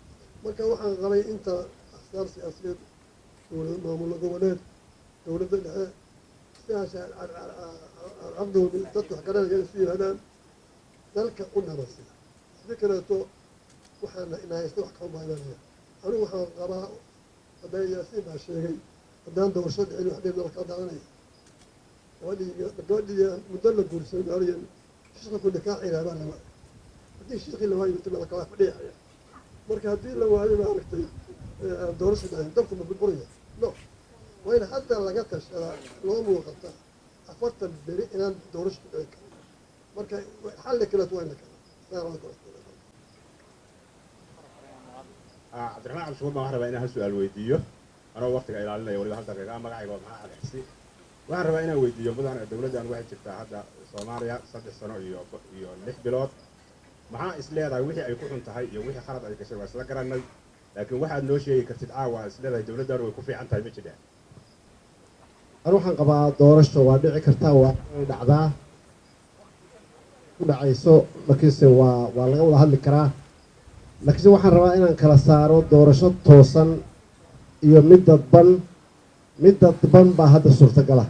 Marka waxaan qabay inta axsaab siyaasiyeed, dowlad maamulo goboleed, dowladda dhexe, sidaas cabdooni dadka wax garanaya isu yimaadaan, dalka u nabadsiya. Sidii kaleeto waxaana ina haysta wax kama baahanaya. Anigu waxaan qabaa, hadda Yaasiin baa sheegay, haddaan doorasho dhicin wax dhib dalka daadanaya. Gabadhii muddo la guursaday maariyan shiikha ku nikaaxi lahaa baa la waayay. Haddii shiikhii la waayo, inta kala fadhiyaya. Marka haddii la waayo, maaragtay, aan doorasho dhicin, dalku ma burburaya? No, waa in hadda laga tashadaa, loo muuqata. 40 beri inaan doorasho ku dhici karin. Marka xalli kaleeto waa in la keenaa. Asalaamu calaykum waraxmatullahi. Cabdiraxmaan Cabdishakuur baan waxaan rabaa inaan hal su-aal weydiiyo, anoo waqtiga ilaalinaya, waliba hal daqiiqa. Magacayga waa Maxaa Cali Xisi. Waxaan rabaa inaan weydiiyo mudan, dowladdan waxay jirtaa hadda Soomaaliya 3 sano iyo 6 bilood. Maxaa is leedahay wixii ay ku xun tahay iyo wixii khalad ay gashay? Waa isla garanay, laakiin waxaad noo sheegi kartid caawa is leedahay dowladdan way ku fiican tahay ma jiraan? Anu waxaan qabaa doorasho waa dhici kartaa, waa inay dhacdaa ku dhacayso, laakiinse waa laga wada hadli karaa. Laakiinse waxaan rabaa inaan kala saaro doorasho toosan iyo mid dadban. Mid dadban baa hadda suurtagala.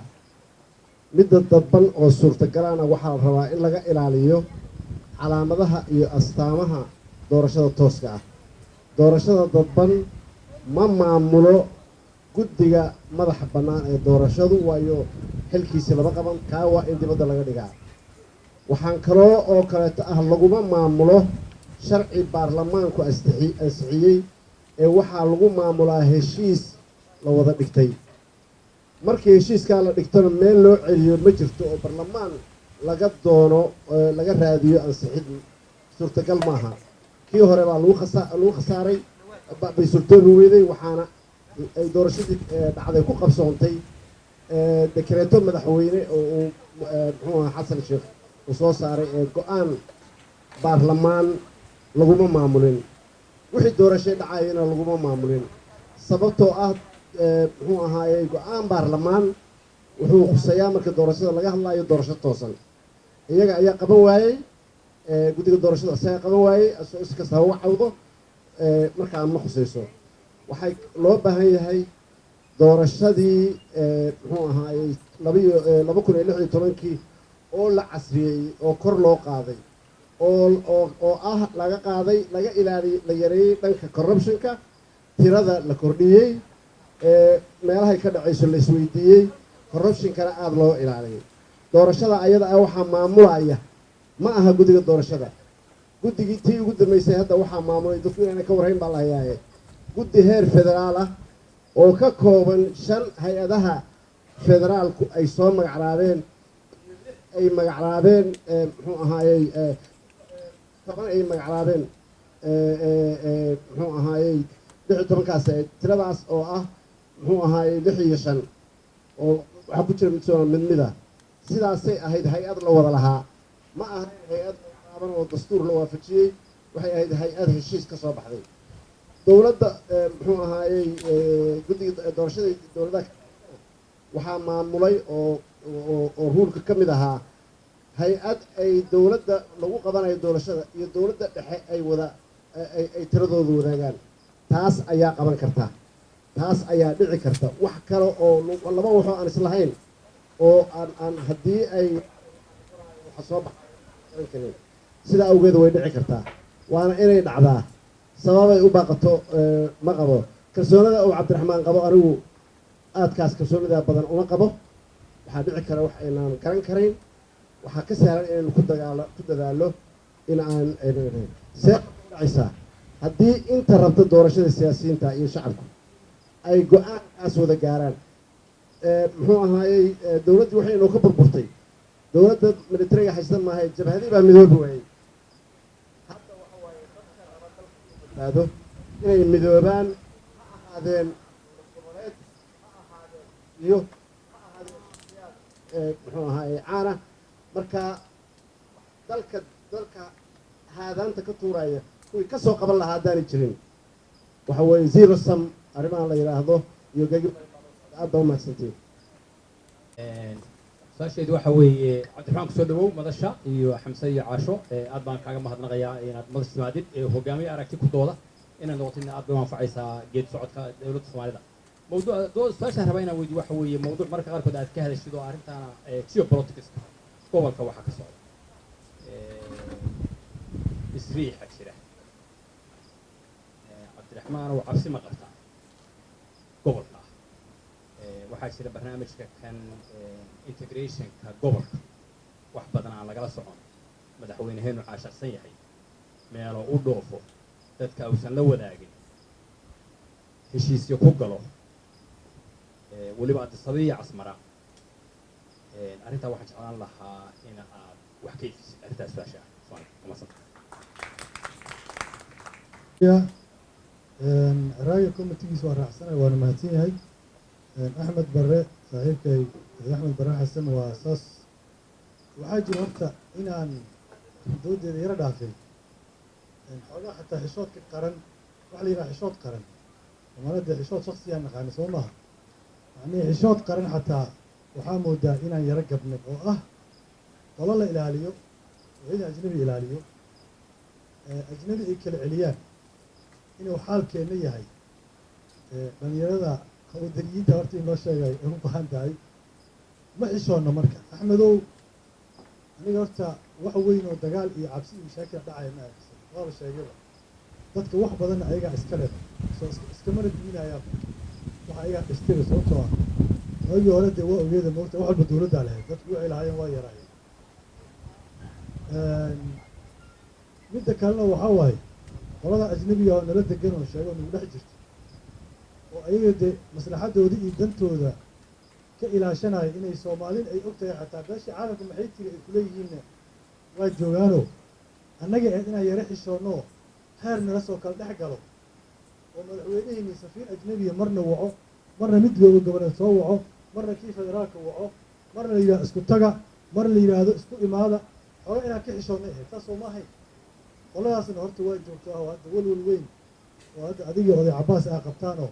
Midda dadban oo suurtagalana waxaa la rabaa in laga ilaaliyo calaamadaha iyo astaamaha doorashada tooska ah. Doorashada dadban ma maamulo guddiga madaxa bannaan ee doorashadu, waayo xilkiisi lama qaban kaa, waa in dibadda laga dhigaa. Waxaan kaloo oo kaleeto ah, laguma maamulo sharci baarlamaanku ansixiyey ee waxaa lagu maamulaa heshiis la wada dhigtay. Markii heshiiskaa la dhigtona meel loo celiyo ma jirto oo baarlamaan laga doono, laga raadiyo ansixid suurtagal maaha. Kii hore baa lagu khasaaray, bay suurtoobi weyday. Waxaana ay doorashadii dhacday ku qabsoontay dekreeto madaxweyne oo uu muxuu ahaa Xasan Sheekh uu soo saaray ee go-aan baarlamaan laguma maamulin. Wixii doorashay dhacayana laguma maamulin, sababtoo ah muxuu ahaayey go-aan baarlamaan wuxuu khuseeyaa marka doorashada laga hadlayo doorasho toosan. Iyaga ayaa qaban waayey, guddiga doorashada isaga qaban waayey, asoo si kasta ha uga cawdo, markaa ma khusayso. Waxay loo baahan yahay doorashadii muxuu ahaayey 2016-kii oo la casriyeeyey oo kor loo qaaday oo ah laga qaaday, laga ilaaliyey, la yareeyey dhanka corruptionka, tirada la kordhiyey, meelahay ka dhacayso la isweydiiyey, corruptionkana aada loo ilaaliyay. Doorashada ayada ah waxaa maamulaya ma aha guddiga doorashada. Guddigii tii ugu dambeysay hadda waxaa maamulay, dadku inaana ka warhayn baa la hayaaye, guddi heer federaal ah oo ka kooban shan hay-adaha federaalku ay soo magacraabeen, ay magacraabeen muxuu ahaayey 10 ay magacraabeen, muxuu ahaayey 16-kaas, tiradaas oo ah muxuu ahaayey lix iyo shan oo waxaa ku jira mid soo mid mid ah. Sidaasay ahayd hay-ad la wada lahaa, ma ahayn hay-ad qaaban oo dastuur la waafajiyey. Waxay ahayd hay-ad heshiis ka soo baxday dowladda muxuu ahaayey guddiga doorashada dowladaha. Waxaa maamulay oo ruulka ka mid ahaa hay-ad ay dowladda lagu qabanayo doorashada iyo dowladda dhexe ay wada ay tiradooda wadaagaan. Taas ayaa qaban karta, taas ayaa dhici karta. Wax kale oo laba waxoo aan islahayn oo aan haddii ay waxa soo bax garan karin, sidaa awgeed way dhici kartaa, waana inay dhacdaa. Sababay u baaqato ma qabo. Kalsoonida uu Cabdiraxmaan qabo, anigu aadkaas kalsoonida badan uma qabo. Waxaa dhici kara wax aynaan garan karayn. Waxaa ka sahlan inaynu ku dagaalo, ku dadaalo in aan see dhacaysaa haddii inta rabta doorashada siyaasiyiinta iyo shacabku ay go-aankaas wada gaaraan. Muxuu ahaayey dowladdii waxay inoo ka burburtay dowladda militariga haysta maahay, jabhadii baa midoobi waayey. Hadda waxa waaye dadka raba dalka inuu badbaado inay midoobaan, ha ahaadeen goboleed, ha ahaadeen iyo ha ahaadeen shakhsiyaad muxuu ahaayey caana. Marka dalka haadaanta ka tuuraya kuwii ka soo qaban lahaa haddaanay jirin, waxa weeye zero sum arrimahan la yidhaahdo iyo gegi. Aad baa umahadsantihin. Su-aasheedu waxa weeye, Cabdiraxmaan, kusoo dhawow madasha iyo Xamse iyo Caasho. Aad baan kaaga mahadnaqayaa inaad madasha timaadid. Hogaamiye aragti ku dooda inaad noqotidna aad bay u anfacaysaa geed socodka dowladda Soomaalida. Mawduuc su-aashaan rabaa inaan weydiyo waxa weeye mawduuc marka qaarkood aad ka hadashid oo arrintaana geopolitics gobolka waxa ka socda, isriixa jira. Cabdiraxmaan, oo cabsi ma qabtaa gobolka ah? Waxaa jira barnaamijka kan integrationka gobolka, wax badan aan lagala socon, madaxweyneheenu caashaqsan yahay meelo u dhoofo dadka uusan la wadaagin, heshiisyo ku galo, weliba Addis Ababa iyo Casmara. Arrintaa waxaan jeclaan lahaa in aad wax ka ifisid arrintaas su-aasha ah. Soomaali umadsanta. Raaga committeegiisa waa raacsanay, waana mahadsan yahay Axmed Barre, saaxiibkay Axmed Barre Xasan. Waa saas, waxaa jira horta inaan doodeeda yaro dhaafay xoogaa, xataa xishoodka qaran waxa la yidhaha xishood qaran. Soomaalida xishood shaksiyaan naqaana, soo maha? Macnihii xishood qaran xataa waxaa moodaa inaan yaro gabnay, oo ah qolo la ilaaliyo oo ciidan ajnabi ilaaliyo, ajnabi ay kala celiyaan, inuu xaalkeenna yahay. Dhalinyarada wadaniyiinta horta in loo sheegayo ay u baahan tahay. Ma xishoonna marka, Axmedow, aniga horta wax weyn oo dagaal iyo cabsi iyo mashaakil dhacaya ma aaminsan. Waaba sheegayba, dadka wax badanna ayagaa iska leh, soo iskamana duminayaaba waxa ayagaa dhistayba, sababtoo ah waagii hore dee waa ogeeda moogta, wax walba dowladdaa lahayd, dadku waxay lahaayeen waa yaraayeen. Midda kalena waxaa waaye qolada ajnabiga oo nala degan oo sheego nagu dhex jirta, oo ayaga dee maslaxadooda iyo dantooda ka ilaashanaya, inay Soomaalin ay og tahay, xataa beeshii caalamka maxay tiri ay kuleeyihiinna waa joogaano. Annaga ahayd inaan yaro xishoonno, heer nala soo kala dhex galo oo madaxweyneheenii safiir ajnabiya marna waco, marna mid looga goboleed soo waco, marna kii federaalka waco, marna la yidhahdo isku taga, marna la yidhaahdo isku imaada. Xoogaa inaan ka xishoonnay ahayd, saas oo ma ahayn? Qoladaasna horta waa joogtaa, oo hadda walwal weyn oo hadda adigii oday Cabaas aa qabtaanoo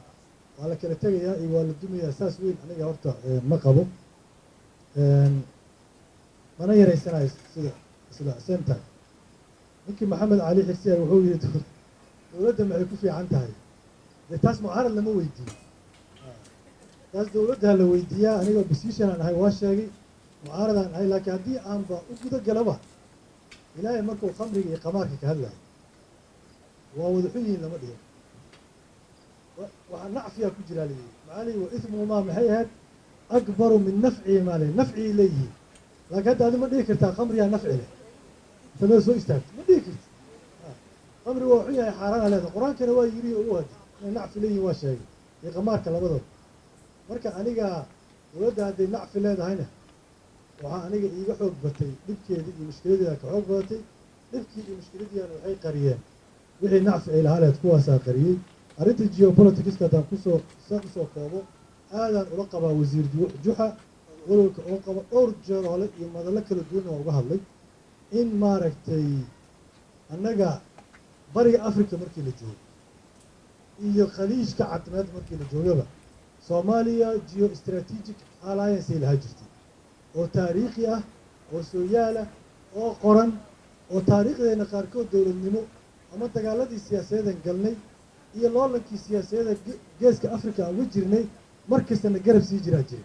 waa la kala tegayaa iyo waa la dumayaa, saas weyn aniga horta ma qabo, mana yaraysanayo. Sida isla same time, ninkii Maxamed Cali Xirsiya wuxuu yidhi dowladda maxay ku fiican tahay? Dee taas mucaarad lama weydiiyo, taas dowladdaa la weydiiyaa. Aniga opposition aan ahay, waa sheegay, mucaaradaan ahay, laakiin haddii aanba u guda galaba, Ilaahay markuu khamriga iyo qamaarka ka hadlayo waa wada xun yihiin lama dhihin, waxaa nacfiyaa ku jiraa layidhi. Maxaa layihi? وإثمهما maxay ahayd? أكبر من نفعهما le nafcigay leeyihiin. Laakiin hadda adi ma dhihi kartaa khamriyaa nafci leh? Inta meel soo istaagto ma dhihi karti khamri waa xun yahay, xaaraana leedahay. Qur-aankana waa yidhi ugu hadi inay nacfi leeyihin waa sheegay, iyo qamaarka labadaba. Marka aniga dowladda hadday nacfi leedahayna, waxaa aniga iiga xoog batay dhibkeeda iyo mushkiladeeda ka xoog badatay. Dhibkii iyo mushkiladiiana waxay qariyeen wixii nacfi ay lahaa leed, kuwaasaa qariyey. Arrinta geopoliticska haddaan kusoo saan usoo koobo, aadaan ula qabaa wasiir Juxa walwalka oo qaba. Dhowr jeer hole iyo madallo kala duwanna waa uga hadlay in maaragtay annaga Bariga Africa markii la joogo iyo Khaliijka Cadmeed markii la joogaba, Soomaaliya geo strategic alliance ay lahaa jirtay oo taariikhi ah oo sooyaal ah oo qoran, oo taariikhdeena qaarkood dowladnimo ama dagaaladii siyaasadeedan galnay iyo loolankii siyaasadeeda Geeska Africa aan uga jirnay mar kastana garab sii jiraa jiray.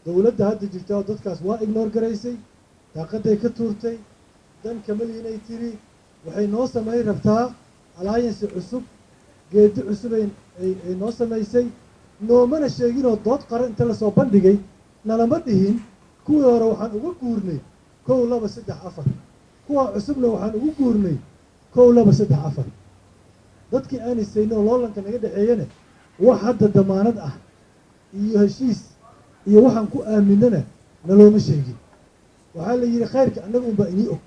Dowladda hadda jirta oo dadkaas waa ignore garaysay, daaqaday ka tuurtay, dan kamaliinay tiri. Waxay noo samayn rabtaa alliance cusub, geedi cusub ay noo samaysay, noomana sheeginoo dood qaran inta lasoo bandhigay nalama dhihin kuwii hore waxaan uga guurnay kow, laba, saddex, afar, kuwa cusubna waxaan ugu guurnay kow, laba, saddex, afar. Dadkii aan isaynoo loolanka naga dhexeeyana wax hadda damaanad ah iyo heshiis iyo waxaan ku aaminana nalooma sheegin. Waxaa la yidhi khayrka annaga unbaa inii og.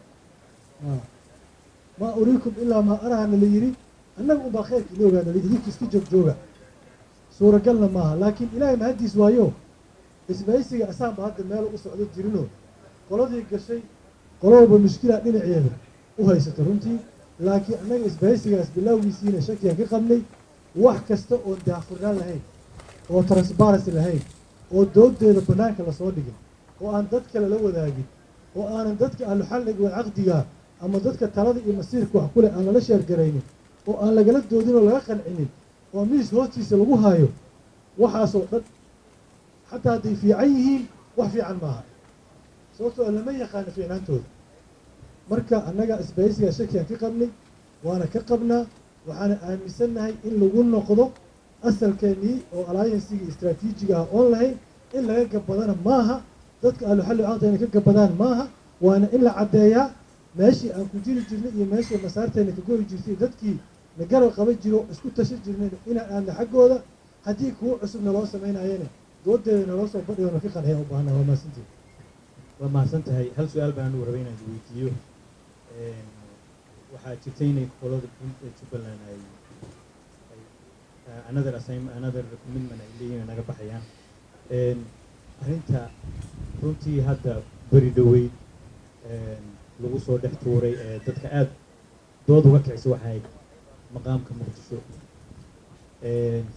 ما أريكم إلا ما أرى na la yidhi, annaga unbaa khayrka inii ogaana, idinka iska joog jooga. Suuragalna maaha, laakiin Ilaahay mahaddiis waayo, isbahaysiga asaanba hadda meel u socdo jirinoo qoladii gashay qolo walba mushkila dhinaceeda u haysata runtii. Laakiin annaga isbahaysigaas bilowgiisiina shakiyaan ka qabnay. Wax kasta oon daahfurnaan lahayn oo transparency lahayn oo doodeeda bannaanka lasoo dhigin oo aan dad kale la wadaagin oo aanan dadka ahlu xalliga wal caqdiga ama dadka talada iyo masiirka wax ku leh aan lala share garaynin oo aan lagala doodin oo laga qancinin oo miis hoostiisa lagu hayo, waxaasoo dhan xataa hadday fiican yihiin wax fiican maaha, sababtoo lama yaqaano fiicnaantooda. Marka annaga isbahaysigaa shakiyaan ka qabnay, waana ka qabnaa, waxaana aaminsannahay in lagu noqdo asalkeenii oo alliancegii istraatiijiga ah oon lahayn. In laga gabadana maaha, dadka ahlu xalli caqdi inay ka gabadaan maaha, waana in la caddeeyaa meeshii aan ku jiri jirnay iyo meeshii masaarteena ka go'i jirtay, dadkii na garab qaban jiro, isku tashan jirnay inaan aadna xaggooda. Haddii kuwo cusub naloo samaynayana doodeeda naloo soo bandhigo, na ka qanciya u baahana. Waa mahadsantihin. Waa mahadsan tahay. Hal su-aal baan anigu rabay inaan weydiiyo. Waxaa jirtay inay qolada Jubbaland ay another assignment, another commitment ay leeyihiin, ay naga baxayaan. Arrinta runtii hadda beri dhoweyd lagu soo dhex tuuray ee dadka aad dood uga kicisa waxay ahayd maqaamka Muqdisho.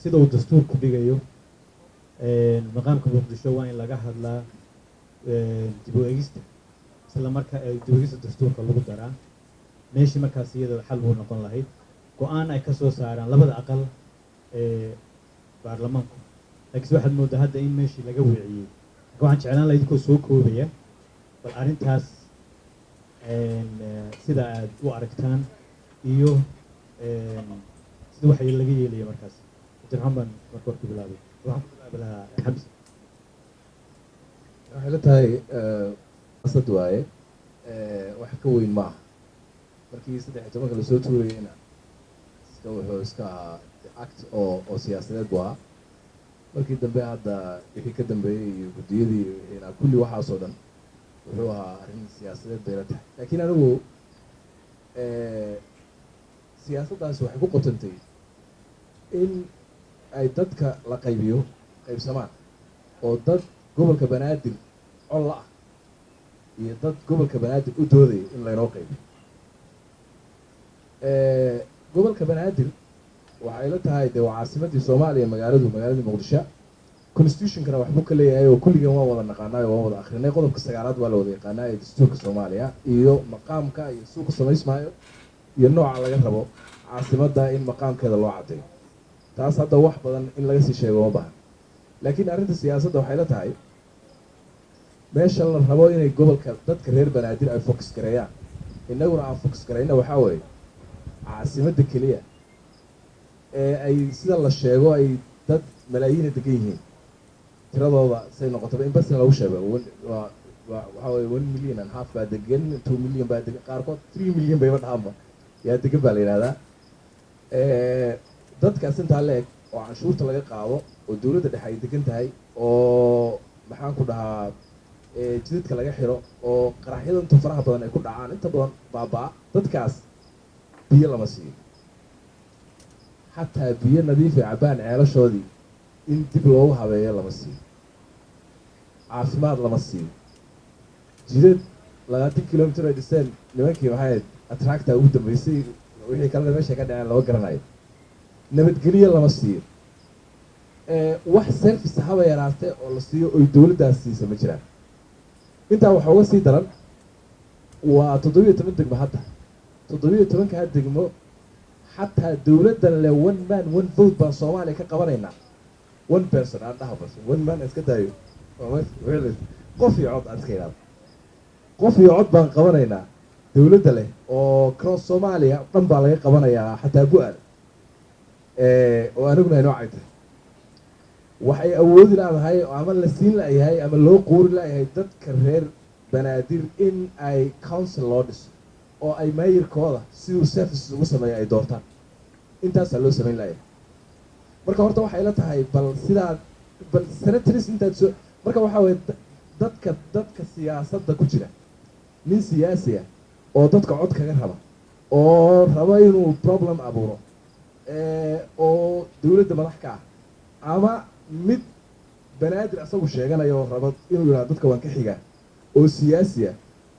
Sida uu dastuurku dhigayo, maqaamka Muqdisho waa in laga hadlaa dib u eegista, isla marka dib u eegista dastuurka lagu daraa meeshii markaas iyada xal buu noqon lahayd go-aan ay ka soo saaraan labada aqal ee baarlamaanku. Laakiinse waxaad mooddaa hadda in meeshii laga weeciyey. Marka waxaan jeclaan lahaa idinkoo soo koobaya bal arrintaas sida aad u aragtaan iyo sida waxa laga yeelaya markaas. Cabdiraxmaan baan marka hore ku bilaabay, waxaan ku bilaabi lahaa Xamse. Waxay la tahay asad waaye, wax ka weyn ma aha. Markii 13-ka lasoo tuurayeyna iska wuxuu iska ahaa act oo siyaasadeed buu ahaa. Markii dambe hadda wixii ka dambeeyey iyo guddiyadii wixiina kulli waxaasoo dhan wuxuu ahaa arrin siyaasadeed bay la tahay. Laakiin anigu siyaasaddaasi waxay ku qotantay in ay dadka la qaybiyo, qaybsamaan, oo dad gobolka Banaadir col la ah iyo dad gobolka Banaadir u doodaya in laynoo qaybiyo. Gobolka Banaadir waxay la tahay dee waa caasimadii Soomaaliya, magaaladii Muqdisho. Constitutionkana waxbuu ka leeyahay oo kulligan waan wada naqaanaayo, waan wada akrinay. Qodobka 9aad waa la wada yaqaanaa ee dastuurka Soomaaliya iyo maqaamka iyo suu ku samaysmaayo iyo nooca laga rabo caasimadda in maqaamkeeda loo caddeeyo. Taas hadda wax badan in laga sii sheego ma bahan. Laakiin arrinta siyaasadda waxay la tahay meesha la rabo inay gobolka dadka reer Banaadir ay focus gareeyaan, innaguna aan focus garayna, waxaa weeye caasimadda keliya ee ay sida la sheego ay dad malaayiina degan yihiin, tiradooda say noqotaba in basna lagu sheego waa waxaa weye 1.5 million baa degan, 2 million baa degan, qaarkood 3 million bayba dhahaanba yaa degan baa la yidhahdaa. Dadkaas intaa la eg oo canshuurta laga qaado oo dowladda dhexe ay degan tahay oo maxaan ku dhahaa jidadka laga xiro oo qaraxyada inta faraha badan ay ku dhacaan, inta badan baabaa, dadkaas biyo lama siiyo, xataa biyo nadiif ay cabbaan ceelashoodii in dib loogu habeeyo lama siiyo, caafimaad lama siiyo, jidad 20 kilomitir ay dhiseen nimankii maxay ahayd atracta ugu dambeysay, wixii kalena meeshay ka dhaceen lama garanayo, nabadgelyo lama siiyo, wax service haba yaraatee oo la siiyo oy dowladdaas siisa ma jiraan. Intaa waxaa uga sii daran waa 17 degmo. Hadda 17-kaa degmo xataa dowladdan le one man one vote baan Soomaaliya ka qabanaynaa, one person aan dhaha, bas one man iska daayo, qof iyo cod aan iska idhaahdo, qof iyo cod baan qabanaynaa dowladda leh oo cross Soomaaliya dhan baa laga qabanayaa, xataa bu-aal oo aniguna ay noocay tahay, waxay awoodi leedahay ama la siin layahay ama loo quuri layahay dadka reer Banaadir in ay council loo dhiso oo ay maayirkooda siduu services ugu sameeya ay doortaan. Intaasaa loo samayn layahay. Marka horta waxay la tahay bal sidaa bal senators intaad soo marka waxaa weye dadka siyaasadda ku jira, nin siyaasi ah oo dadka cod kaga raba oo raba inuu problem abuuro oo dowladda madax ka ah, ama mid Banaadir asagu sheeganaya oo raba inuu yidhahdo dadka waan ka xigaa oo siyaasi ah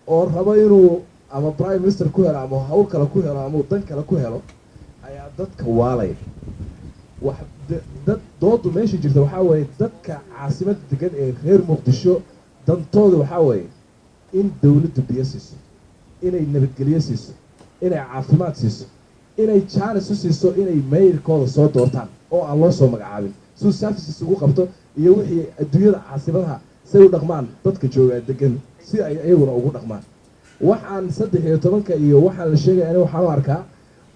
oo raba inuu ama prime minister ku helo ama hawl kale ku helo ama dan kale ku helo ayaa dadka waalaya. Wax dad doodu meesha jirta waxaa weeye dadka caasimadda degan ee reer Muqdisho dantooda waxaa weeye in dowladdu biyo siiso, inay nabadgelyo siiso, inay caafimaad siiso, inay jaanis u siiso inay mayrkooda soo doortaan oo aan loo soo magacaabin suu services ugu qabto iyo wixii adduunyada caasimadaha say u dhaqmaan dadka joogaa degan si ay iyaguna ugu dhaqmaan. Waxaan 13-ka iyo waxaan la sheegaya aniga waxaan u arkaa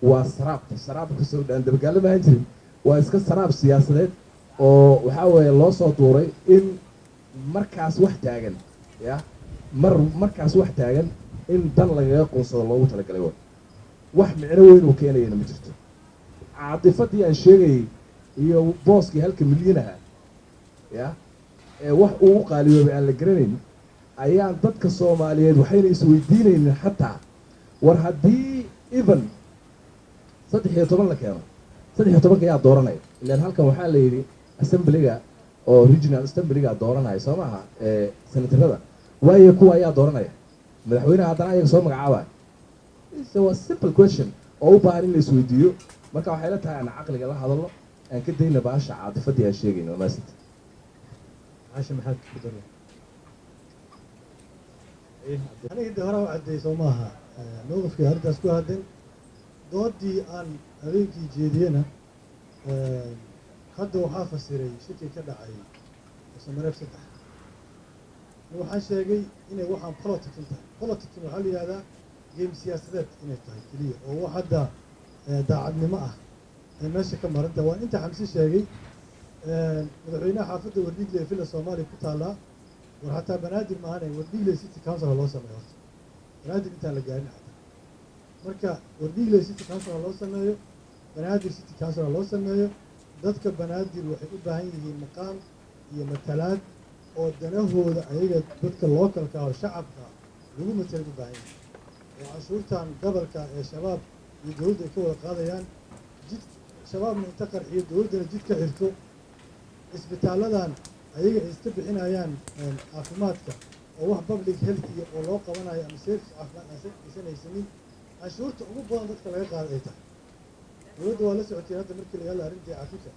waa saraab saraab kusoo dhaan dabagaalo maahan jirin, waa iska saraab siyaasadeed oo waxaa weeye loo soo duuray in markaas wax taagan ya mar markaas wax taagan in dan lagaga quunsado loogu talagalay. Wa wax micno weyn uu keenayana ma jirto. Caatifadii aan sheegayay iyo booskii halka milyan ahaa ya ee wax uu u qaaliyoobay aan la garanayn. Ayaan dadka Soomaaliyeed waxayna isweydiinaynin xataa, war haddii even 13 la keeno, 13-ka yaa dooranaya? Ilaan halkan waxaa la yidhi assemblyga oo regional assemblyga dooranaya, soo maaha? Senatarada waayo kuwa ayaa dooranaya madaxweynaha, haddana ayaga soo magacaabaya. Waa simple question oo u baahan in la isweydiiyo. Marka waxay la tahay aan caqliga la hadalno, aan ka dayna baasha caadifadii aan sheegayno. Waa maasanta. Caasha, maxaad ku daraya? Aniga de hore u caddeey, soo maaha? Mowqifkii arrintaas ku haddan doodii aan habeenkii jeediyena hadda waxaa fasiray shirkii ka dhacay Samareeb 3. Waxaan sheegay inay waxaan politicking tahay. Politicking waxaa la yidhahdaa game siyaasadeed inay tahay keliya, oo wax hadda daacadnimo ah ay meesha ka maranta. Waan inta Xamse sheegay. Madaxweynaha xaafadda Wardhiigle ee Villa Soomaaliya ku taallaa, war xataa Banaadir maahane, Wardhiigle City Council ha loo sameeyo horta, Banaadir intaan la gaarin xataa. Marka Wardhiigle City Council ha loo sameeyo, Banaadir City Council ha loo sameeyo. Dadka Banaadir waxay u baahan yihiin maqaam iyo matalaad oo danahooda ayaga dadka localka oo shacabka lagu matalay u baahan yihiin, oo canshuurtan gobolka ee Shabaab iyo dowladda ay ka wada qaadayaan, jid Shabaabna inta qarxiyo dowladdana jid ka xirto, isbitaalladan ayaga ay iska bixinayaan caafimaadka oo wax public health iyo oo loo qabanayo ama service caafimaad aysan haysanin, canshuurta ugu badan dadka laga qaada ay tahay. Dowladda waa la socotay. Hadda markii laga hadla arrintii cafinta,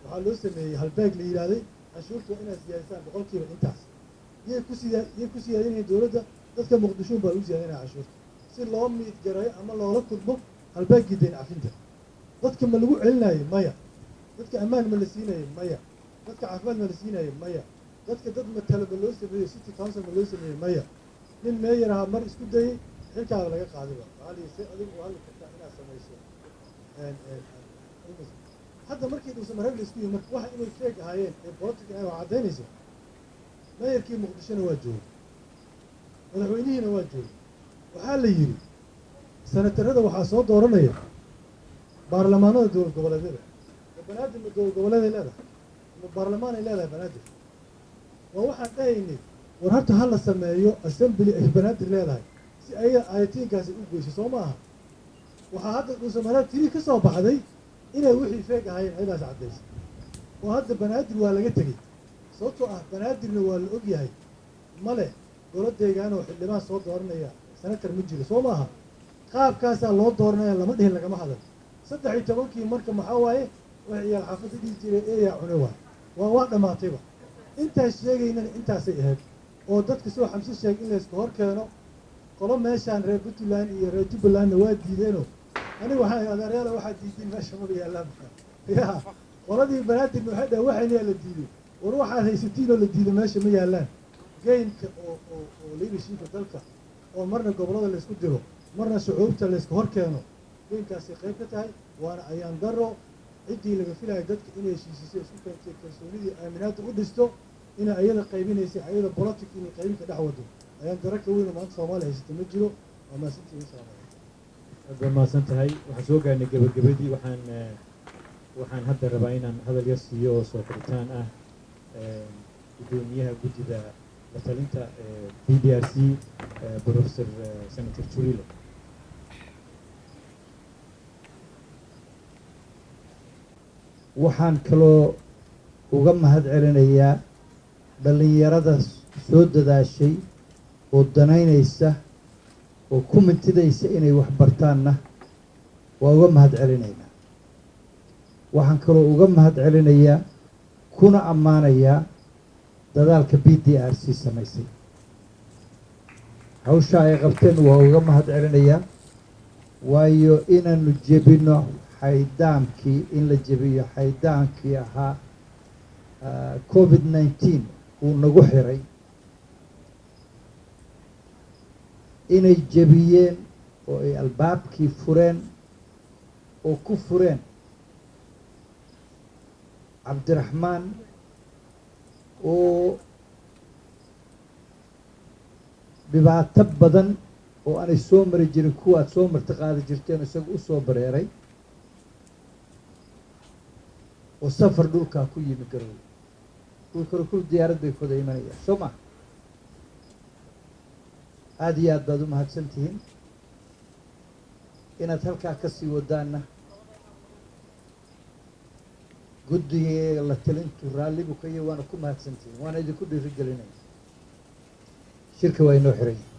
waxaa loo sameeyey halbeeg la yidhahday canshuurta waa inaad siyaadisaan boqolkiiba intaas. Yay ku siyaadinayan dowladda? Dadka Muqdishoon baa lagu siyaadinaya canshuurta si loo miid gareeyo ama loola kulmo halbeeggii deyn cafinta. Dadka ma lagu celinayo? Maya. Dadka ammaan ma la siinayo? Maya. Dadka caafimaad ma la siinayo? Maya. Dadka dad matalo ma loo sameeyo? City council ma loo sameeyo? Maya. Nin mayor ahaa mar isku dayey, xilkaaba laga qaadiba. Waxaa la yidhi, "See adigu u hadli kartaa inaad samayso?" Hadda markii Dhuusamareeb la isku yimi, marka waxa inay fake ahaayeen ee politic ahayn waa caddaynaysa. Mayorkii Muqdishona waa joogay, madaxweynihiina waa joogay. Waxaa la yidhi senatarada waxaa soo dooranaya baarlamaanada dowlad goboleedyada. Banaadir ma dowlad goboleeday leedahay ama baarlamaan ay leedahay Banaadir? Waa waxaan dhahaynay, war horta ha la sameeyo assembly ay Banaadir leedahay si ayaga ayatiinkaasi u goyso, soo ma aha? Waxaa hadda Dhuusamareeb tiri ka soo baxday inay wixii fake ahaayeen, ayadaas caddaysay, oo hadda Banaadir waa laga tegey, sababtoo ah Banaadirna waa la og yahay, male golo deegaan oo xildhibaan soo dooranaya, senator ma jiro, soo maaha? Qaabkaasaa loo dooranaya lama dhihin, lagama hadal. 13-kii marka maxaa waaye? Wax ciyaal xaafadda dhihi jiray eeyaa cune waay, waa dhammaatayba. Intaas sheegaynana intaasay ahayd, oo dadka soo Xamse sheeg in layska hor keeno qolo meeshaan reer Puntland iyo reer Jubbalandna waa diideenoo. Aniga waxaa adeeryaala waxaa diidiin meesha maba yaallaan ya. Qoladii Banaadirna waxay dhahen waxayna la diiday. War waxaad haysatiin oo la diiday meesha ma yaallaan. Gameka oo leadershipka dalka oo marna gobollada laysku diro, marna shucuubta layska hor keeno, gamekaasay qayb ka tahay, waana ayaan daro. Ciddii laga filayo dadka inay heshiisiso, isku keentay, kalsoonidii aaminaadda u dhisto, inay ayada qaybinaysay, ayada politic inay qaybinka dhex wado, ayaan daro ka weyn oo maanta Soomaaliya haysata ma jiro. Waa mahadsantihiin, asalaamu calaykum. Aad baad mahadsan tahay. Waxaan soo gaarnay gebagabadii. Waxaan hadda rabaa inaan hadal yar siiyo oo soo xiritaan ah guddoomiyaha guddida la talinta BDRC, Professor Senator Jurile. Waxaan kaloo uga mahad celinayaa dhallinyarada soo dadaashay oo danaynaysa oo ku mintidaysa inay wax bartaanna waa uga mahad celinaynaa. Waxaan kaloo uga mahad celinayaa kuna ammaanayaa dadaalka BDRC samaysay. Hawsha ay qabteen waa uga mahad celinayaa, waayo inaanu jebino xaydaamkii, in la jebiyo xaydaankii ahaa COVID-19 uu nagu xiray, inay jebiyeen oo ay albaabkii fureen oo ku fureen Cabdiraxmaan oo dhibaato badan oo aanay soo mari jirin kuwa aad soo marti qaadi jirteen isaga u soo bareeray oo safar dhulkaa ku yimi Garowe. Kuwii kale kul diyaarad bay kuwada imanayaan, soo ma? Aada iyo aad baad u mahadsantihiin. Inaad halkaa ka sii wadaanna guddiga la talintu raalli buu ka yahay, waana ku mahadsantihiin, waana idinku dhiirigelinaya. Shirka waa inoo xiran yahay.